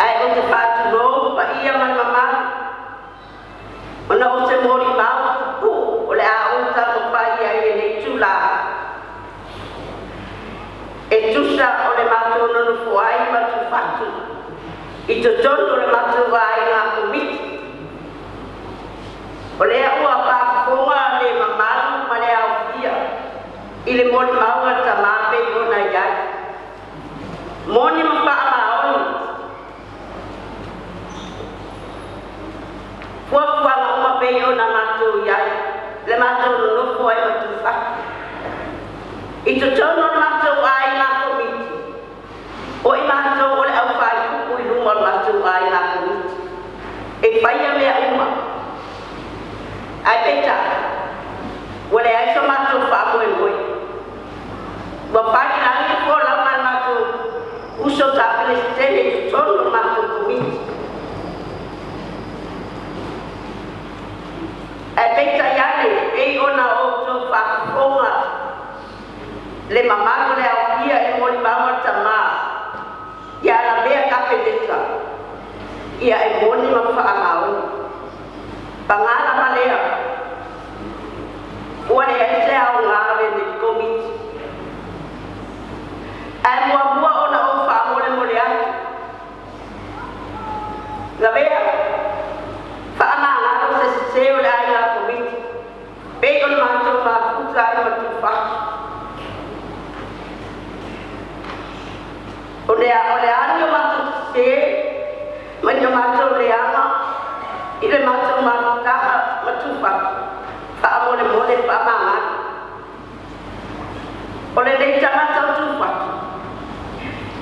Ae ou te faatulou paia ma le mamalu ona o se molimau puupuu o le a ou taumafai ai i lenei itulā e tusa o le matou nonofo ai ma Tufatu i totonu o le matou aiga Komiti. O lea ua faafofoga le mamalu ma le aofia i le molimauga a le tamā pei ona i ai. Moni ma faamaoni fuafuaga uma pei ona matou i ai le matou nonofo ai ma Tufatu. I totonu o le matou aiga Komiti, o i matou o le aufaiupu i luma o le matou aiga Komiti. E faia mea uma. Ae peitai, ua leai so matou faamoemoe. Ua failagi folauga a le matou uso sa Peresetene i totonu o le matou Komiti. Ae peitai ane, pei ona outou faafofoga le mamalu o le aofia i le molimau a le tamā ia lavea Kapeneta, ia e moni ma faamaoni. Pagā lava lea, ua leai se aoga o lenei Komiti. Ae muamua ona ou faamolemole atu, lavea, faamagalo se sesē o le aiga Komiti, pei ona matou mafuta ai ma Tufatu. O le a ni o matou sesē ma ni o matou leaga i le matou mafutaga ma Tufatu, faamolemole faamagalo. O lenei tagata o Tufatu,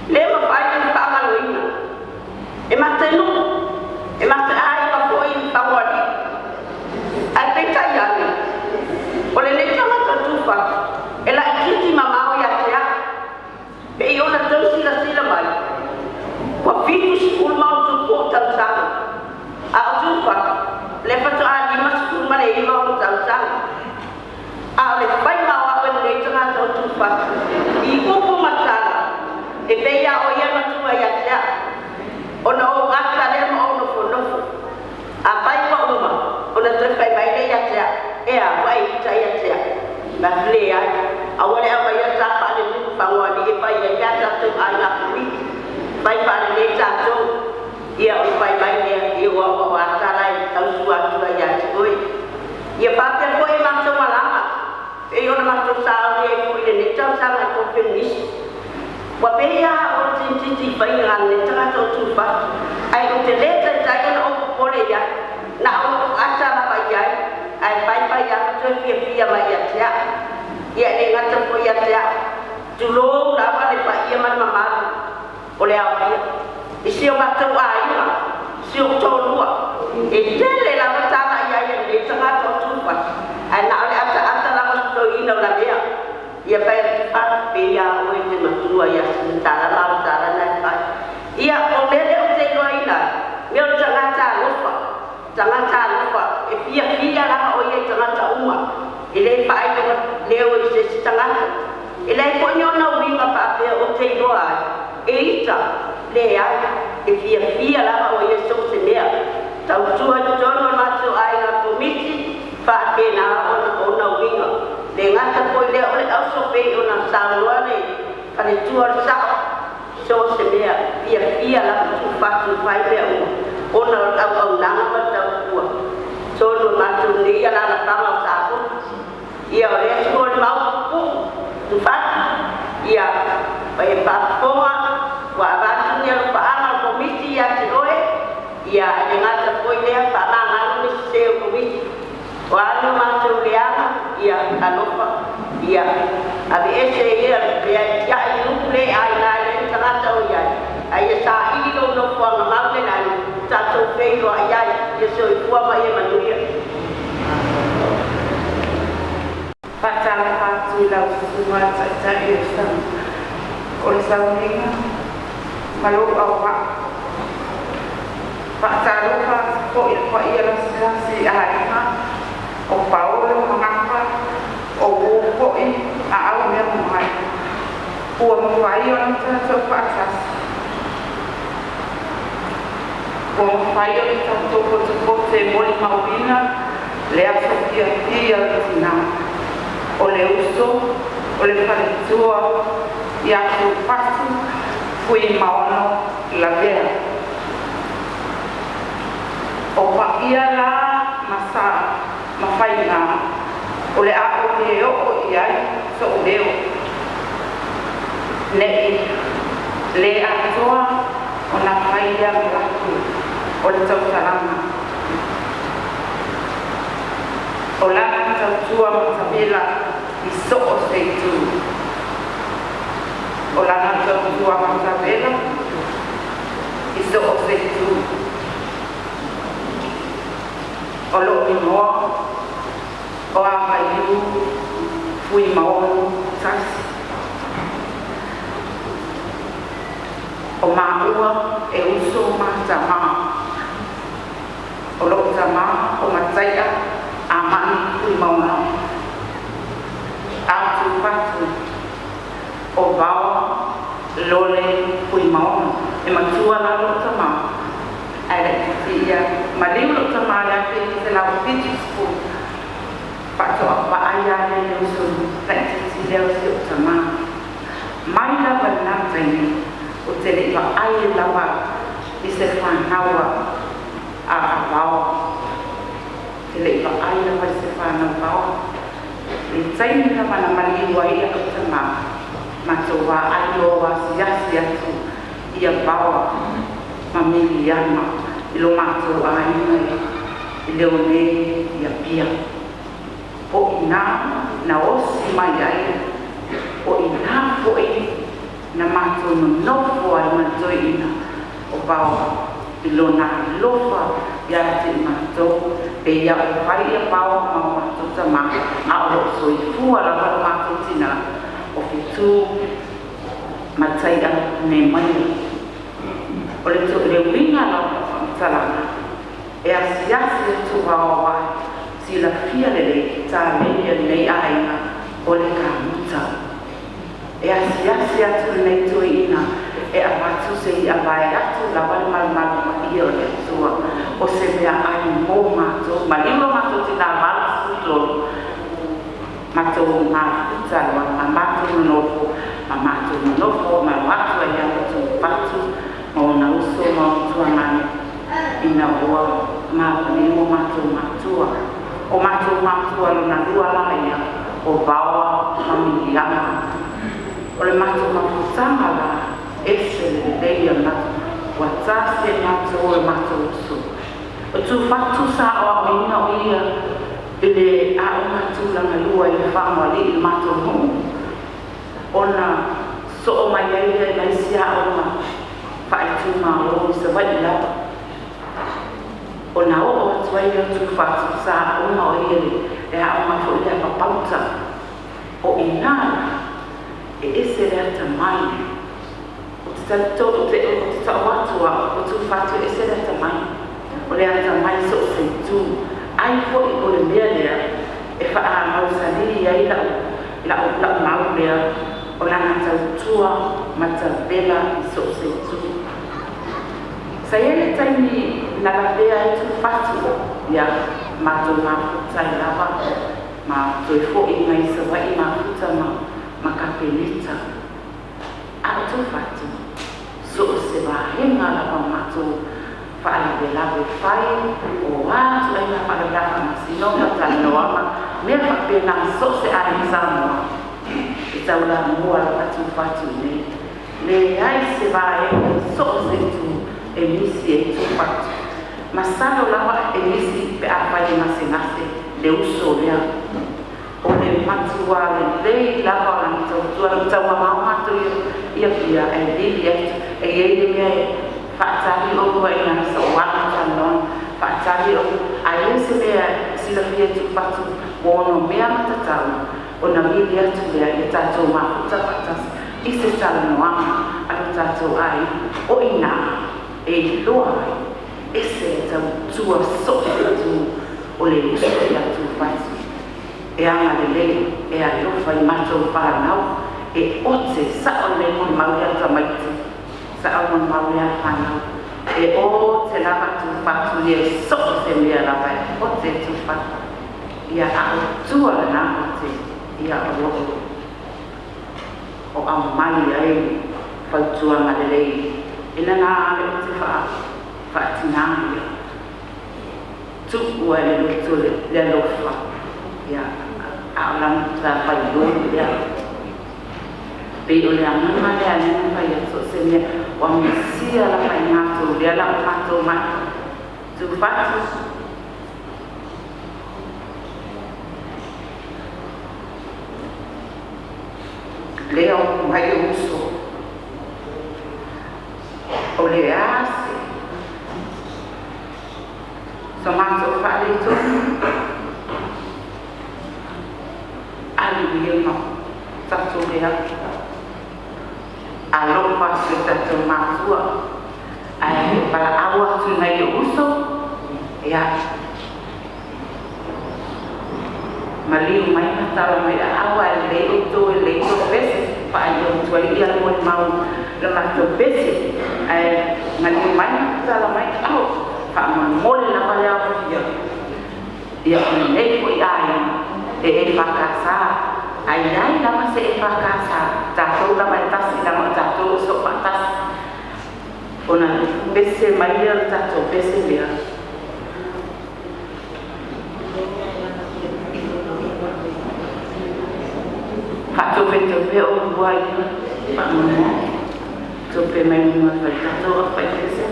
le mafai ona faagaloina. E ma te nuu, e ma te aiga foi i Fagoalii. Ae peitai ane, o lenei tagata o Tufatu, e laitiiti mamao ia te au. Pei ona tou silasila mai, ua 70+ tausaga. A o Tufatu, le faatoa 59 ona tausaga. A o le faiga o au e lenei tagata o Tufatu, i upu ma tala, e pei a o ia matua ia te au. Ona ou ata lea ma ou nofonofo. Afai ua uma, ona toe fai mai lea ia te au, e a, ua e ita ia te au. Ma leai, aua le aumaia ta faalenuu Fagoalii e fai ai pe a tatou aiga Komiti. Fai faalelei tatou, ia ona fai mai lea, ia ua ua atala e tausu atu ai ia te oe. Ia faapea foi e matou malaga, pei ona matou sauni ai foi i lenei tausaga i konifenisi. Ua pei lava o le tinititi i faiga a lenei tagata o Tufatu, ae ou te le taitai ona ou popole i ai. Na ona ou ata lava i ai, ae faifai lava toe fiafia mai ia te au. Ia e le gata foi ia te au, tulou lava le paia ma le mamalu. O le aofia i si o matou aiga, si ou toalua, e tele lava tala i ai a lenei tagata o Tufatu, ae na o le ataata lava o si toeaina o Lavea. Ia fai atu Tufatu, pei lava oe e te matua ia Sinatala ma au tala na e fai. Ia, o mea lea ou te iloaina ai, mea o le tagata alofa, tagata alofa, e fiafia lava o ia i tagata uma, e le faailoga leo i se isi tagata. E leai foi ni ona uiga faapea ou te iloa ai, e ita, leai, e fiafia lava o ia i so o se mea. Tautua i totonu o le matou aiga Komiti, faapena ona uiga. Le gata foi lea o le auso pei ona saunoa le faletua o le sao, so o se mea, fiafia lava Tufatu e fai mea uma, ona o le auaunaga ma le tautua. Totonu o matou nei alaalafaga o Safotu, ia o lea e molimau pupuu Tufatu, ia e faafofoga ua avatu ni alofaaga o le Komiti ia te oe, ia e le gata foi lea faamagalo le sese o Komiti. O a ni o matou leaga, ia alofa, ia aveese ia le tiai i upu le aina e le tagata o i ai, a ia saili lou nofoaga mau le lagi, tatou feiloai ai, ia soifua ma ia manuia. Faatalofa atu i lau Susuga i le Taitai o le Sauniga ma lou auvaa. Faatalofa atu foi i le paia lasilasi i aiga o Paolo ma Gafa, o uo foi a au mea mai. Ua mafai ona tatou faatasi. Ua mafai ona tatou potopoto e molimauina le aso fiafia o le tinā, o le uso, o le faletua ia Tufatu Fuimaono Lavea. O paia la ma sa ma faiga o le a ou le oo i ai so'u leo, ne'i lē atoa ona fai lea manatu o le tautalaga. O lana tautua matavela i so o se itu. O lana tautua matavela i so o se itu. O lo'u igoa o Amaiu Fuimaono Tasi. O maua e uso ma tamā. O lo'u tamā o Mataia Amani Fuimaono. A Tufatu o Vaoa Lole Fuimaono. E matua la lo'u tamā ae laitiiti ia. Maliu lo'u tamā i le 1970, faatoa vaai lava lea i le uso laitiiti lea o si o'u tamā. Mai lava i lena taimi, ou te le'i vaai lava i se fanau a Vaoa. Te le'i vaai lava i se fanau Vaoa. I le taimi lava na maliu ai la'u tamā, matou vaai loa asiasi atu ia Vaoa ma Miliana i lo matou aiga i Leone i Apia. O i inā na osi mai ai, o i inā foi na matou nonofo ai ma le toeaina o Vaoa i lona alofa ia te i matou, pei ia ua fai ia Vaoa ma o matou tamā, a o lo o soifua lava lo matou tinā o Fetu Mataia Nemaia. O le le uiga la o lau faamatalaga, e asiasi atu Vaoa silafia lelei taleni a lenei aiga o le kamuta. E asiasi atu lenei toeaina e avatu se i'a vaeatu lava le malumalu paia o le Atua o se meaai mo matou. Maliu lo matou tinā 83, matou mafuta loa ma matou nonofo ma matou nonofo ma o atu ai lava Tufatu ma ona uso ma ona tuagane ina ua maliu o matou matua. O matou matua lona lua la ia o Vaoa ma Miliana. O le matou mafutaga la, ese le lelei o le matou ua tasi e matou o le matou uso. O Tufatu sa aoaoina o ia i le aoga tulaga lua i le Fagoalii i le matou nuu, ona soo mai ai lea i ma isi aoga. ai lea o Tufatu sa aoga o ia i le aoga foi lea papauta. O i ina la, e ese le atamai. Ou te talitonu, ou te, ou te tau atu au, o Tufatu e ese le atamai. O le atamai so o se itu. Ai foi o le mea lea e faamausalī ai lau, lau, lau mau lea o lana tautua matavela i so o se itu. Sa i ai le taimi na lavea ai Tufatu, ia, matou mafuta ai lava ma toe fo'i mai Savaii mafuta ma, ma Kapeneta. A o Tufatu, so o se vaega lava o matou faalavelave fai, o a ituaiga faalavelave faamasinoga, talanoaga, mea faapena, so o se aiga Samoa e taulamua lava Tufatu i inei. Leai se vaega i so o se itu e misi ai Tufatu. Masalo lava e misi pe afai e gasegase le uso lea. O le matuā lelei lava o lana tautua, na taumamao matou i Apia ae lili atu. E i ai le mea e faatali oulua i lana sauaga talanoaga, faatali oulua. A i ai se mea e silafia e Tufatu ua onomea ma tatau, ona vili atu lea ia tatou mafuta faatasi i se talanoaga a lo tatou aiga. O i ina e iloa ai, ese le tautua soo se itu o le uso ia Tufatu. E agalelei, e alofa i matou fanau, e ote sao lelei molimau lea tamaiti, sao molimau lea fanau. E ote lava Tufatu ia i soo se mea lava e ote Tufatu. Ia a o tua lena ote, ia o loo o aumai ai fautuaga lelei e nana le ote faa faatinā ia. Tuu ai le loto le alofa, ia a o lana matafaioi lea. Pei o le agaga lea lea na fai atu so o se mea ua misia lava i matou lea la ua matou mai Tufatu. Lea o mai o uso o le a se so matou faaletonu alu ia ma tatou lea alofa atu i tatou matua ae valaau atu i nai ou uso ia maliu mai ma tala mai aao ae lelei outou e lelei tou pese faaio atu ai ia molimau le matou pese ae maliu mai ma tala mai aao faamolemole lava le aofia ia o lenei foi aiga e EFKS a i ai lava se EFKS tatou lava e tasi leaga o tatou e soofaatasi ona pese mai lea o le tatou pese lea. Faatopetope oulua ia faamolemole. Tope mai luga o le fale tatou au faipese.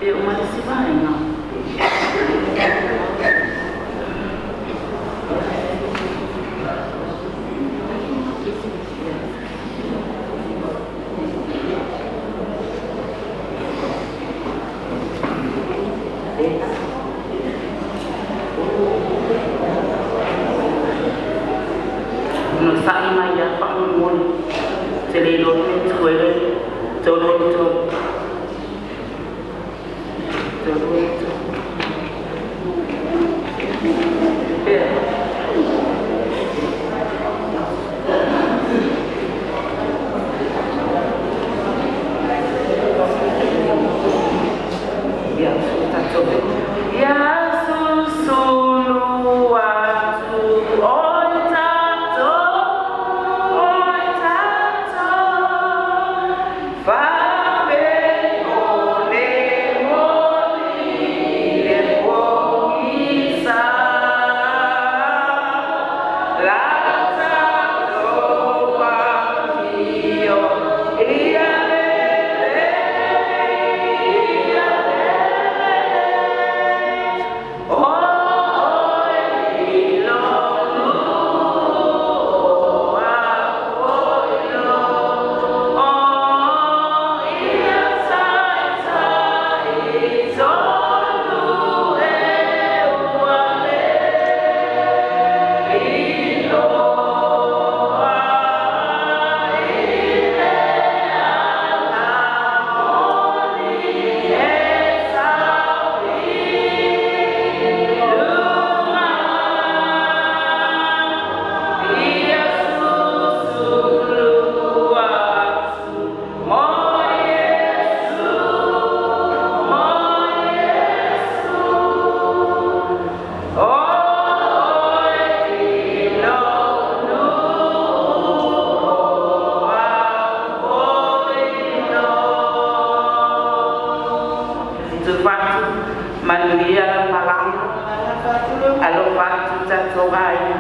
E uma le isi vaega. Onosai mai lava faamolemole. Ou te le iloa le mea e tuai ai. 3 2 3. 3 2 3. Pea. Ia, tatou. Ia susulu atu oi tatou, oi tatou, faapea. tatou aiga.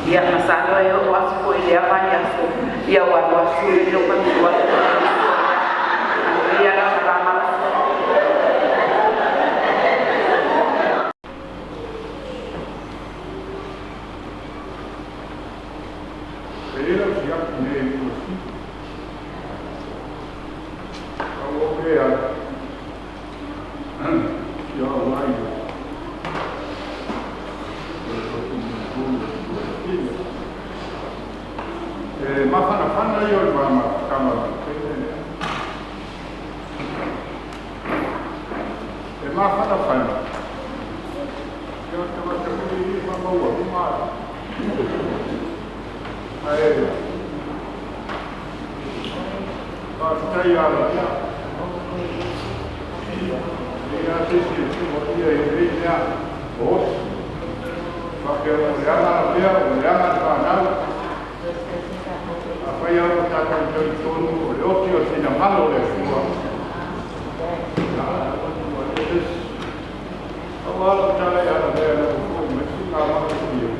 Ia masalo e oo atu foi i lea vaiaso, ia ua alu atu le leo matua. Manuia lau malaga. E i lau siaki nei i ua si. Au o ke a. Ia au ai. E mawhanawhana i o le mama kama E mawhanawhana. Ia te wata kuri i whamaua uma. Ae. Whaatai ala ia. Ia te si si mo ia i rei mea. O. Whakea o le anga la pea, o le anga te whanau. A whai au tātou tau tonu, o le oti o sina malo le sua. Ia, o le tes. Au ala o tālai ala mea le o fō, me si ngā maka fio.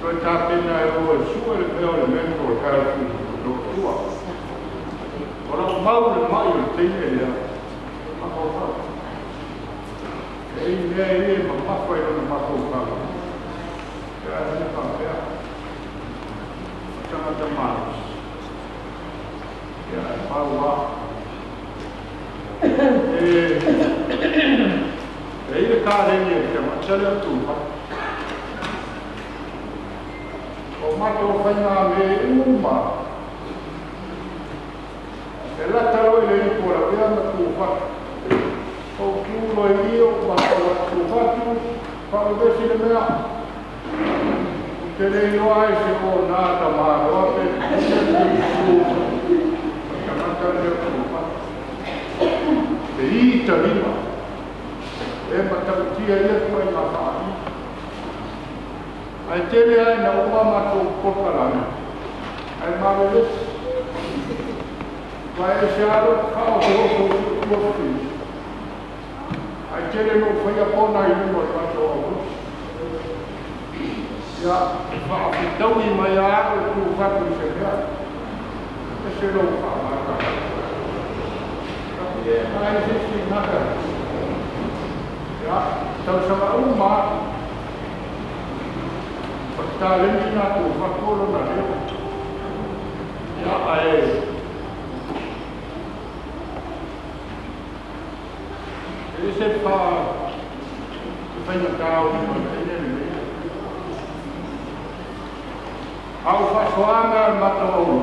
Toi tāpena e o e sua le mea o le mental health o tua. O lau mau le mai o le teine lea. Makau E i mea e e mamafa i lona makau kau. Ia e whapea. Tangata manos. Ia e pau wā. E i le kārengi e te matele o tūha. O mato whainga me uma. E lata roi le ipo la pea ma tūha. O tūlo e io ma o tūha tū. Whakaresi le mea. Te le iloa ai se o nā ta māroa pe tū. Tangata le tūha. Te i ta lima. E matautia ia tua i ngā whaai. Ai tele ai na uma matou kokalana. Ai marelesi. Vai e se aro whao te oso tua whiri. Ai tele no whaia pona i luma i matou au. Ia whaafitaui mai a au tū whatu i se mea. E se lou whaamata. E ai se si ngaka. Ia, tau sama uma. O tā lengi nā tō whakoro na reo. Ia, ai. E se wha te whainga kāo i ma teine le mea. Au whasoanga mata olo.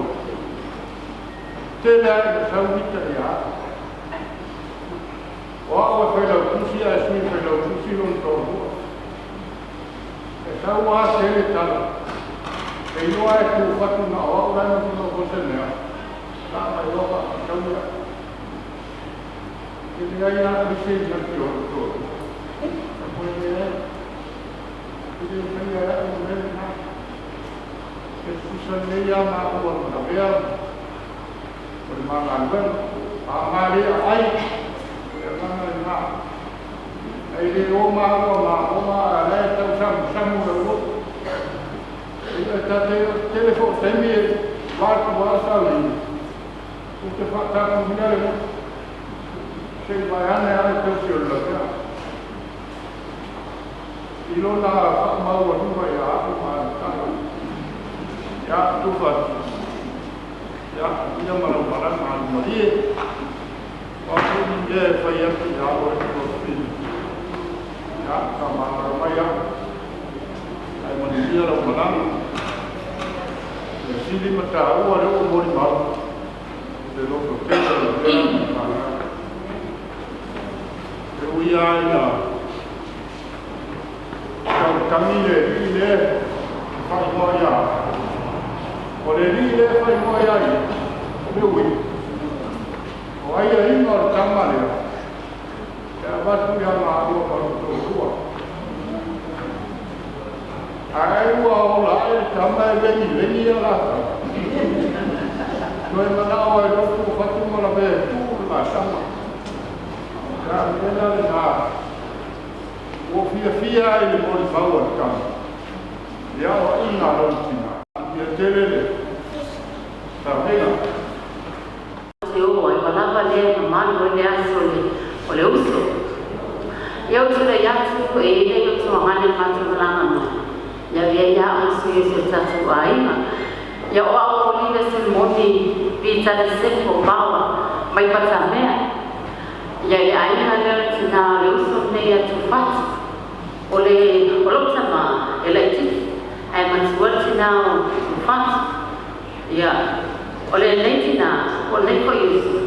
Tele ai na sauhita ia. O au e whailau tusi a sui whailau tusi lon tōrua. E sau a tele tala. E iloa e tū whatu na o au lana tuna ko se mea. Tā mai oka a tauia. Te mea ia a se i nati o tōrua. Ka koe e. Te leo whaia e au mele nā. Te tusa nei a mā ua mana mea. O le mangaluega. A mare a ai. E nganga le ngā. Ai le o mā ua mā o mā a le tau samu samu le ua. E ta te telefo temi e wātu wā sau i. U te whātāku mina le mo. Se vai ane ane tau si o le lapea. I lona whaamaua numa ia aku mā le tanga. Ia tufa. Ia ia marau maranga alu marie. Wa kuni e whai atu ia o e tua whiri. Ia ka māra mai au. Ai manuia lau maranga. E sili mata ua leo o mori mau. Te loto tele le pera ma whanau. Te ui ai na. Tau tangi le ri le whai hoa ia. O le ri le whai hoa ia i. Le ui. O ai a inga o le tama lea. Te avatu ia ngā ua maru tō rua. Ai ua ola e le tama e vengi vengi ia lata. Toe manao ai lotu o whatu mala me tū le masama. Ka mena le nā. Ua fia fia ai le mori mau a le tama. Le aoaiga a lona tinā. Ia tele le taavega. Te oo ai ua lava lea e mamalu ai le aso o le uso. Ia ou tulai atu e i ai lou tuagane i le matou malaga mai, ia avea ia au ma sui o si o tatou aiga. Ia o au o Olivia Solomoni Pitale Sefo Paoa mai Patamea. Ia i le aiga lea o le tinā o le uso lenei a Tufatu. O le o lou tamā e laitiiti ae matua le tinā o Tufatu. Ia, o lenei tinā, po o lenei foi uso,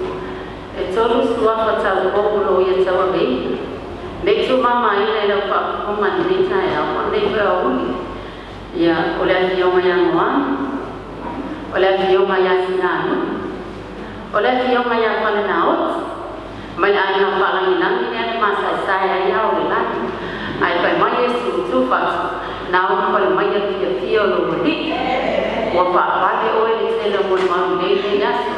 e tolu suafa taupou o lo o ia tauaveina. Ne i tuumamaina i lau faafofoga i lenei taeao ma lenei foi aoauli. Ia, o le Afioga ia Moana, o le Afioga ia Sinanuu, o le Afioga ia Falenaoti, mai le aiga faalagilagi lea na masaesae ai ao o le lagi. Ae fai mai Iesu, Tufatu, na ona fale mai le fiafia o lou Alii. Ua faapale oe i le tele o molimau lelei i lenei aso.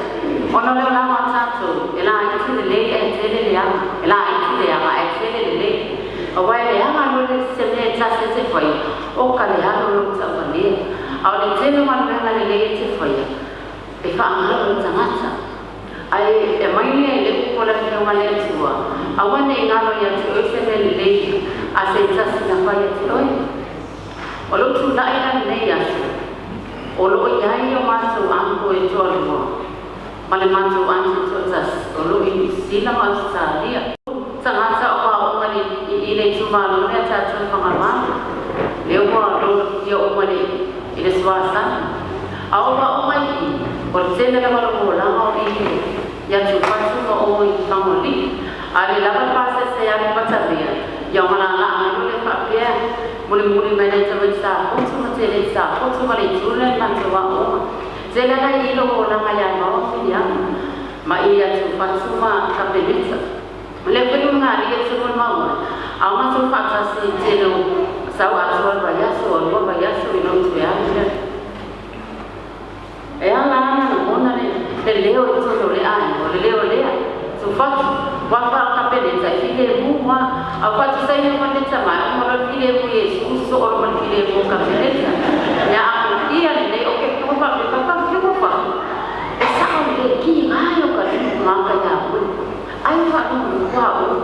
Ona o le olaga o tatou, e laiti lelei ae tele leaga, e laiti leaga ae tele lelei. Aua e leaga loa le se mea e tasi e te faia, o ka le alo lou tauvalea. A o le tele o galuega lelei e te faia, e faagalo le tagata. Ae e aumai lea i le upu a le Afioga a le Atua, Aua ne i galo ia te oe se mea lelei a se tasi na fai ia te oe. O lou tulai la lenei aso, o lo o i ai o matou uncle e toalua ma le matou aunty e toatasi o lo o i Niu Sila ma Ausetalia. Tagata o aoga i le itumalo lea tatou i Fagamalo, lea ua lolofia uma i le suasami. A o aoga i i, o le tele lava o le olaga o i i Atufatu ma o i Fagalii. A le lava le pasese e alu i Patamea, ia ona laalaa mai loa lea faapea, mulimuli mai nai tamaiti Safotu ma tele i Safotu ma le itu lea i le matou aoga. Tele lava i i lou olaga ia Maoa Filiaga ma i Atufatu ma Kapeneta. O lea foi ua galia tonu le mau ai, a o matou faatasi i tele o sau atoa le vaiaso, ua lua vaiaso i lou toe alu lea. E ala ana lagona le le leo i totonu o le aiga, o le leo lea, tufatu, ua fa o Kapeneta e filemu a, a ua faatusaina ma le tama e uma loa le filemu Iesu soo loa ma le filemu o Kapeneta. Ia amuia lenei o ke fua fa fa fa fua fa. E sao le ki ngai o ka limu maka ia oe. Ai faalogologo a ou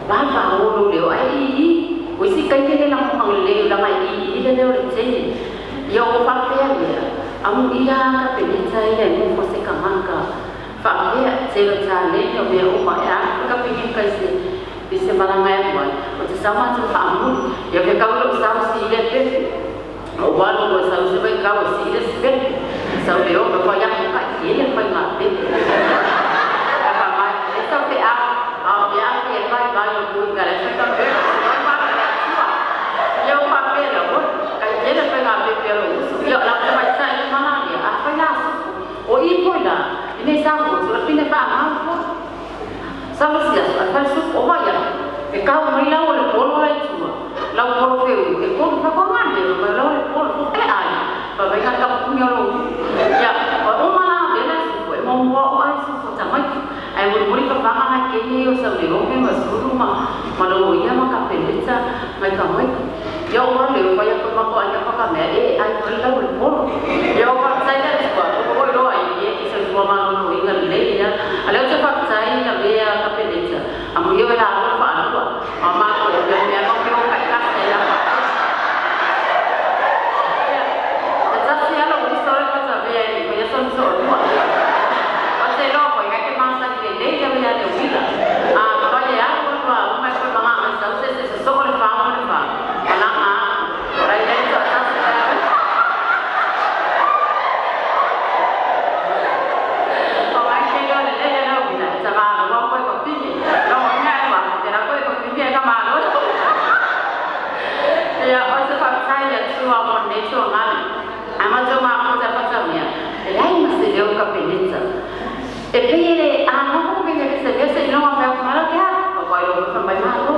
vava o lou leo ae ii o isi taimi e le lagoga lelei o laga e ii le leo o le teine. Ia ua faapea lea, amuia a Kapeneta ia e nofo se tagata faapea, tele o taleni o mea uma e alu foi Kapeneta i se i se malaga e alu ai, o te sau matou faamuli. Ia fekau i lou sau sii lea pepe, ou alu loa sau se vaitau e sii le isi pepe, sau le olo fai atu kai tele faiga pepe. Ae fai mai, e sau pe a, a o pe a fai e vai vai o kui ka le fai ka pepe, vai vai le atua. Ia o faapea lea, oi, kai tele faiga pepe a lou uso. Ia o lau tamaitai le mala lea, a fai la supu. O i foi la, i nei sa motu, o le pine faamau foi. Sau le isi aso, ae fai le supu, o vai atu, e kau mai lau o le polo la i tua, lau polo feui, e kolu fa kwa ngane, fai mai lau o le polo, fo e ai, fai mai ka kapuni o lou ia, o uma la vela supu, e maumua o ai supu tamaiti, ae mulimuli fafaga nai keni o sau le ope ma sulu ma ma lou ia ma kapeleta mai tamaiti. Ia o wale o fai atu ma ko ai ka mea e ai foi lau o le polo. Ia o faafetai le Atua, o oi loa i e te soifua maloloina lelei ia. A lea ou te faafetai i lavea Kapeneta, amuia o e lalua faalua, a matou e mea mea mau ke o taitasi ai a faapea. Ia, e tasi lava lou uso le matavea e le i faia sona toalua. Ou te iloa foi, ngai ke masani lelei lavea ia le uila. A fai e alu alu a uma e koe magaga i sau se se sosoo le fa ma le fa, malaga aku. O la e i ai le toatasi lea. O ngai ke iloa lelei ia le uila, e tamaloa koe fafine. Logoina e alu aku, tela koe fafine e ka malo. Ia, o se faafetai i le Atua mo lenei tuagaga. Ae matou mafuta fatamea, e leai ma se leo Kapeneta. E pei e le anoho me le se mea se iloga fai atu malo ke a, pa wai lo fa mai malo.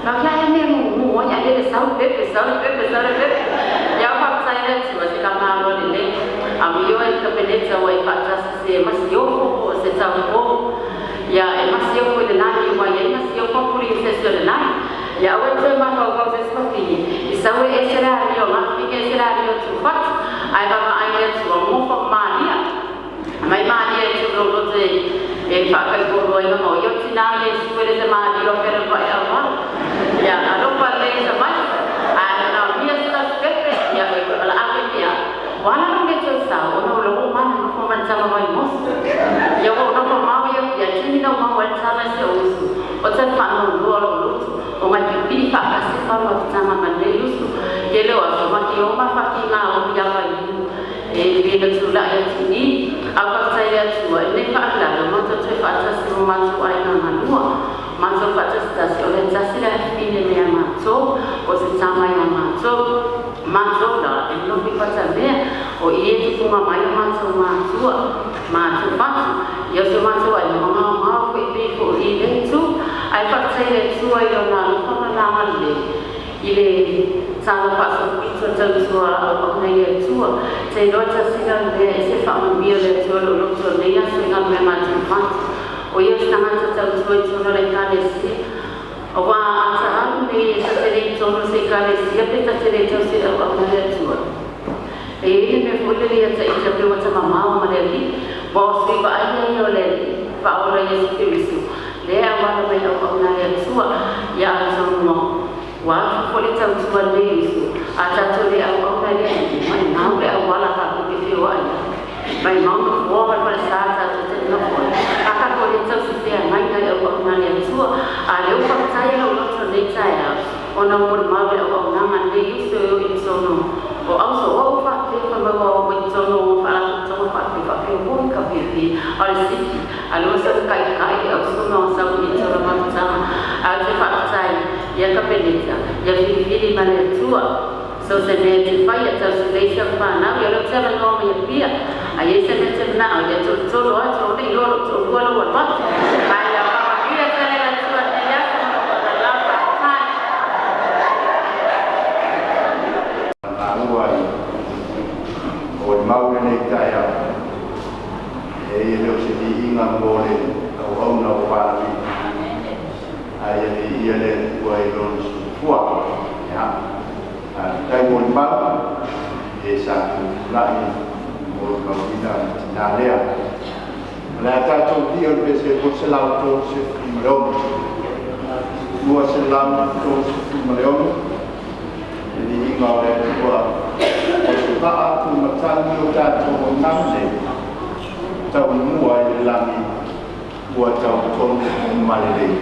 La kia e me mu mu o ia le sau pepe sau le pepe sau le pepe. Ia o faafetai le Atua se ka malo lelei. Amio e Kapeneta ua e faatasi se masiofo po o se taupou. Ia e masiofo i le lagi ua i ai masiofo a pulinsese o le lagi. Ia aua e toe mafaufau se isi fafine i sau e ese le alio gafine ese le alio fatu ai vaavaai le Atua gofa malia mai malia e tulolo te e whakaikoroaina mo i o tina le suere te malia o whera pai awa. Ia, alofa le sa mai. A na mia sa pepe, ia e ala ake ia. Wala no le tau sa, o no lo mana no fo man tama mai mos. Ia o no fo mau ia, ia tini no mau al tama se usu. O te whano lua lo lutu. O mai pipiri whakase wha tama man le usu. Ke leo aso maki o ma whaki ngā o ia mai e vena tula ia tini au whakatai le atua e nei whaakalalo matou toe faatasi mo matou aiga galua matou faatasitasi o le tasi le afifine mea matou o se tama ia matou matou la e nofi patamea o i e tupuga mai o matou matua matou fatu ia o se matou aiga magaogao fo'i pei fo'i i le itu ae faafetai le Atua i lona alofa ma lana agalelei i le tala faasopito tautua auauna i le Atua. Te iloa tasi la mea e se faamanuia le Atua lou loto o lenei aso i galuega a Timofati. O ia o se tagata tautua i totonu o le Ekalesia. Auā a ta alu nei e ta te le i totonu o se Ekalesia pe ta te le tausi i le auauna a le Atua. E i ai le mea foi lele ia ita pe ua ta mamao ma le Alii, ua o sui vaaia ia o le Alii, Faaola Iesu Keriso, lea e auala mai auauna a le Atua, ia atonu ua afu foi le tautua a lenei uso, a tatou le auauna i le Alii, maimau le auala tatou te feoai ai. Maimau nofoa ma le falesa tatou te nonofo ai. A tatou le tausi feagaiga i auauna a le Atua, a lea ua faafetai i lou loto i lenei taeao, ona ua molimau le auaunaga a lenei uso e o i totonu o auso o au faapea fa maua o mai totonu o faalapotopotoga faapea faapea oi ka fiafia a o le sifi a lua sa kaikai le auso ma sau i totonu o mafutaga a o te faafetai ia Kapeneta ia filifili ma le Atua so se mea te fai a tausulei sa whanau ia leo te avanoa mai apia a ia se mea te manao ia tolotolo atu o nei loa lou toalua lou alu atu ae ia faamanuia tele le Atua i lenei aso ma lou lava faafetai. Maua i o le mau lenei taeao, e e le o se viiga mo le auauna o valaauina, ae ia viia le Atua i lona soifua. Ia, faafetai mo le mau, e sa tulai molimauina le tinā lea. O le a tatou viia o le pese 236. 236, le viiga o le Atua o se vaa tumatagi o tatou auaunaga nei, taumua i le lagi ua tautonu ma lelei.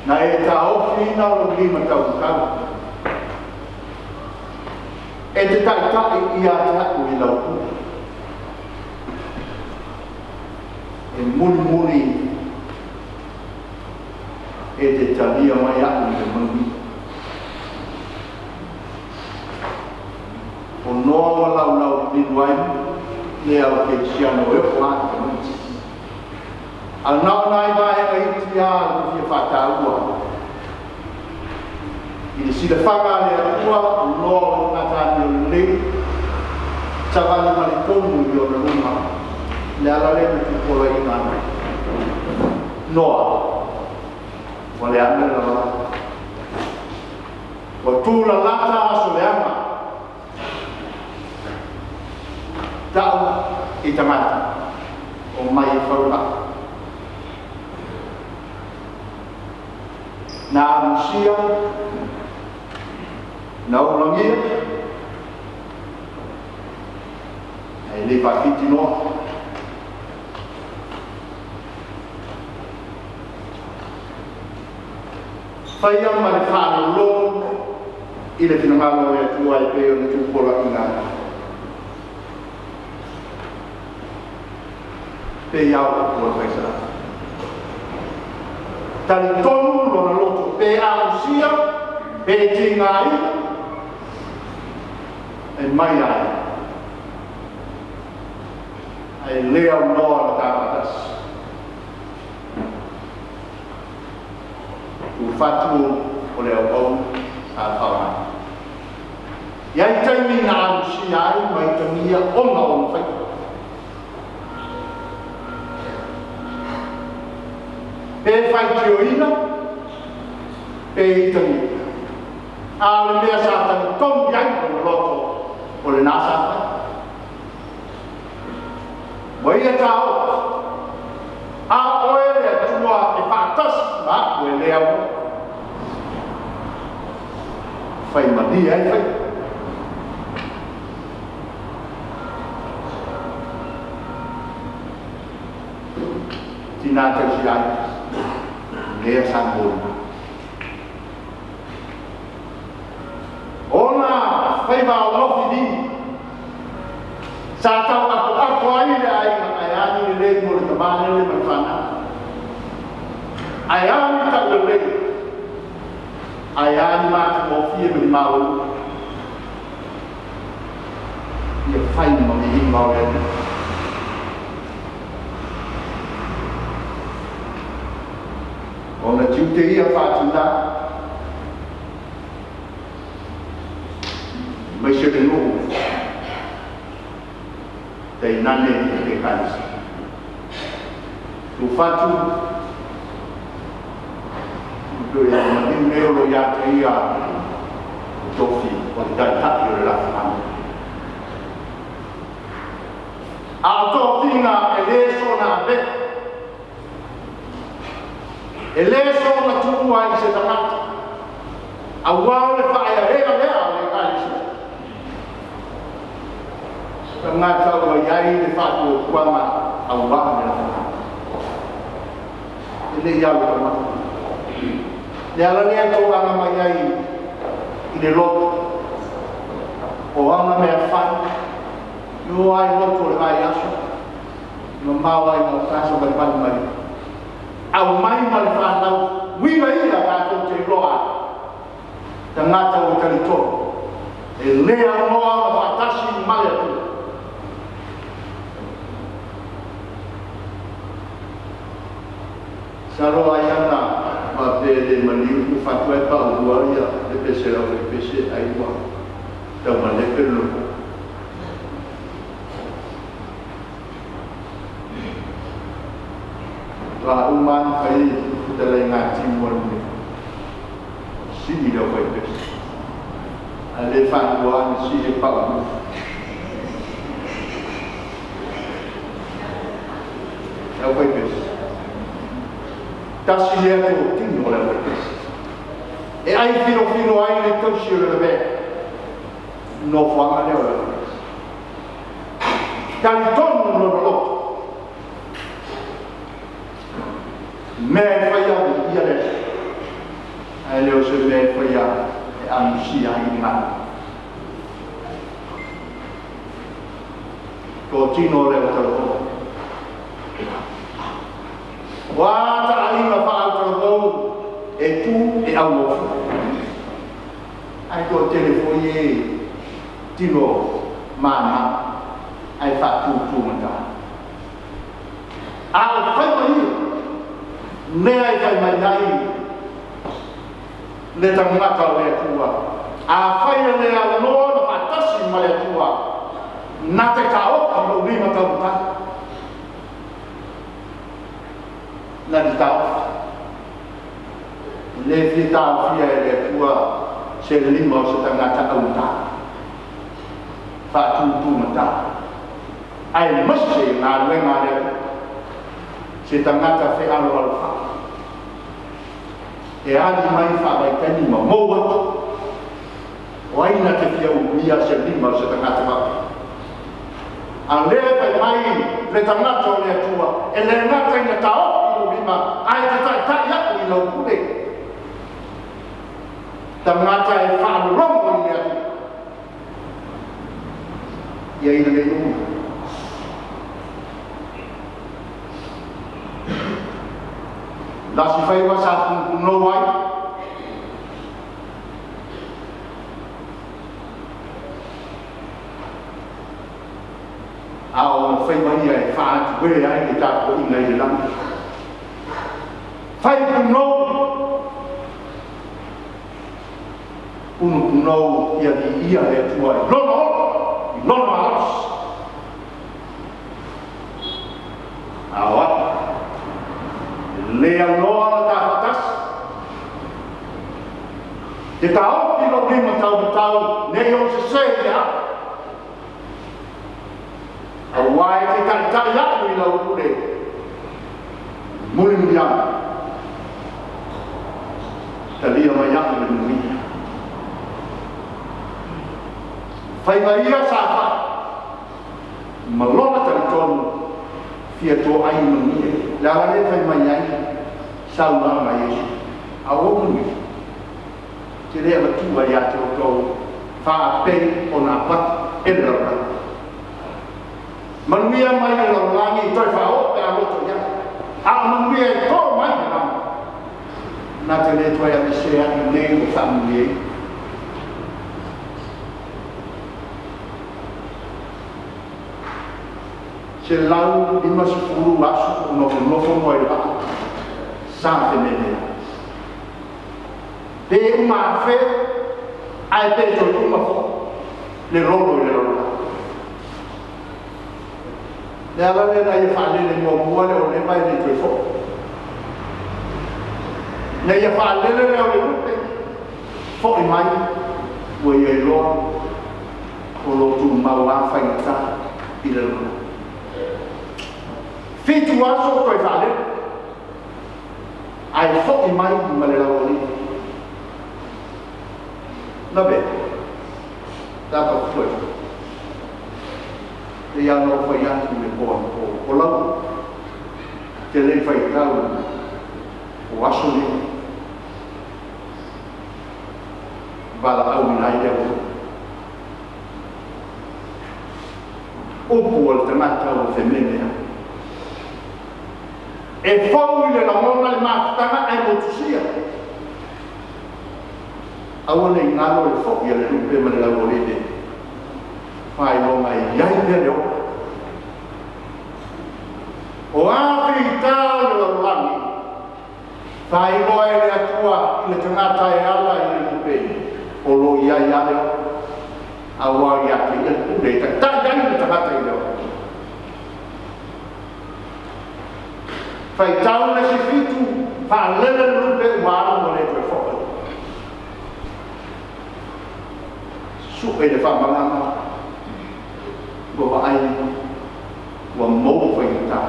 Na e taofiina o lou lima taumatau e te taʻitaʻi ia te aʻu i lau pule e mulimuli e te talia mai aʻu i le manuia. O Noa ua laulaulilu ai le au kerisiano e oo lava i tamaiti. A na o nai vaega iti lava ou te fia faataua i le silafaga a le Atua, o Noa o le tagata amio lelei, savali ma le tonu i ona luma, le ala lea na tupolaina ai Noa, ua leaga le lalolagi. Ua tulalata aso leaga tau i tagata o mai e fau laa. Na amusia, na ulagia, ae le faafiti Noa. Faia ma le faalogologo i le finagalo o le Atua e pei ona tuupolaina ai. Pei lava o upu a le Faisalai. Talitonu lona loto pe ausia, pe tigaina, e mai ai, ae le aunoa na ta faatasi. Tufatu o le auauna sa faaaogaina. E i ai taimi na amusia ai ma itagia ona o ona faiva. Pe faitioina, pe itagia. A o le mea sa talitonu i ai lona loto, o lena sa fai. Ua ia taofi, a oe le Atua e faatasi ma aʻu e le aunoa. Fai malie ai faiva. Tinā tausi ai, lea sa molimau. Ona faiva alofi lima. Sa tau apoapo ai le aiga ae a ni lelei mo le tamā lele ma le fanau. Ae a ni taulelei. Ae a ni matagofie ma ni maualuga. Ia fai ma viiga o le Alii. Ona tiute ia faatinā aemaise le nuu tainane le Ekalesia. Tufatu pei o le maliu nei o lo o ia te ia le tofi o le Taitai o le Lafumanu. A o tofiga e lē soona avea, e lē soona tuua ai i se tagata, auā o le faaeaea lea o le Ekalesia. Tagata ua i ai le faatuatuaga auā le lafumanu. E le i alu tamaiti. Le ala lea e tolaga mai ai i le loto o ana mea fai, e o lava i loto o le vaiaso, e mamao ai ma o savalivali mai ai. Aumai ma le fanau, uiga ia tatou te iloa ai, tagata ua talitonu, e le aunoa ona faatasi ma le Atua. Masalo ai ana faapea e le maliu ua fatu ae paulua ia le pese o le aufaipese ai ua taumalepe le loto. Faatoa uma lava ona fai fetalaiga timu a le sii le aufaipese ae le faalua lava ona sii e paulua. Le aufaipese. Tasi lea totino o le aufaipese. E ai filofilo ai le tausi o le lavea. Nofoaga lea o le aufaipese. Talitonu lona loto. Mea e fai ai ia le Ae le o se mea e faia e amusia ai i galu. Totino o le autalavou. O a taaiga faautalavou e tu e augofie. Ae toatele foi e tino māmā ae faatutugata. A o faiva ia, lea e fai mai ai le tagata o le Atua. Afai e le aunoa na faatasi ma le Atua, na te taofi lou lima taumatau. Na te taofi. E le fia taofia e le Atua se lima o se tagata augata. Faatutugata. Aemaise galuega a le Atua. Se tagata fealoalofai. E ali mai faavaitaimi ma mou atu. O ai na te fia umia se lima o se tagata faapea. A lea e fai mai le tagata o le Atua, e le gata ina taofi lou lima, ae te taitai aku i lau pule. Tagata e faalologo i le Atua. Ia ina nei uma. Lasi faiva sa punupunou ai. A o ona faiva ia e faaatuē ai le tapuaiga i le lagi. Fai punou, punupunou ia viia le Atua i Lona ola, i Lona malosi. A o au, e le aunoa ona ta faatasi. Te taofi lou lima taumatau ne i ou sesē i le ao. Auā e te taitai aku i lau pule, mulimuli ane, talia mai aku le manuia. Faiva ia sa fai, ma lona talitonu, fia toai manuia. Le ala lea e fai mai ai saunoaga a Iesu, A ua ou manuia, te le avatua ia te outou faapei ona avatu e le lalolagi. Manuia mai le lalolagi toe faaoo pe a loto i ai, a o manuia e to mai le lagi, na te le toe aveesea i nei ua faamanuiaina. 150 aso o nofonofo Noa i le vaa, sa fememeai. Pe uma afea, ae pe toe uma foi le lolo i le lalolagi. Le ala lea na ia faalele muamua le oleva e le toe foi. Na ia faalele lea o le lupe, foi mai, ua ia iloa o lo o tumau lava faigata i le lalolagi. 7 aso toe faalele, ae foi mai ma le laualii. Lavea, tapa fue. E ia ona ou fai atu i le po anapo, o lau te le faitau o aso nei, valaauina ai le atunuu. Upu a le tagata ua fememeai. E fou i le lagona le mafutaga ae motusia. Aua ne i galo le foi a le lupe ma le lauolele, faailoga e i ai pea le ola. O a fita o le lalolagi, faailoa e le Atua i le tagata e ala i le lupe, o lo o i ai lava le ola. Auā ia te ia le pule e taitai ai le tagata i le ola. Faitau le isi fitu, faalele le lupe ua alu ua le toe foi. Su'e le faamalama, ua vaai, ua mou faigata.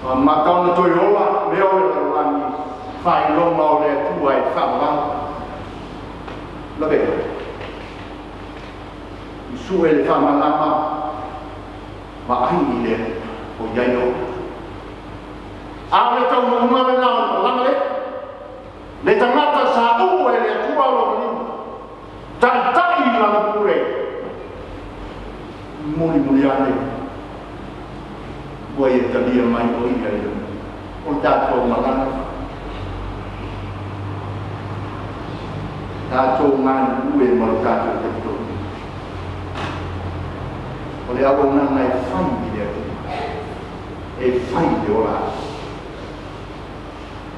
Ua amata ona toe ola mea o le lalolagi, faailoga o le Atua e faavavau. Lavea. Su'e le faamalama, vaai i le o i ai ola. A o le taunuuga lena o le malaga lea, le tagata sa Ua ia talia mai o ia i le o le tatou malaga tatou galulue ma lo tatou talitonuga. O le auaunaga e fai i le Atua, e fai i le ola atoa.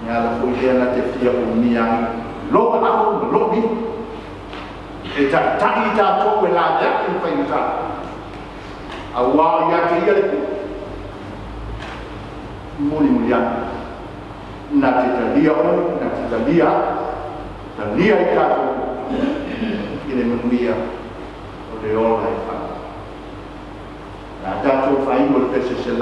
Le ala foi lea na te fia umia ai lou aao ma lou lima e taitai i tatou e laveai le faigata, auā ia te ia le pule mulimuli ane na te talia oe, na te talia au, talia i tatou i le manuia o le ola e fai. Na tatou faaiu o le pese 117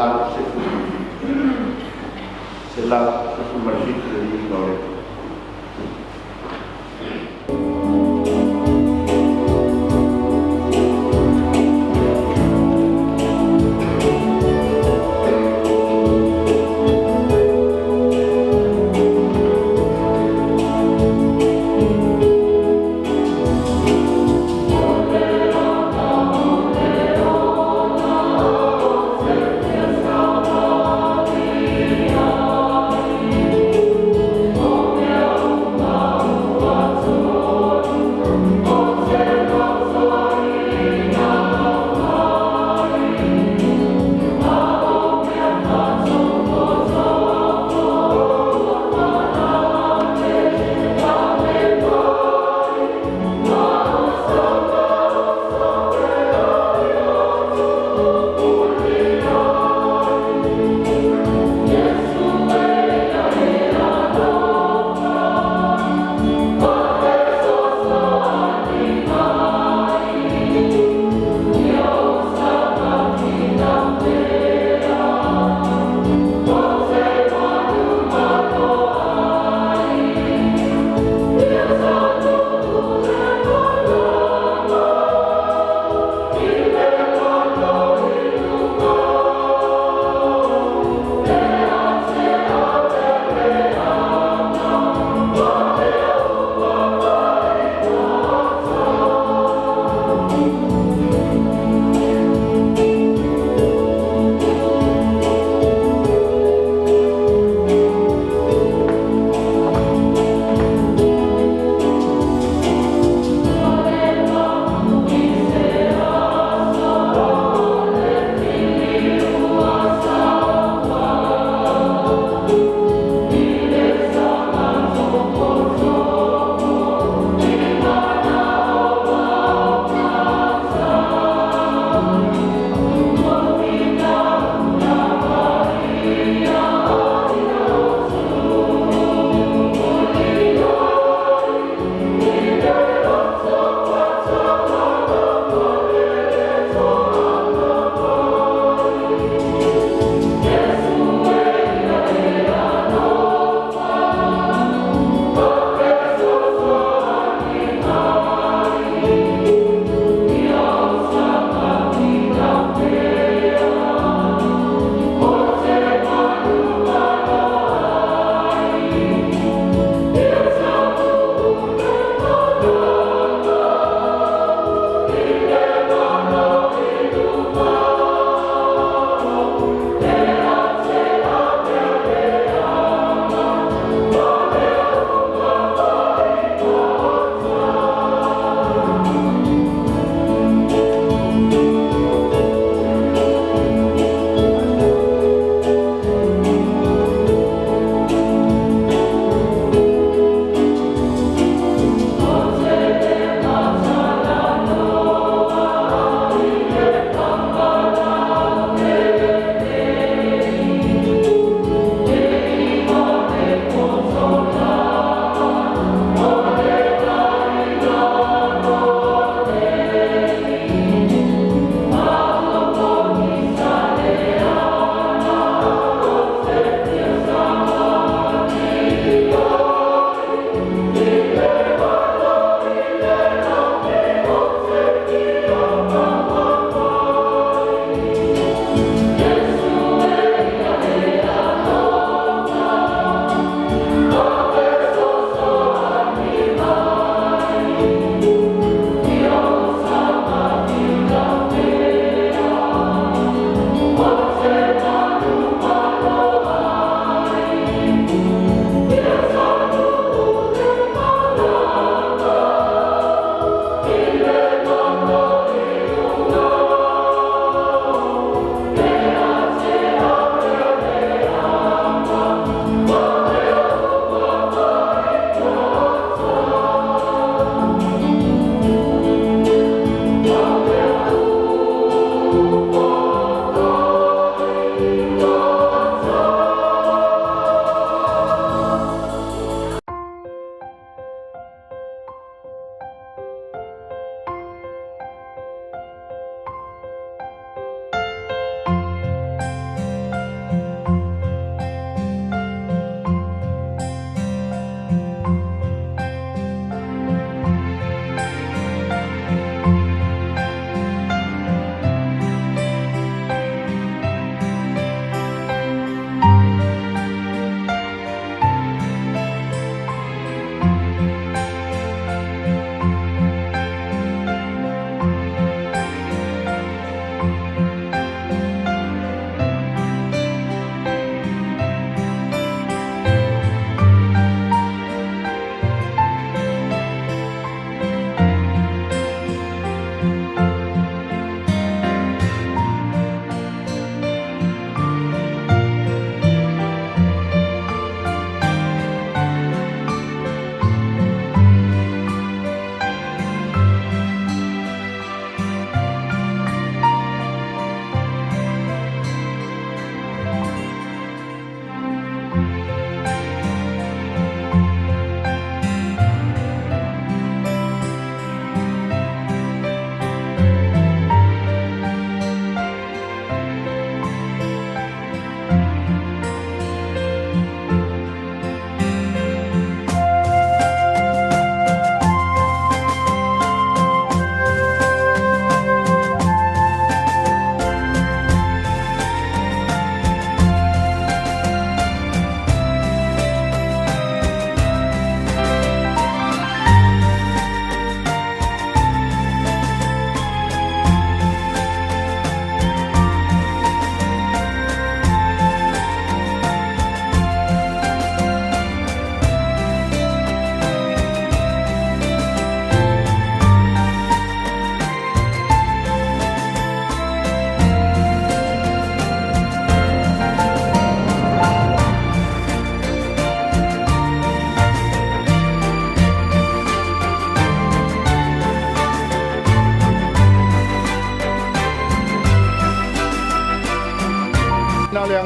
le viiga o le Atua.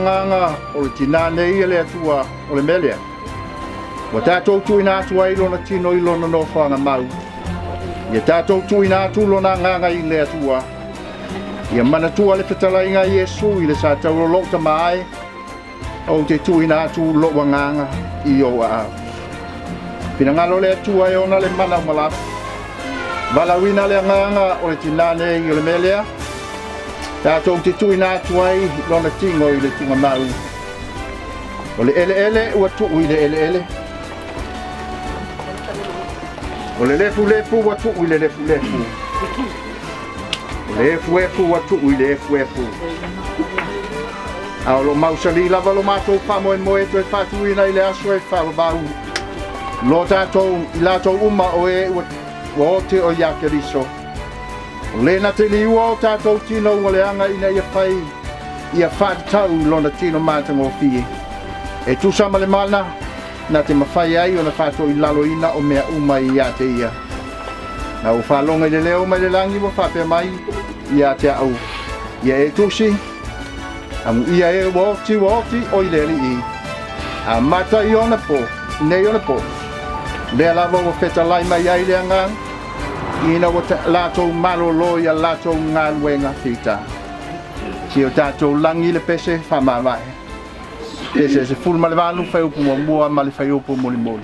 agaga o le tinā nei e le Atua o le mea lea, ua tatou tuuina atu ai lona tino i lona nofoaga mau. Ia tatou tuuina atu lona agaga i le Atua. Ia manatua le fetalaiga a Iesu i le satauro lou tama e, ou te tuuina atu lou agaga i ou aao. Finagalo le Atua e ona le mana uma lava. Valaauina le agaga o le tinā nei o le mea lea, tatou te tuuina atu ai lona tino i le tugamau. O le eleele ua tuu i le eleele. O le lefulefu ua tuu i le lefulefu. O le efuefu ua tuu i le efuefu. A o lo mausali lava lo matou faamoemoe toe faatuina i le aso e faavavau lo tatou i latou uma o e ua ua ote o ia Keriso. O le na te liua o tatou tino ua leaga ina ia fai ia faatatau lona tino matagofie. E tusa ma le mana na te mafai ai ona faatoilaloina o mea uma ia te ia. Na ua faalogo i le leo mai le lagi ua faapea mai ia te au, ia e tusi, amuia e ua oti ua oti o i le Alii. Amata i ona po, nei ona po. Lea lava ua fetalai mai ai le agaga, ina ua latou malolo ia latou galuega fita. Si o tatou lagi le pese faamavae. Pese 18 fuaiupu muamua ma le fuaiupu mulimuli.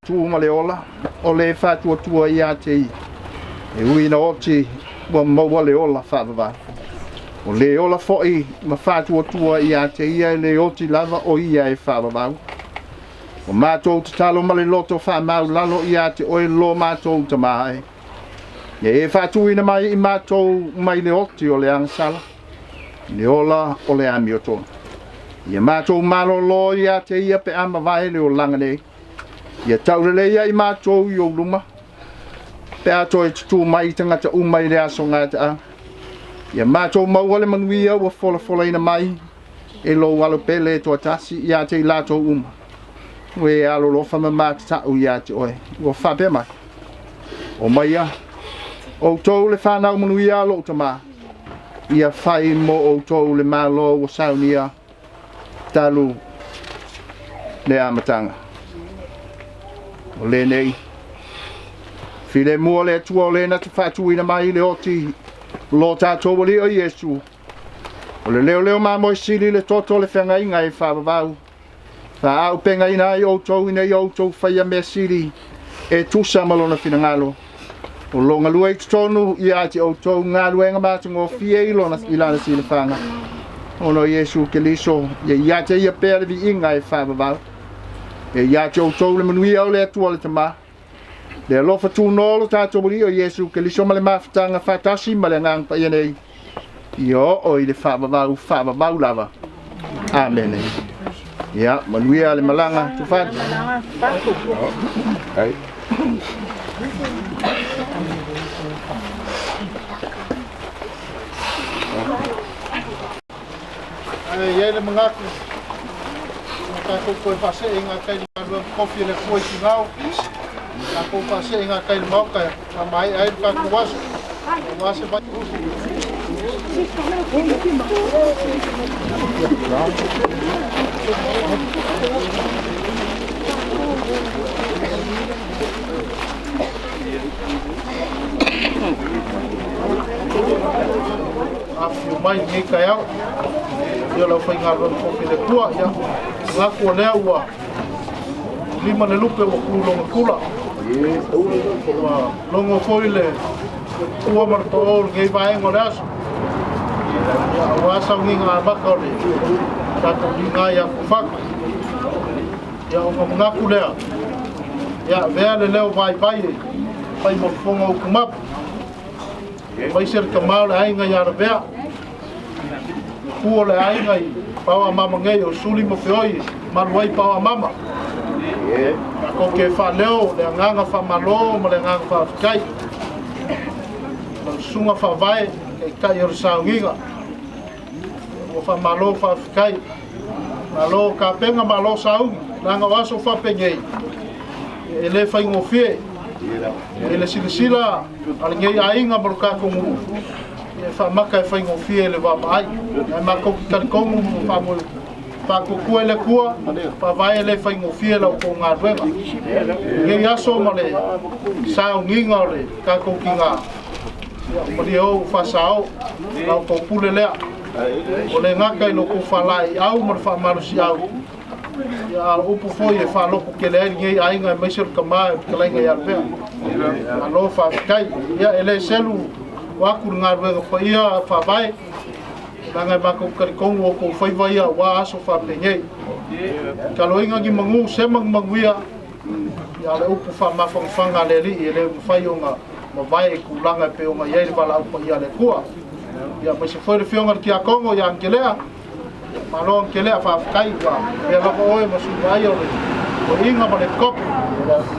Tu ma le ola, o le faatuatua ia te ia. E ui na oti ua maua le ola faavavau. O le ola foi ma faatuatua ia te ia e le oti lava o ia e faavavau. O matou tatalo ma le loto faamaulalo ia te oe lo matou tama e. Ia e faatuina mai i matou mai le oti o le agasala, i le ola o le amiotonu. Ia matou malolo ia te ia pe a mavae le olaga nei. Ia taulelei ia i matou i ou luma, pe a toe tutū mai tagata uma i le aso gataau. Ia matou maua le manuia ua folafolaina mai e lou alo pele e toatasi ia te i latou uma. Ua e alolofa ma matatau ia te oe. Ua faapea mai. O maia, outou le whanau manuia lou tama. Ia fai mo outou le malo ua saunia talu le amataga. O lenei, file mua le Atua o le na te faatuina mai le oti lo tatou Alii o Iesu. O le leoleo mamoe sili le toto le feagaiga e faavavau. Faaaupegaina ai outou ina ia outou faia mea sili e tusa ma lona finagalo. O lo o galue i totonu ia te outou galuega matagofie i lona i lana silafaga. Ona o Iesu Keriso, ia ia te ia pea le viiga e faavavau. E ia te outou le manuia o le Atua le Tama. Le alofa tunoa o lo tatou Alii o Iesu Keriso ma le mafutaga faatasi ma le Agaga Paia nei, ia oo i le faavavau faavavau lava. Amene. Ia, manuia le malaga tufatu. Ae i ai le manatu, na tatou toe faasee i gatai i le galuega tofi a le Atua i Sigao, tatou faasee i gatai i le Maota e faamaea ai le tatou aso, aua se vai. Afifio mai i lenei taeao, ia o le aufaigaluega tofi a le Atua, ia manatu o lea ua lima le lupe ua tu i lona tula. Ua logo foi le tua ma le pao o lenei vaega o le aso. Ia aua sauniga amata o le tatou liga ia Tufatu. Ia ona manatu lea, ia avea le leo vaivai e fai mo le fofoga o Utumapu. Aemaise le tama o le aiga ia Lavea, le tu o le aiga i Paoamama nei o Suli ma Feoi e malu ai Paoamama. Tatou te faaleo le agaga faamalo ma le agaga faafetai. Lau susuga Faavae, Taitai o le Sauniga, ua faamalo faafetai. Malo tapena, malo sauni, leaga o aso faapenei e le faigofie. I le silasila a lenei aiga ma lo tatou nuu, e faamata e faigofie i le vaavaai. Ae matou te talitonu ma faamoe faatuatua i le Atua, faavae e le faigofie la outou galuega. Lenei aso ma le sauniga o le tatou tiga, ia malie ou faasao, la outou pule lea. Ua le gata i lo outou faalaeiau ma le faamalosiau, ia a o upu foi e faalototele ai lenei aiga aemaise o le tama e fetalaiga ia Lavea. Malo faafetai. Ia e le selu atu le galuega paia Faavae, leaga e matou te talitonu o outou faiva ia aua aso faapenei. Taloina ni manu, sema ni manuia, ia o le upu faamafanafana a le Alii e le mafai ona mavae i tulaga e pei ona i ai le valaau paia a le Atua. Ia aemaise foi le afioga i le Tiakono ia Angelea, malo Angelea, faafetai ua avea lava oe ma sui vaaia o le toeaina ma le kopo.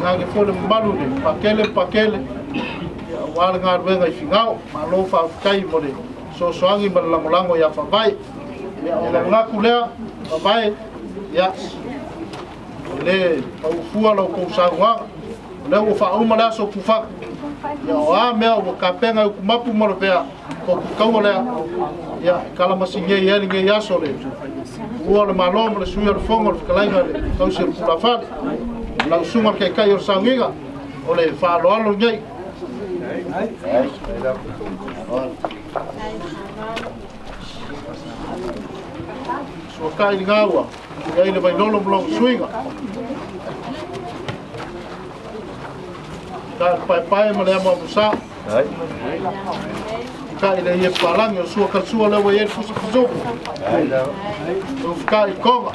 Gage foi le mamalu i le Pakele ma Pakele, ia aua le galuega i Finao. Malo faafetai mo le fesoasoani ma le lagolago ia Faavae. Ia ona manatu lea, Faavae, ia e le paufua la outou saunoaga, o lea ua faauma le aso Tufatu. Ia o a mea ua tapena e Utumapu ma Lavea, tofu taua lea, ia e kalamasini ai lenei aso le tuua o le Malo ma le sui o le Fono o le fetalaiga i le tausi o le tulafale. Lau susuga i le Taitai o le Sauniga, o le faaaloalo lenei. Suatai i gaua, i ai le vailolo ma lona suiga. Ka le paepae ma le amuamusa. Ka i le ie palangi o sua kalsua le ua i ai le fusi fusuku. Ufika i konga.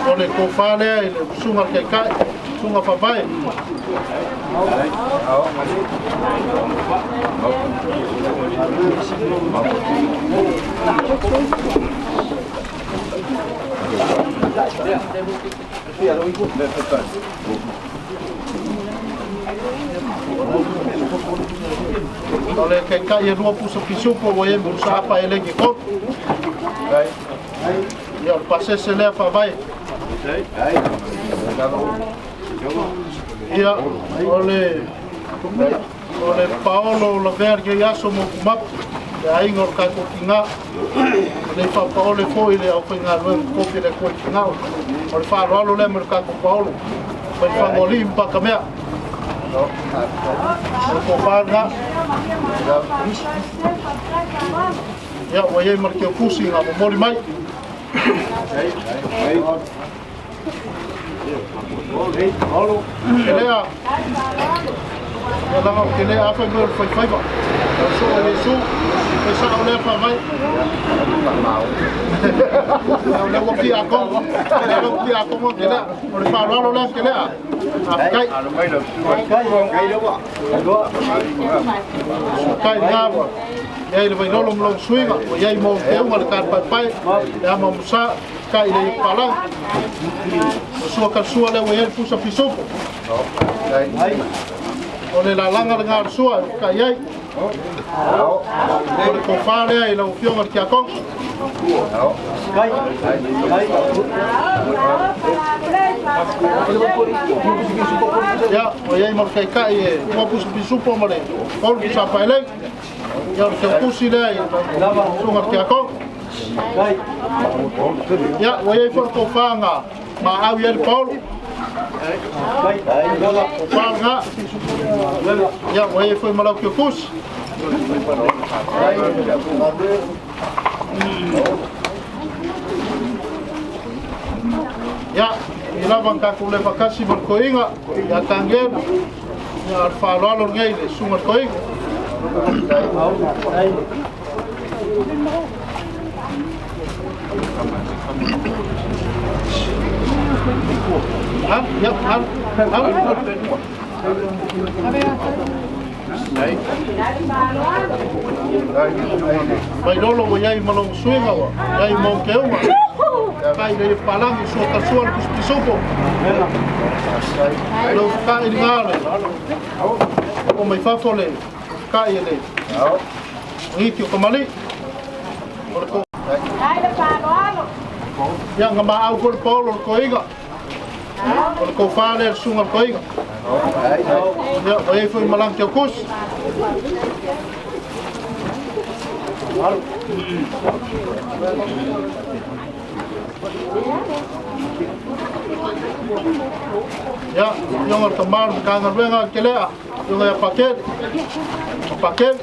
O le tofa lea i le susuga i le Taitai, susuga Faavae. O le Taitai e lua pusa pisupo ua i ai ma pusa apa e legi e tolu. Ia o le pasese lea Faavae. Ia o le Paolo o Lavea lenei aso mo Utumapu, le aiga o le tatou tiga. O le faapaole foi le aufaigaluega tofi a le Atua i Finao. O le faaaloalo lea mo le tatou Paolo, mai le Fagoalii ma Patamea. O le tofa lena. Ia ua i ai ma le teutusi na momoli mai. Kelea. Ia laga o Kelea afai mai o le faifaiva. O le soo o Iesu. Fai sao lea faamai. O lea ua tiakono. O lea ua tiakono Kelea. O le faaaloalo lea Kelea. Faafetai. Sukai lena ua i ai le Vailolo ma lona suiga. Ua i ai mo Teuga le Talepaepae. Le ama Musa. Kai le Ipalagi. O sua kalasua lea ua i ai le pusa pisupo. O le lalaga lena o le sua e kai ai. O le tofa lea i lau afioga i le tiakono. Ia, ua i ai ma le taitai e ua pusa pisupo ma le olu pusa paelei. Ia, o le teutusi lea i lau susuga i le tiakono. Ia, ua i ai foi le tofa na maau i ai le paolo. Tofa lena. Ia, ua i ai foi ma lau teutusi. Ia, i lava na tatou le faatasi ma le toeaina ia Tanielu, ia a o le faaaloalo lenei i le susuga i le toeaina. Alu, ia, alu, alu. Vailolo ua i ai ma lona suiga ua i ai ma Teuga. Kai le palangi sua tasua le pisupisupo. Lau kai i ngā le. O mai fafo le kai e le. Ngiti o kamali. O le ko. Ia nga ma au ko le paolo le koiga. O le kofa le sunga le koiga. Ia, o ei foi malang te o kusi. Ia, ionga le tama o le Matagaluega a Kelea, ionga ia Pakele, o Pakele,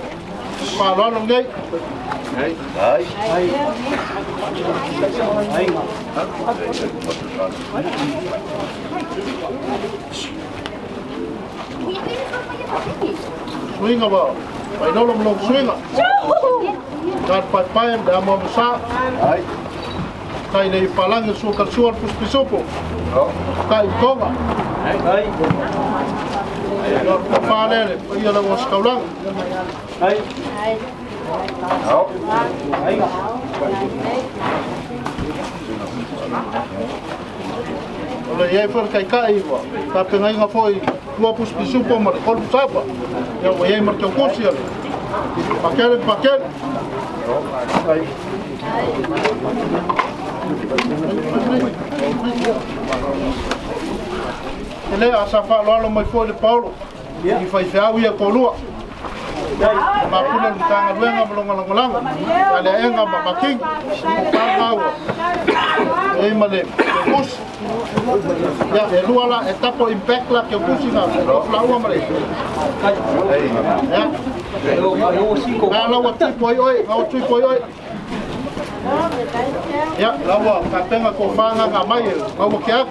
faaaloalo lenei. Suiga ua Vailolo ma lona suiga. Ka le paepae ma le amoamo sa. Kai le ipalagi o sua kalasua le pusupisupo. Kai i Tonga. Ia o le tofa lea le paia lau ositaulaga. O le i ai foi le taitai ua tapenaina foi lua pusi pisupo ma le tolu sapa. Ia ua i ai ma le teukusi a le Pakele Pakele. E le a sa faaaloalo mai foi le Paolo i faifeau ia toalua. Mapuna le Matagaluega ma lona lagolago ia Leaega ma Makini o Pālāua e ai ma le Keukusi. Ia, e lua la, e double impact la Keukusi na flaua ma le. Ia. Ngā laua tuipo ai oe, ngā tuipo ai oe. Ia, laua kapenga ko whānga ngā mai e maua ke aku.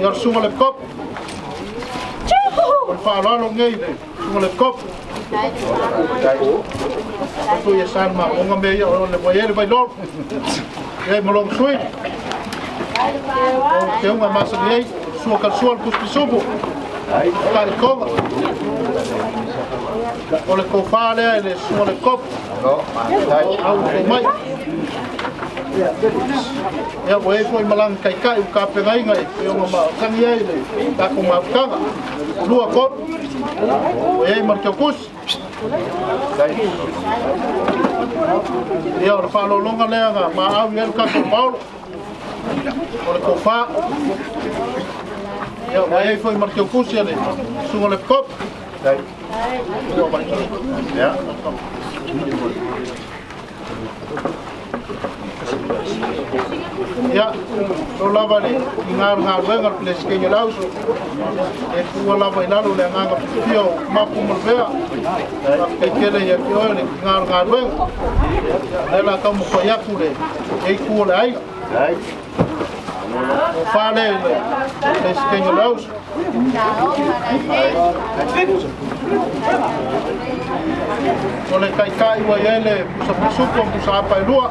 Ia, o le sunga le kop. O le faaaloalo nei le sunga le kop. Tu ia san ma onga me ia o le waiele vai lolo. Ia ma long sui. O te unga masa ni ei, sua ka sua le puspisupu. Ka i konga. O le kofā lea i le sua le kop. Au ko mai. Ia, ua i ai foi malaga taitai ua tapenaina i pei ona masani ai le tatou mafutaga. Lua, tolu, ua i ai ma le teukusi. Ia, o le faaaloaloga lea na maau i ai le tatou paolo, o le tofa. Ia, ua i ai foi ma le teukusi a le susuga o le Epikopo. Ia. Ia, o lava le i ngā galuega le Peresetene o le Auso, e tuua lava i lalo le agaga fiafia o Mapu ma Lavea, faafetai tele ia te oe le i ngā galuega. Lea la taumafai atu le itu o le aiga. O fale le Peresetene o le auso. O le taitai ua i ai le pusa pisupo ma pusa apa e lua.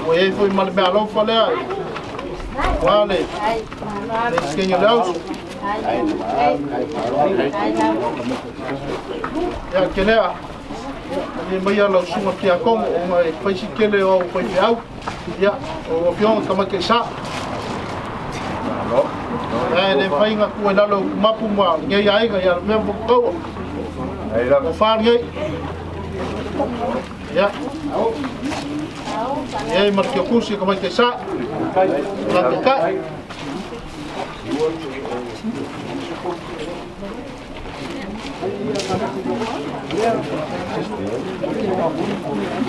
Ua i ai foi ma le meaalofa lea aua le Peresetene o le auso. Ia, Kelea, malie maia lau susuga Tiakono ona e fai si tele o au faifeau. Ia, o afioga Tamaitaisa. Ia, e le mafai ona tuu ai lalo e Utumapu ma lenei aiga ia le mea ma Fotukaua. O fa lenei. Ia. Ia, ma le Tiokusi Tamaitaisa. Tamaitaisa.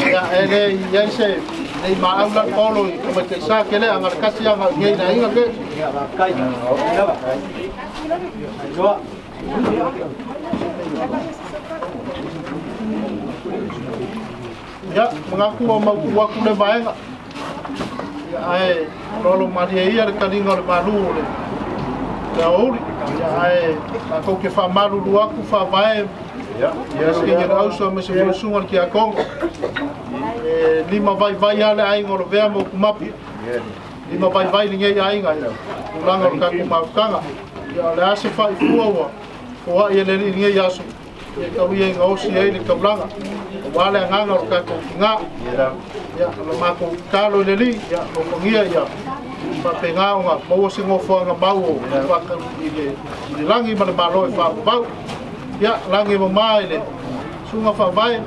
Ia, e le i ai se nei maau la paolo i Tamaitaisa ke le anga le kasi anga i nei na inga ke. Ia, mangaku o mautu aku le vaega. Ia, ae lolo malie ia le taliga o le malu o le te aoauli. Ia, ae tatou te faamalulu atu faavae Peresetene o le auso aemaise foi le susuga i le Tiakono. E lima vaivai lava le aiga o Lavea ma Utumapu. Lima vaivai lenei aiga i le tulaga o le tatou mafutaga. Ia, o le a se faifua ua foai e le Alii i lenei aso, ia tau ia ina osi ai le taulaga aua le agaga o le tatou tina. Ia, o le matou tatalo i le Alii, ia alofagia ia faapena ona maua se nofoaga mau o i le lagi ma le Malo e faavavau. Ia, lagi e mama i le susuga faavae, ia,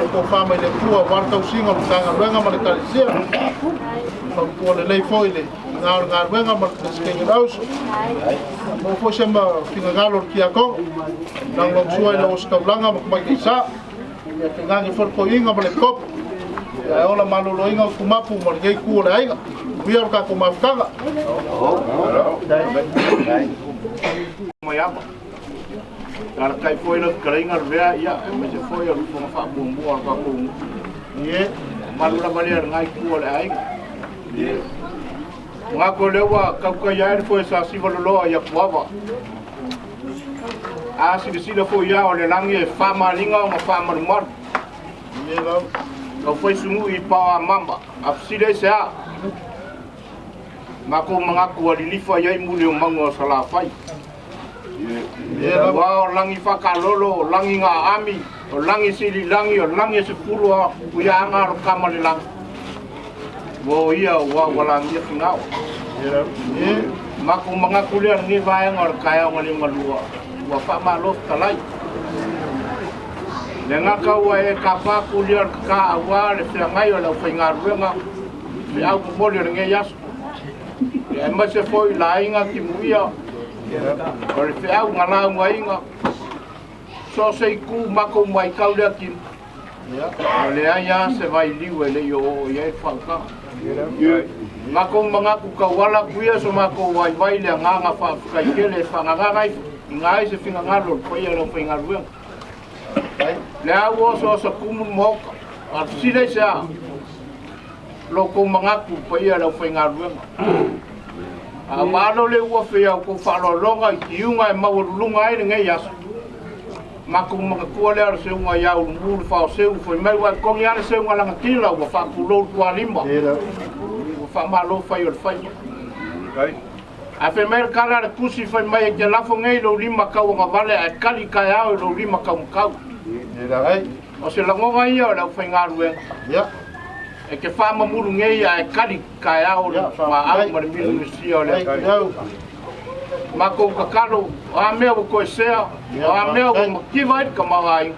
le tofa mai le Atua aua le tausiga o le Matagaluega ma le Ekalesia. Fautua lelei foi le ina o le galuega ma le Peresetene o le auso. Maua foi se finagalo o le Tiakono, lagolagosua i le ositaulaga ma Tamaitaisa. Ia tainane foi le toeaina ma le epikopo. Ia e ola maloloina o Tumapu ma lenei itu o le aiga. Manuia lo tatou mafutaga. Mai ava. Alakai foi lau fetalaiga Lavea, ia, aemaise foi o le fofoga faamuamua o le tatou nuu. Ie, mamalu lava lea i lena itu o le aiga. Ie. Manatu o lea ua tautai ae le foe sa siva loloa i Atuava. A silasila foi ia o le lagi e faamaliga ona faamalumalu. Ie lau. Tau fai sunui i pao a mama, a fesili ai se a? Matou manatu ua lilifa i ai muli o mauga o Salafai. Aua o lagi faakalolo, o lagi gaami, o lagi sililagi, o lagi e sefulu a puiaaga o le kama le lagi. Ua o ia ua ualagia figao. Matou manatu lea lenei vaega o le taeao na liugalua, ua faamalo fetalai. Le gata ua e tapa kulia o le kakaa aua le feagai o le aufaigaluega feau momoli o lenei aso. Aemaise foi le aiga timuia o le feau na laugaina so o se itu matou matau lea tino. Ua leai lava se vailiu e le i oooo i ai le faautaga. Matou manatu tauala atu ia so matou vaivai i le agaga faafetai tele e faagagaga ifo ai se finagalo o le paia o le aufaigaluega. Le a ua osooso tumu le Maota, a o le fesili aisea? Lo outou manatu paia i le aufaigaluega. A malo le uafe i a outou faaaloaloga i tiuga e maualuluga ai lenei aso. Matou manatua lea o le seuga ia Ulumu le Faoseu, fai mai ua e togi lava le seuga lagatila ua faapulou le tualima. Ua faamalo fai o le faiva. Ae fai mai le tala a le tusi fai mai e te lafo nei i lou lima tauagavale ae tali taeao i lou lima taumatau. O se lagona ia o le aufaigaluega. E te faamamulu nei ae tali taeao le maau ma le milumilusia o le Atua. Matou tatalo, o a mea ua toesea, o a mea ua mativa ai le tamaoaiga.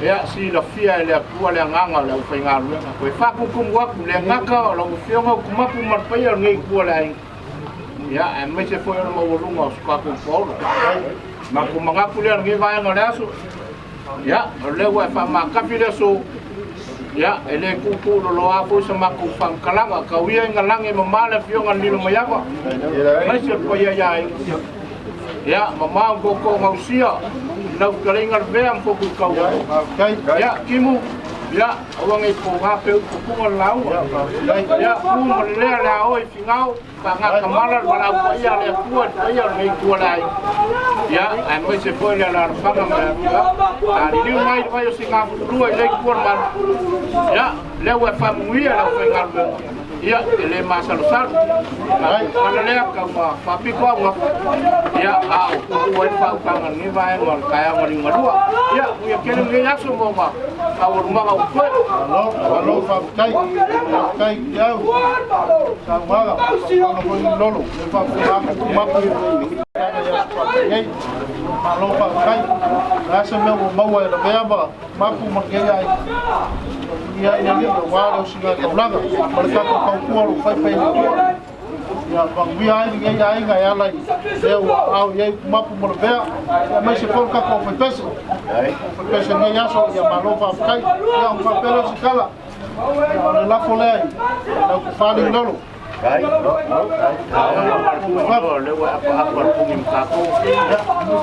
Ia silafia e le Atua le agaga o le aufaigaluega. Toe faakutumu atu le gata o lau Afioga Utumapu ma le paia o lenei itu o le aiga. Ia, aemaise foi o le maualuga o so tatou paolo. Matou manatu lea o lenei vaega o le aso. Ia, o lea ua e faamatafi le aso. Ia, e le tuutuuloloa foi sa matou faamatalaga. Tau ia ina lagi e mama le Afioga i le Lilomaiava, aemaise o le paia ia aiga. Ia, mamao koko ngausia, lau fetalaiga Lavea ma foku i kaua. Ia, Timu, ia, aua nei po ngā peu pupuga le lauga. Ia, pu ma le lea le a oe i Figao, faagatamala le valaau paia a le Atua i le paia o lenei itu o le aiga. Ia, aemaise foi le alaalafaga ma le atua. A liliu mai le vai o Sigafutulua i lea itu o le malu. Ia, lea ua e faamanuia i le aufaigaluega. Ia, e le masalosalo. Ala lea tau ma faapito au gafa. Ia, a o puupuu ai le faautaga i lenei vaega o le taeao maliugalua. Ia, uia tele lenei aso mo ma taualumaga ua toe. Malo, malo, faafetai. Faafetai i au. Saunoaga, faafetai foi i Lolo, le faafofoga atu mapu i nei. Malo faafetai. O le a se mea ua maua e lavea ma mapu ma lenei aiga. Ia ia ia aua le usiga taulaga ma le tatou tautua o lo o faifai i le Atua. Ia manuia ai lenei aiga e ala i lea ua aao i ai Utumapu ma Lavea, aemaise foi le tatou aufaipese. Aufaipese i lenei aso, ia malo faafetai. Ia ona faapea lea o se tala, ia o le lafo lea i lau tofa Ligilolo. Ia,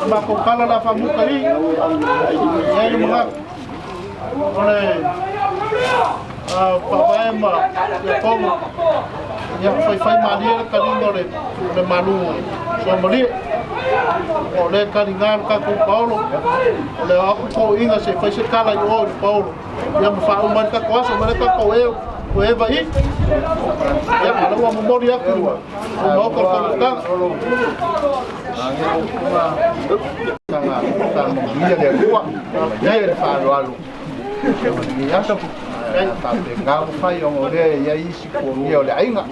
matou tala o le a faamuta i i, i ai le manatu. O le faavae ma tiakono, ia faifai malie le taliga o le malu suamalie. O lea taliga le tatou paolo, o le o atu toeaiina se i fai se tala i o i le paolo, ia ma faauma ai le tatou aso, ma le tatou e o Eva i. Ia, o lea ua momoli atu i le maota o le taumafataga. Manuia le Atua, manuia le faaaloalo lenei aso. Faapena ua fai ona o lea e i ai isi puagia o le aiga.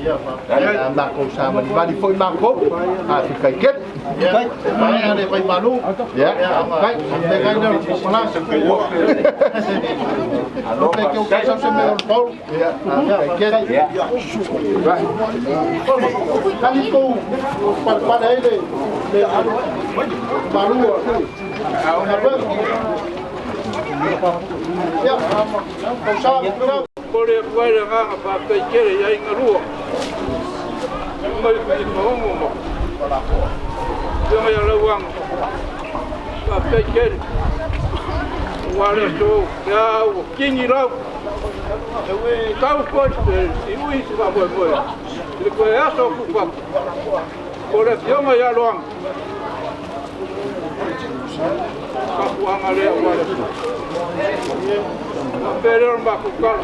A matou savalivali foi matou, faafetai tele. Maea le vaimalu. Ia, faafetai. Faafetai lea o le popala. Alo pe ke o sau se mea o le paolo. Ia, faafetai tele. Kali tou palepale ai le malu o Ia, tau sa. Momoli atu ai le agaga faafetai tele i aiga lua mai i Maogo ma Afioga ia Lauaga. Faafetai tele aua le aso lea ua kini lau tau foi i ui se faamoemoe i le toe aso o Kupapa o le Afioga ia Loaga. Tapuaga lea aua le aso. Faapea lea o le matou tala.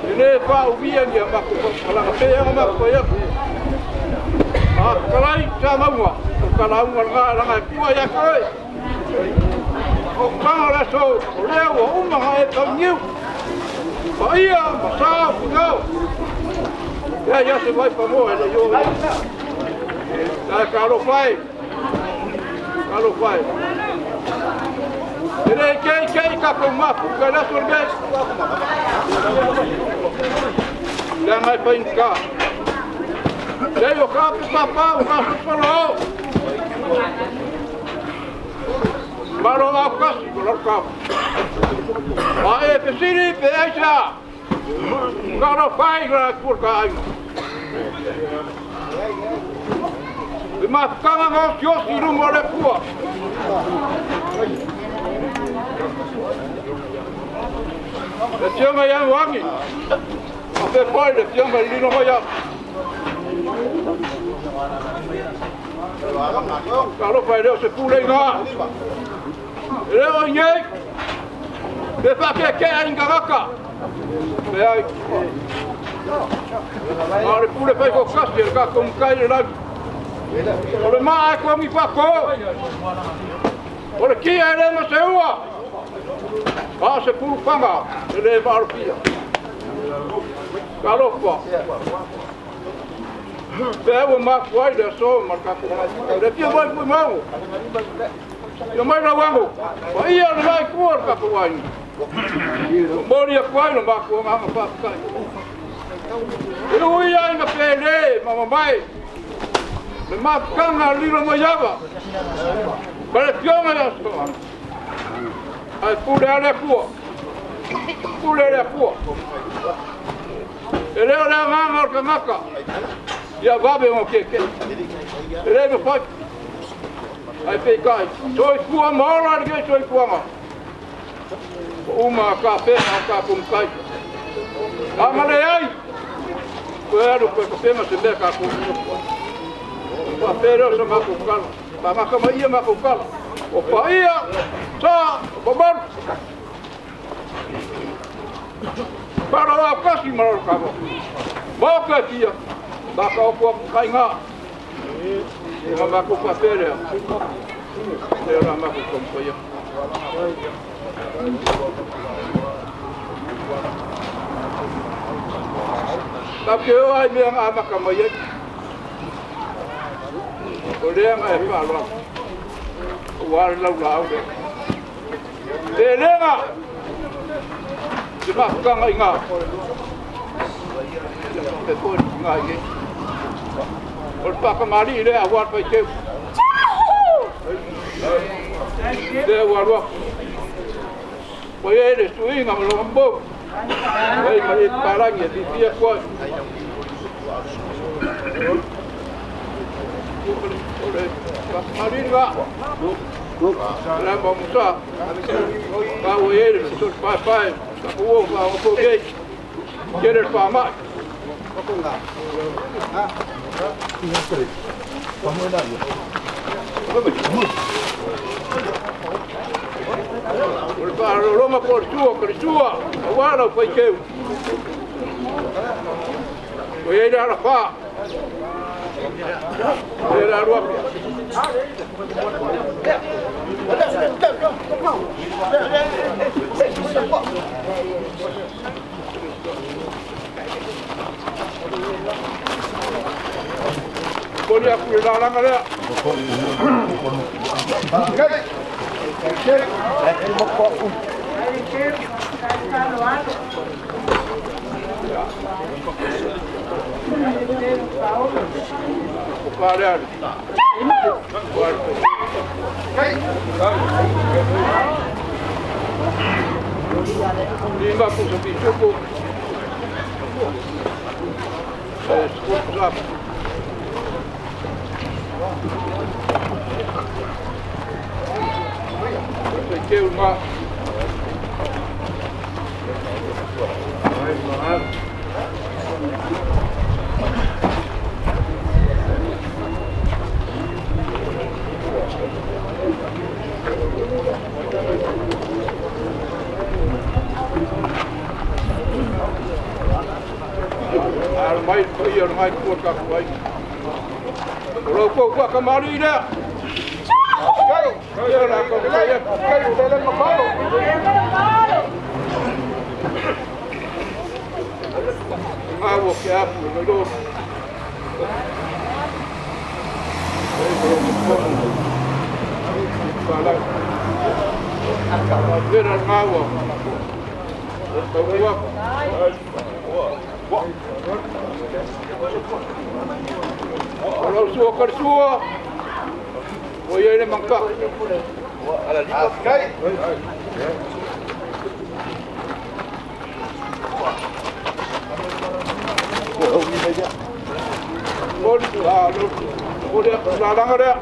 E le faaumia ni a matou faamatalaga, pei ona matou fai atu. A fetalai sa mauga, o talauga lena leaga e pua ia te oe. O paga o le aso, o lea ua uma ona e tauniu. Paia ma sa o Finao. Leai lava se vai pamoa e le i oo i ai. Ae talofa e, talofa e. E le ikeikei tatou mafuta i le aso lenei. Leaga e faigata. Leai o ka pe papa o ka sopalo o. Malo au kasi o lalo kau. A e fesili pe aisea. Talofa e i la atua le ka aiga. Le mafutaga na osiosi i luma o le Atua. Le Afioga ia Ioane, faapea foi le Afioga i Lilo mai Atu. Talofa e le o se pule iga. E le o i nei, pe faakeakea i ni tagata. Pe ai. A o le pule fai toatasi e le tatou Matai i le lagi. O le maa e togi faato. O le tia e le ma se ua. A o se pulufaga e le maalofia. Talofa. Pe ua mafua ai le aso ma le tatou mai. Le fia mai Fuimago. Ia mai Lauago. Paia o le la itu o le tatou aiga. Momoli atu ai lo matou agaga faafetai. E ui ai ina pele ma mamae le mafutaga a lilo mai ava ma le Afioga ia Soa. Ae pule a le Atua. Pule le Atua. E le o le agaga o le tagata. Ia vave o ke ke. E le mawhai. Ai pe kai. Toi kua maola le ke toi kuanga. O uma ka pena o ka kumkai. Amale ai. Koe alu koe ka pema se mea ka kumkai. Pa pere o sa mako kala. Pa maka ma ia mako kala. O pa ia, sa, o pa maru. Para o kasi maro ka mo. Maka tia. Baka o kua kai ngā. E ngā mako pa pere. Te ora mako kumkai. Ka ke o ai mea ngā maka mai ai. O lea ngā e whāloa. O wāre lau lau le. Te lenga! Te mafukanga i ngā. Te pō ngā i e. O le pākamari i lea wāre pai teu. Te wāroa. Ko e le suinga ma longa mbou. Wai ma e parangi e fifia koe. O le pākamari ngā. Lamba musa. Ka o e le so pai pai. Ka o ka o ko gei. Kere pa mai. O le pālolonga po le tua, ka le tua, a wala o pai keu. O e le ala wha. E le alua. Kori aku i rāranga lea. O kāre. Lima pusa pisuku. E skupu sapu. Te keu ngā. Ara mai ko ia mai ko ka ko ai. O lau ko ka kamari lea. Kai, kai la ko kai kai tele ma palo. Ngā wo ke apu no do. Vera ngā wo. O lau sua ka sua. O ia le mangka. O le la langa lea.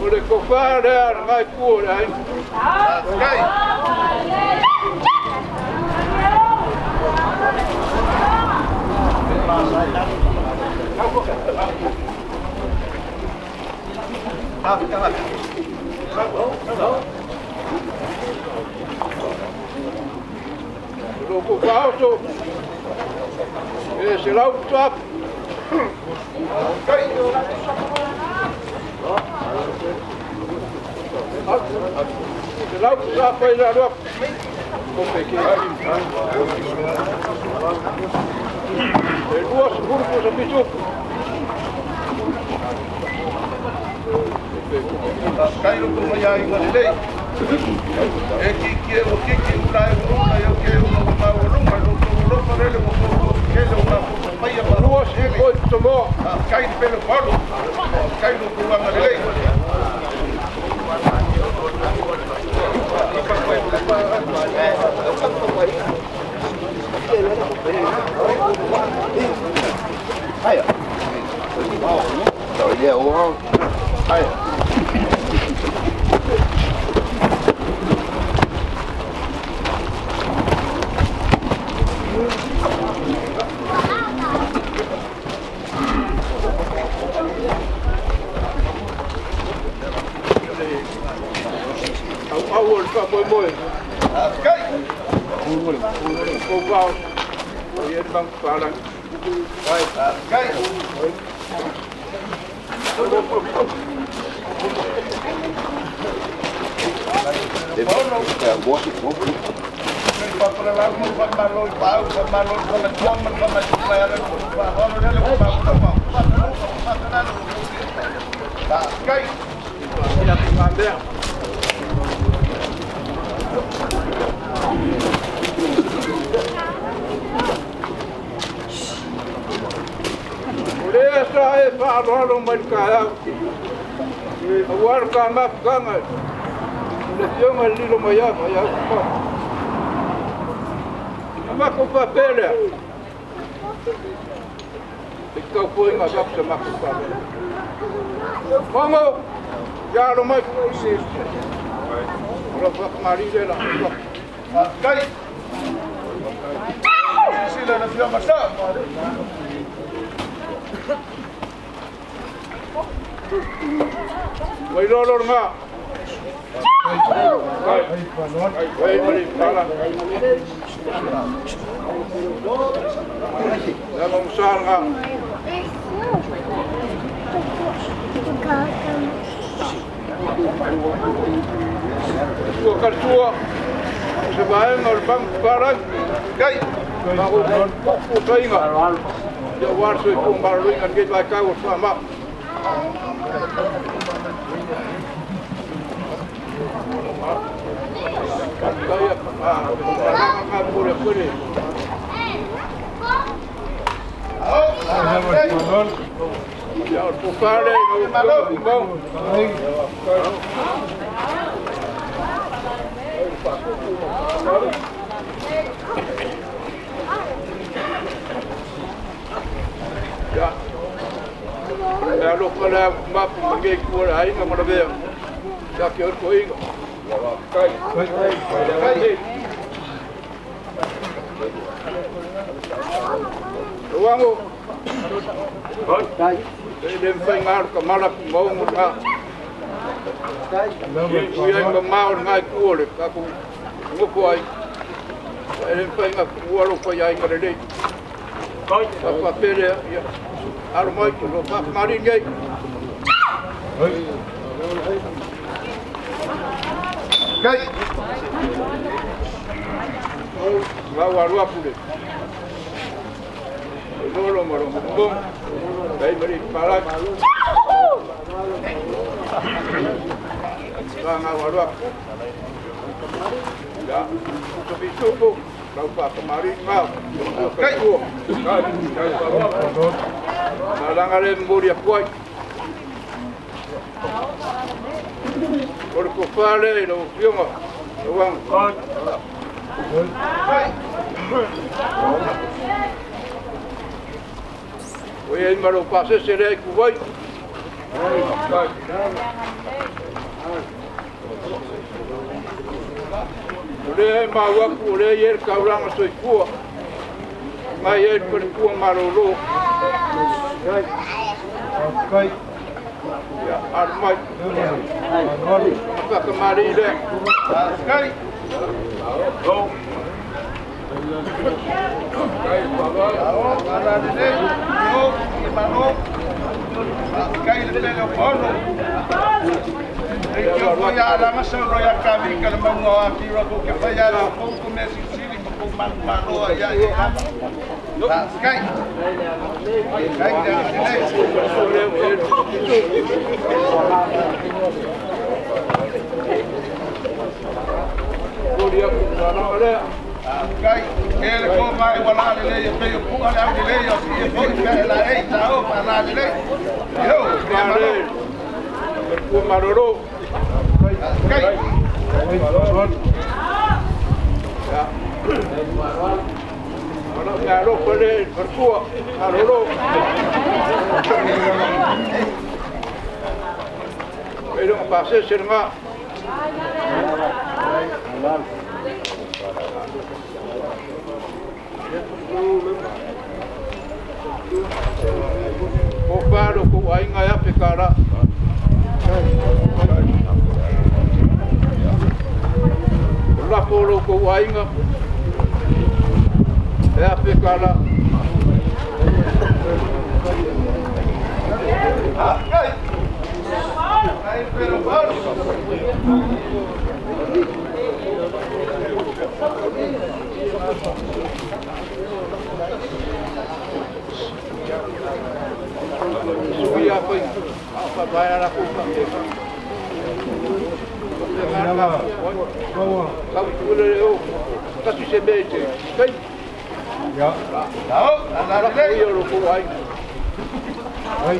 O le kofa lea ngai ku le ai. Lo ko fauto. E se lau tap. Se lau tap ai la ro. Ko pe ke. E duas grupos a pisu. Kai ro ko mai ai ngā lei. E ki ki e o ki ki ura e ura e o ke o ma o lunga ro ko ro ko rele mo ko ke le o mai a Duas oito mo. Kai pelo palo. Kai ro ko ngā lei. Faamoemoe. Kou vao. O ia le magu palagi. O lea sa e faaaloalo mai le taeao. Aua le ta mafutaga i le Afioga i le Lilo Maiava ia Utumapu. Na matou faapea lea, e tatau foi ona avatu sa matou faaaloalo. Mago, ia alo mai. O lau faatamalii lea la atu. Faafetai. Silasila le Afioga Sa. Mai lolo lena. Ai mai pala. La mo sa lena. Tua kaltua. Se vaenga o le bangu palagi. Kai. Ma o pusainga. Ia ua le soifua maloloina i lenei vaitau o le faamai. Faafetai a ngā pule pule. Ia o le pofale i lau afioga Fumau. Ia. E alofa le mapu ma lenei kua le aiga ma lavea. Ia ke o le toiga. Kai. Kai. Luango. E le mawhai ngā ka mala ku maunga ngā. Ui ai ma mao ngā i kua le kaku ngoko ai. E le mawhai ngā kua alo whai ai ngā lelei. Ka whapere ia. Alo mai tu lo whakamari nei. Kai. Ngā warua pule. Lolo ma lo mbong. Kai mari pala. Ngā ngā warua. Ya, ko bisupo. Lau whakamari ngā. Kai. Kai. Kai. Nā le mbori a kuai. O le kofale i lau afioga. Lauanga. O ia i malo pasese lea i kuwai. Kai. O lea e mau aku, o lea i e le kaulanga soifua. Mai e le palikua malolo. Ia, alu mai. Whakamari lea. Kai. Ala lelei. O, i malo. Kai le pele o pono. E ki o foi a alanga sa ro ia kavi ka le maunga o aki ro ko ke whai ala o kou ko mea sisili ma kou manu maloa ia e ama. Kai. Kai te ala lelei. Kai, e le ko mai wala lelei e pe o pua le au lelei o si e foi ka e la ei ta o pa la lelei. Yo, e malo. Kua malolo. Kai. Ya. Wala mea alofa le parkua. Malolo. E longa pasese lena. O whāro ko ainga e ape ka rā. kou aiga e afe kala. Sui a foi, a vai ara ku pa. Kau tu le o, kasi se me te. Kai. Ya. La la ku yo lo ku ai. Ai.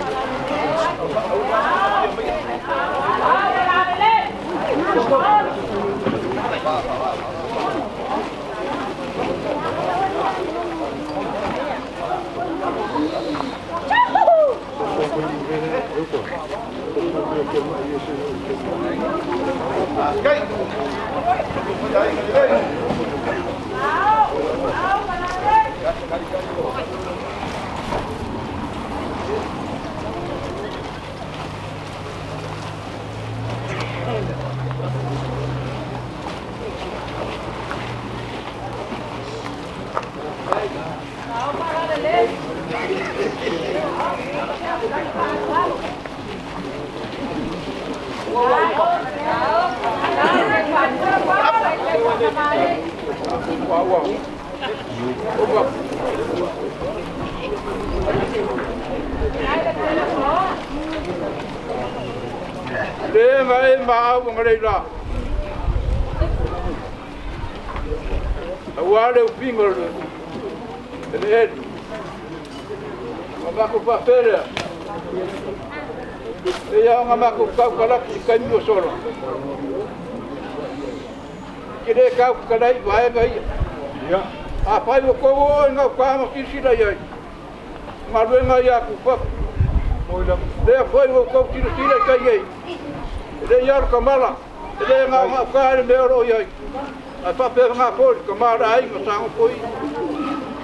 Le ma e ma au ngalei la. Aua le upinga le le eli. Ma mako pa pere. E ia nga mako kau kalaki i kaimi o solo. Ki le kau kalai vaega ia. Ia. A pai o kou o ngau ka ma kisila ia. Ngaluenga ia ku papu. Lea foi o kou tira tira i kai ei. Le ia ka mala. Le ngau ngau ka le mea ro ia. A pape ngā pori ka mara ainga sango poi.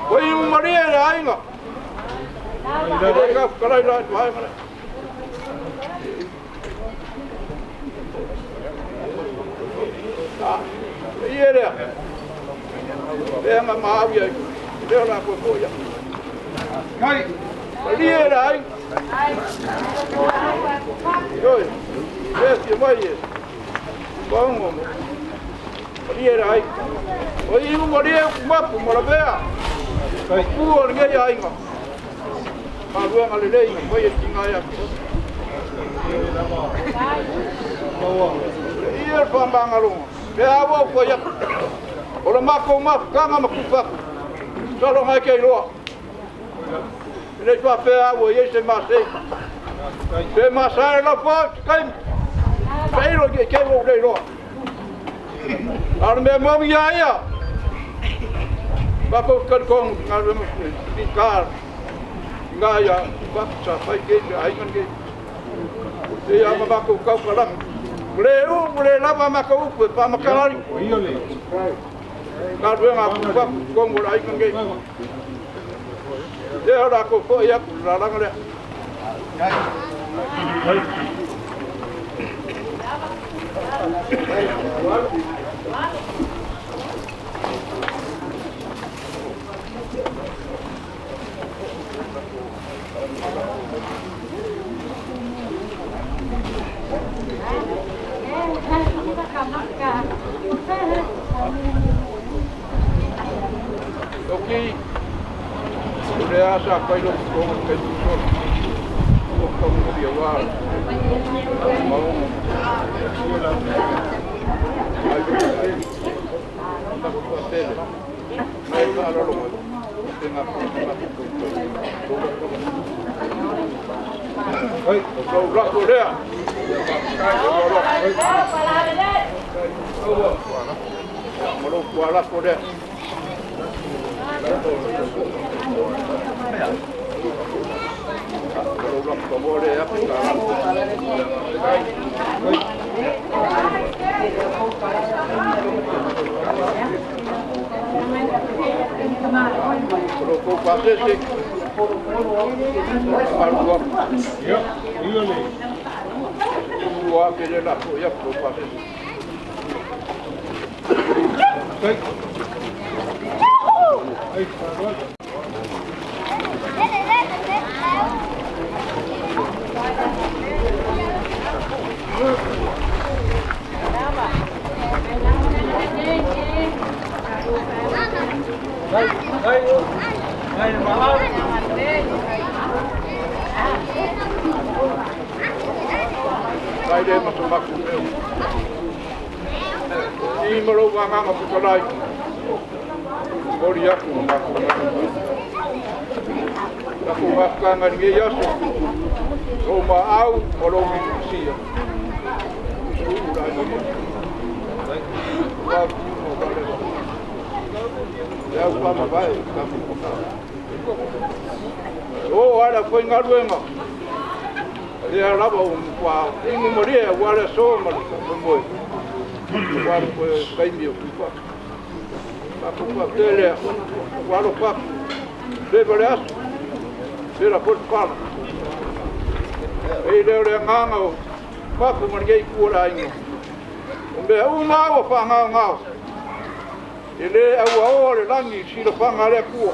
Koi u maria le ainga. Le kau kalai la vaega le. Ia lea. Lea nga maau ia. Lea la koe po ia. Kai. Maria le ainga. Oi. Lea fia mai e. Paongo mo. Maria le ainga. O iu maria mapu malavea. Pua le ngai ainga. Maluenga le lei mai e tinga ia. Ia le whambangalonga. Te awa o koe aku. O le mako mafu kanga ma kupaku. Salo ngai kei loa. E nei whapea awa i se masei. Te masai la pā te kaimi. Peiro ki e kei o nei loa. Ara mea mami ia ia. Mako karikongu ki ngā rema ki kāra. Ki ngā ia kupaku sa whai kei te aingan kei. Te ia ma mako kaukalaka. Le u, le lava mako upu e pāmakalari. Ngā ruenga kupaku kongu la aingan kei. Te hora ko po ia ku la langa lea. Oki, o le asa kai lo konga kai tu solo. O konga ia wā. Maunga. Ai ko tele. Mai pa lo lo. Te ngā Ai, o rako lea. Malo kua lako lea. Malo lako mo lea pe ka lako. Malo ko pasese. Malo Ia, ia le. Ua pele lako ia ko pasese. Vai le ma so maku meo. I ma lou agaga fetalai. Moli aku ma maku meo. Takou mafutaga i lenei aso. Lou maau ma lou milisia. Usu'u la aiga ma. Le au faamavae tatou o ala foi galuega lea lava ua matua inu malie aua le aso ma le faamoemoe aua le toe taimi o tuifatu tatou faapea lea ua alofa atu leva le aso fela foi le pala ei lea o le agaga o mapu ma lenei itu o le aiga o mea uma ua faagaogao E lē auaoa le lagi i silafaga a le Atua.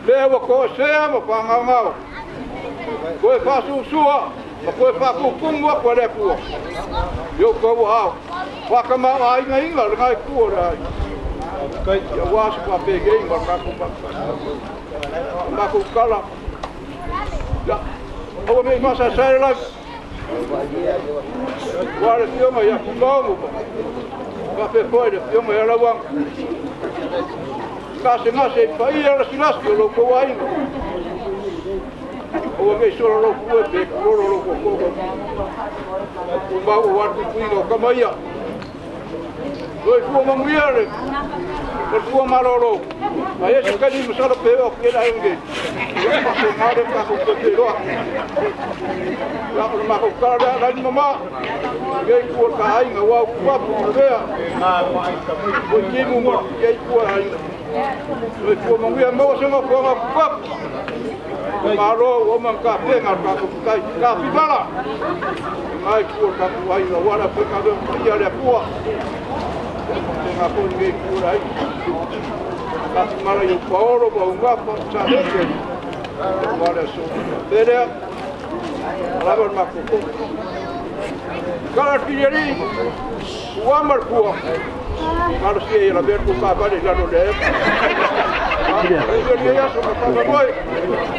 Lea ua toesea ma faagaogao, toe faasuasua ma toe faatutumu atu e le Atua i outou aao, faatamaoaigaina lena itu o le aiga, aua se faapenei ma le tatou mafuaaga. O matou tala, ia, aua ne i masaesae le lagi, Aua le Afioga ia Fuimaono ma faapea foi le Afioga ia Lauaga. Gasegase i paia lasilasi o lo outou aiga. Aua ne i sola lou pue pe kulolo lou totogo. Tumau aua le puipuiga o tama ia. Soifua manuia le faletua malolo. A i ai se taimi masalo pe oo atu i ai le aiga nei. Ia faapena lea tatou toe feiloa. Ia o le matou tala lea Alaini Mama. Lenei itu o le ta aiga aua upu apu ma lavea. Ua timu ma lenei itu o le aiga. Soifua manuia maua se nofoaga o Kupapu. Malo ua uma ona tapena le tatou tai. Tafimala! Lena itu o le tatou aiga aua le aufaigaluega paia a le Atua. Ia faapena foi lenei itu o le aiga. Tafimala i ou paolo ma ou gafa ma Saleke aua le aso. Faapea lea, lava le matou fono. Kala le pilialii, ua ma le pua. Malosia ia lavea le tou taavale i lalo o le aepo. Ia aso ma faamoemoe.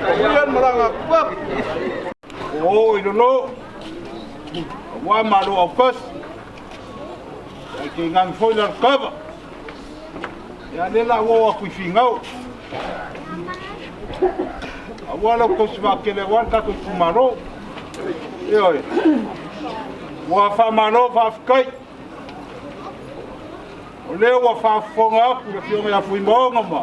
Manuia le malaga atu fafo. O o i lalo, aua malo aukasi, ai te ngangi foi lalo kava. Ia le la ua o atu i Finao. Aua lau tausi vaatele aua le tatou itumalo. Ioe. Ua faamalo faafetai. O lea ua faafofoga atu le Afioga ia Fuimaono ma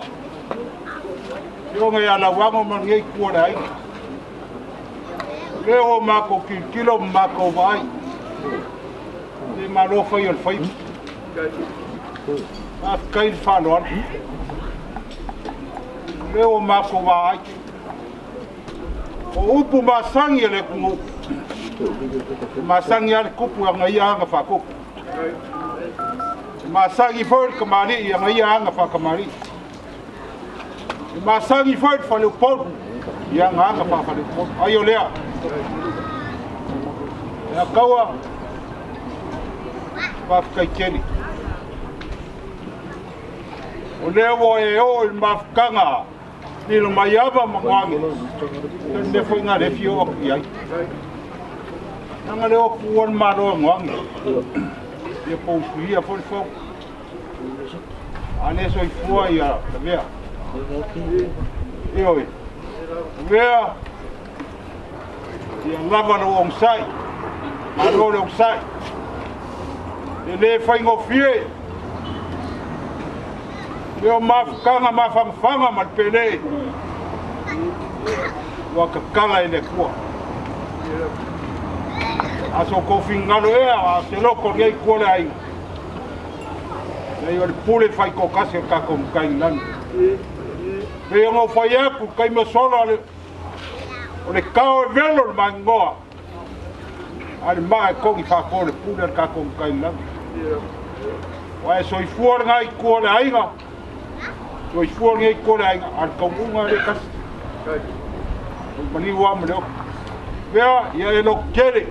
Afioga ia Lauago ma lenei itu o le aiga. O lea ua matou tilotilo ma matou vaai i le Malo fai o le faiva. Faafetai le faaaloalo. O lea ua matou vaai. O upu masani a le atunuu, e masani lava le tupu i ana ia aga faatupu. E masani foi le tamalii i ana ia aga faatamalii. E masani foi le faleupolu i ana aga faafaleupolu. Ai o lea, e ataua, faafetai tele. O lea ua e oo i le mafutaga Lilo mai ava ma goage. Le mea foi ngā le fio atu i ai. Nanga le o ku wan malo goage. Ia pou suia foi le fau. A le soifua ia la mea. Ioe. Mea ia lava lou onosai. Malo le onosai. E le faigofie. Leo mafutaga mafangafaga ma le pele ua tatala e le Atua. A so kou finagalo ea, a se loko nei kua le aiga. Nei o le pule faitoatasi o le tatou Matai i lagi. Pei ona ou fai atu i le taimi ua sola o le tao e velo le mainoa, a le maa e togi faato le pule a le tatou Matai i lagi. Ua e soifua lena itu o le aiga, soifua lenei itu o le aiga, a o le taunuuga e le tasi. O le maliu lava ma le oto. Lea, ia e lototele,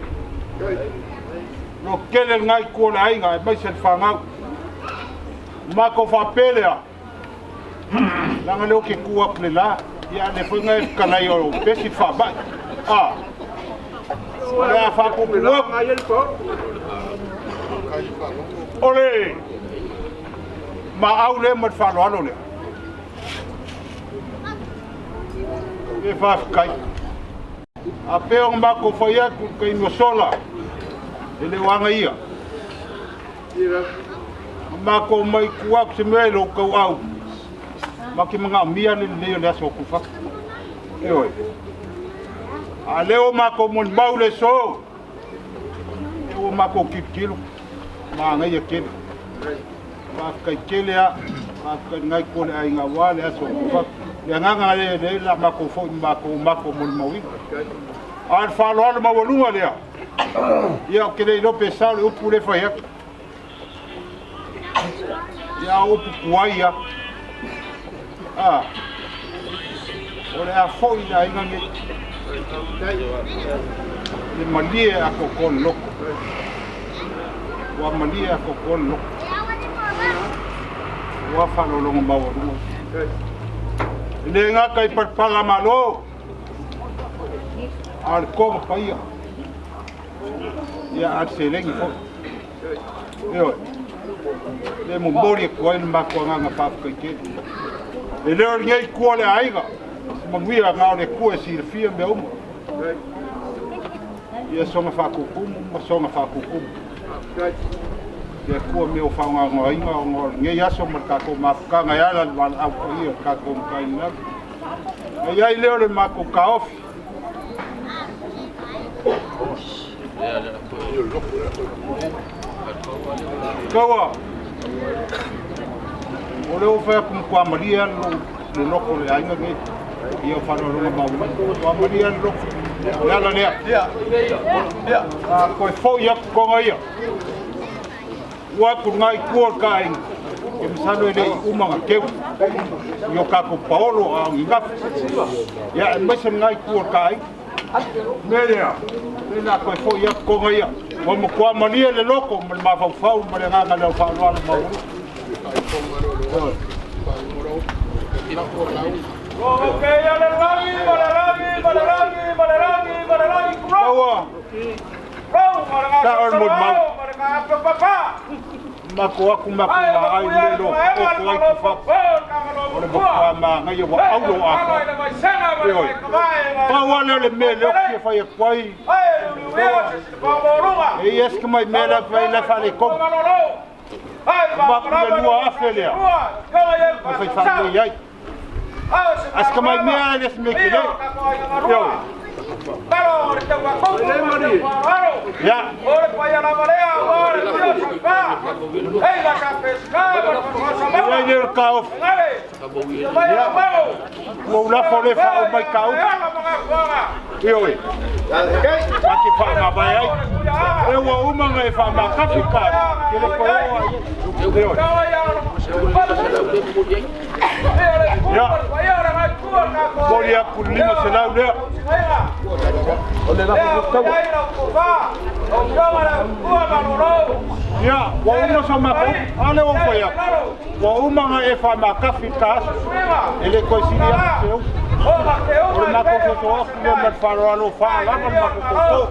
lototele lena itu o le aiga, aemaise le fanau. O matou faapea lea, leaga lea ou te tu atu i le la, ia a o lea foi na e fetalai o pesi le faamai. A, o le a faapuupuu atu, o le maau lea ma le faaaloalo lea. E faafetai. A pei ona matou fai atu i le taimi ua sola, e le o aga ia. Na matou omai i tua atu se mea i lou tauau, matou te manaomia le lelei o le aso o Tufatu. Ioe. A lea ua matou molimau le aso, lea ua matou tilotilo, manaia tele. Faafetai tele lava, faafetai i lena itu o le aiga aua le aso o Tufatu. Le agaga lea o lea o le a matou foi ma matou molimauina. A o le faaaloalo maualuga lea, Ia, ou te le iloa pe sao le upu lea e fai atu. Ia, a o upu tuai lava. A, o le a foi le aiga nei. Le malie atoatoa le loto. Ua malie atoatoa le loto. Ua faalologo maualuga. E le gata i palapala malo, A o le toga paia, ia a o le seleni foi. Ioe, le momoli atu ai le matou agaga faafetai tele. E le o lenei itu o le aiga, se manuia na o le Atua e silafia mea uma. Ia soona faatutumu ma soona faatutumu. Le Atua mea o faagaogaoina ona o lenei aso ma le tatou mafutaga e ala i le valaau paia o le tatou Matai i le Lagi. Na i ai lea o le matou taofi. Kaua, o lea ua fai atu matua malie lava le loto o le aiga nei. Ia o faaaloaloga maualuga. Matua malie lava le loto. O le ala lea. A toe foi atu toga ia. Ua atu lena i tua o le ta aiga, e masalo e le i uma ona teu i o tatou paolo a o ni gafa. Ia, aemaise lena itu o le ta aiga. Mea lea, lea la toe foi atu toga ia. Ua matua malie le loto ma le mafaufau ma le agaga leo faaaloalo maualuga. Kaua. Sa o le molimau. Mako aku mako ma ai le lo o ko ai ku fa. O le matua manaia ua aulo atoa. Ioe. Pau lava lea o le mea lea ou te fia fai atu ai. E i ai si tamai mea la e fai la e faaletonu. Avatu le 2000 lea ma fai faalelei ai. A si tamai mea e le o se mea tele. Ioe. Ia. E ai lea o le taofi. Ia. Ua ou lafo lea e faaoo mai ka upu. Ioe. Ta te faamavae ai. E ua uma ona e faamatafi ka ke le toe oo ai. Ioe. Ia. Momoli atu le 500 lea. Ia, ua uma sa matou upu. A lea ua ou fai atu. Ua uma ona e faamatafi i le ta aso. E le toe sili atu se upu. O le matou soso atu lea ma le faaaloalo o faalava le matou toto.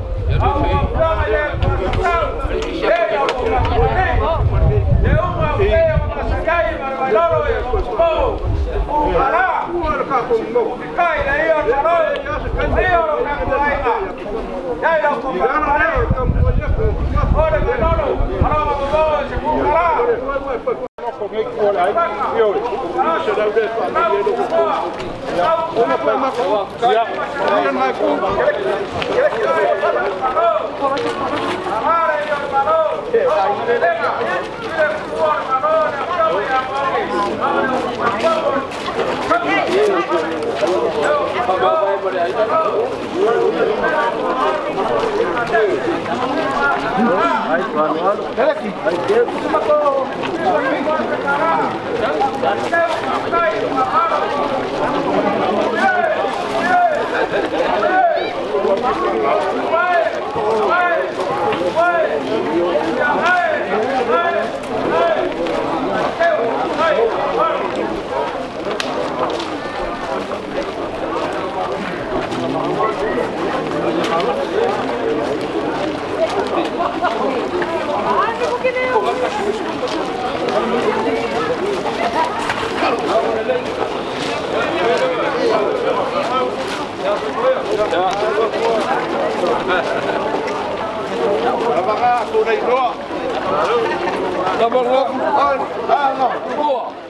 Lava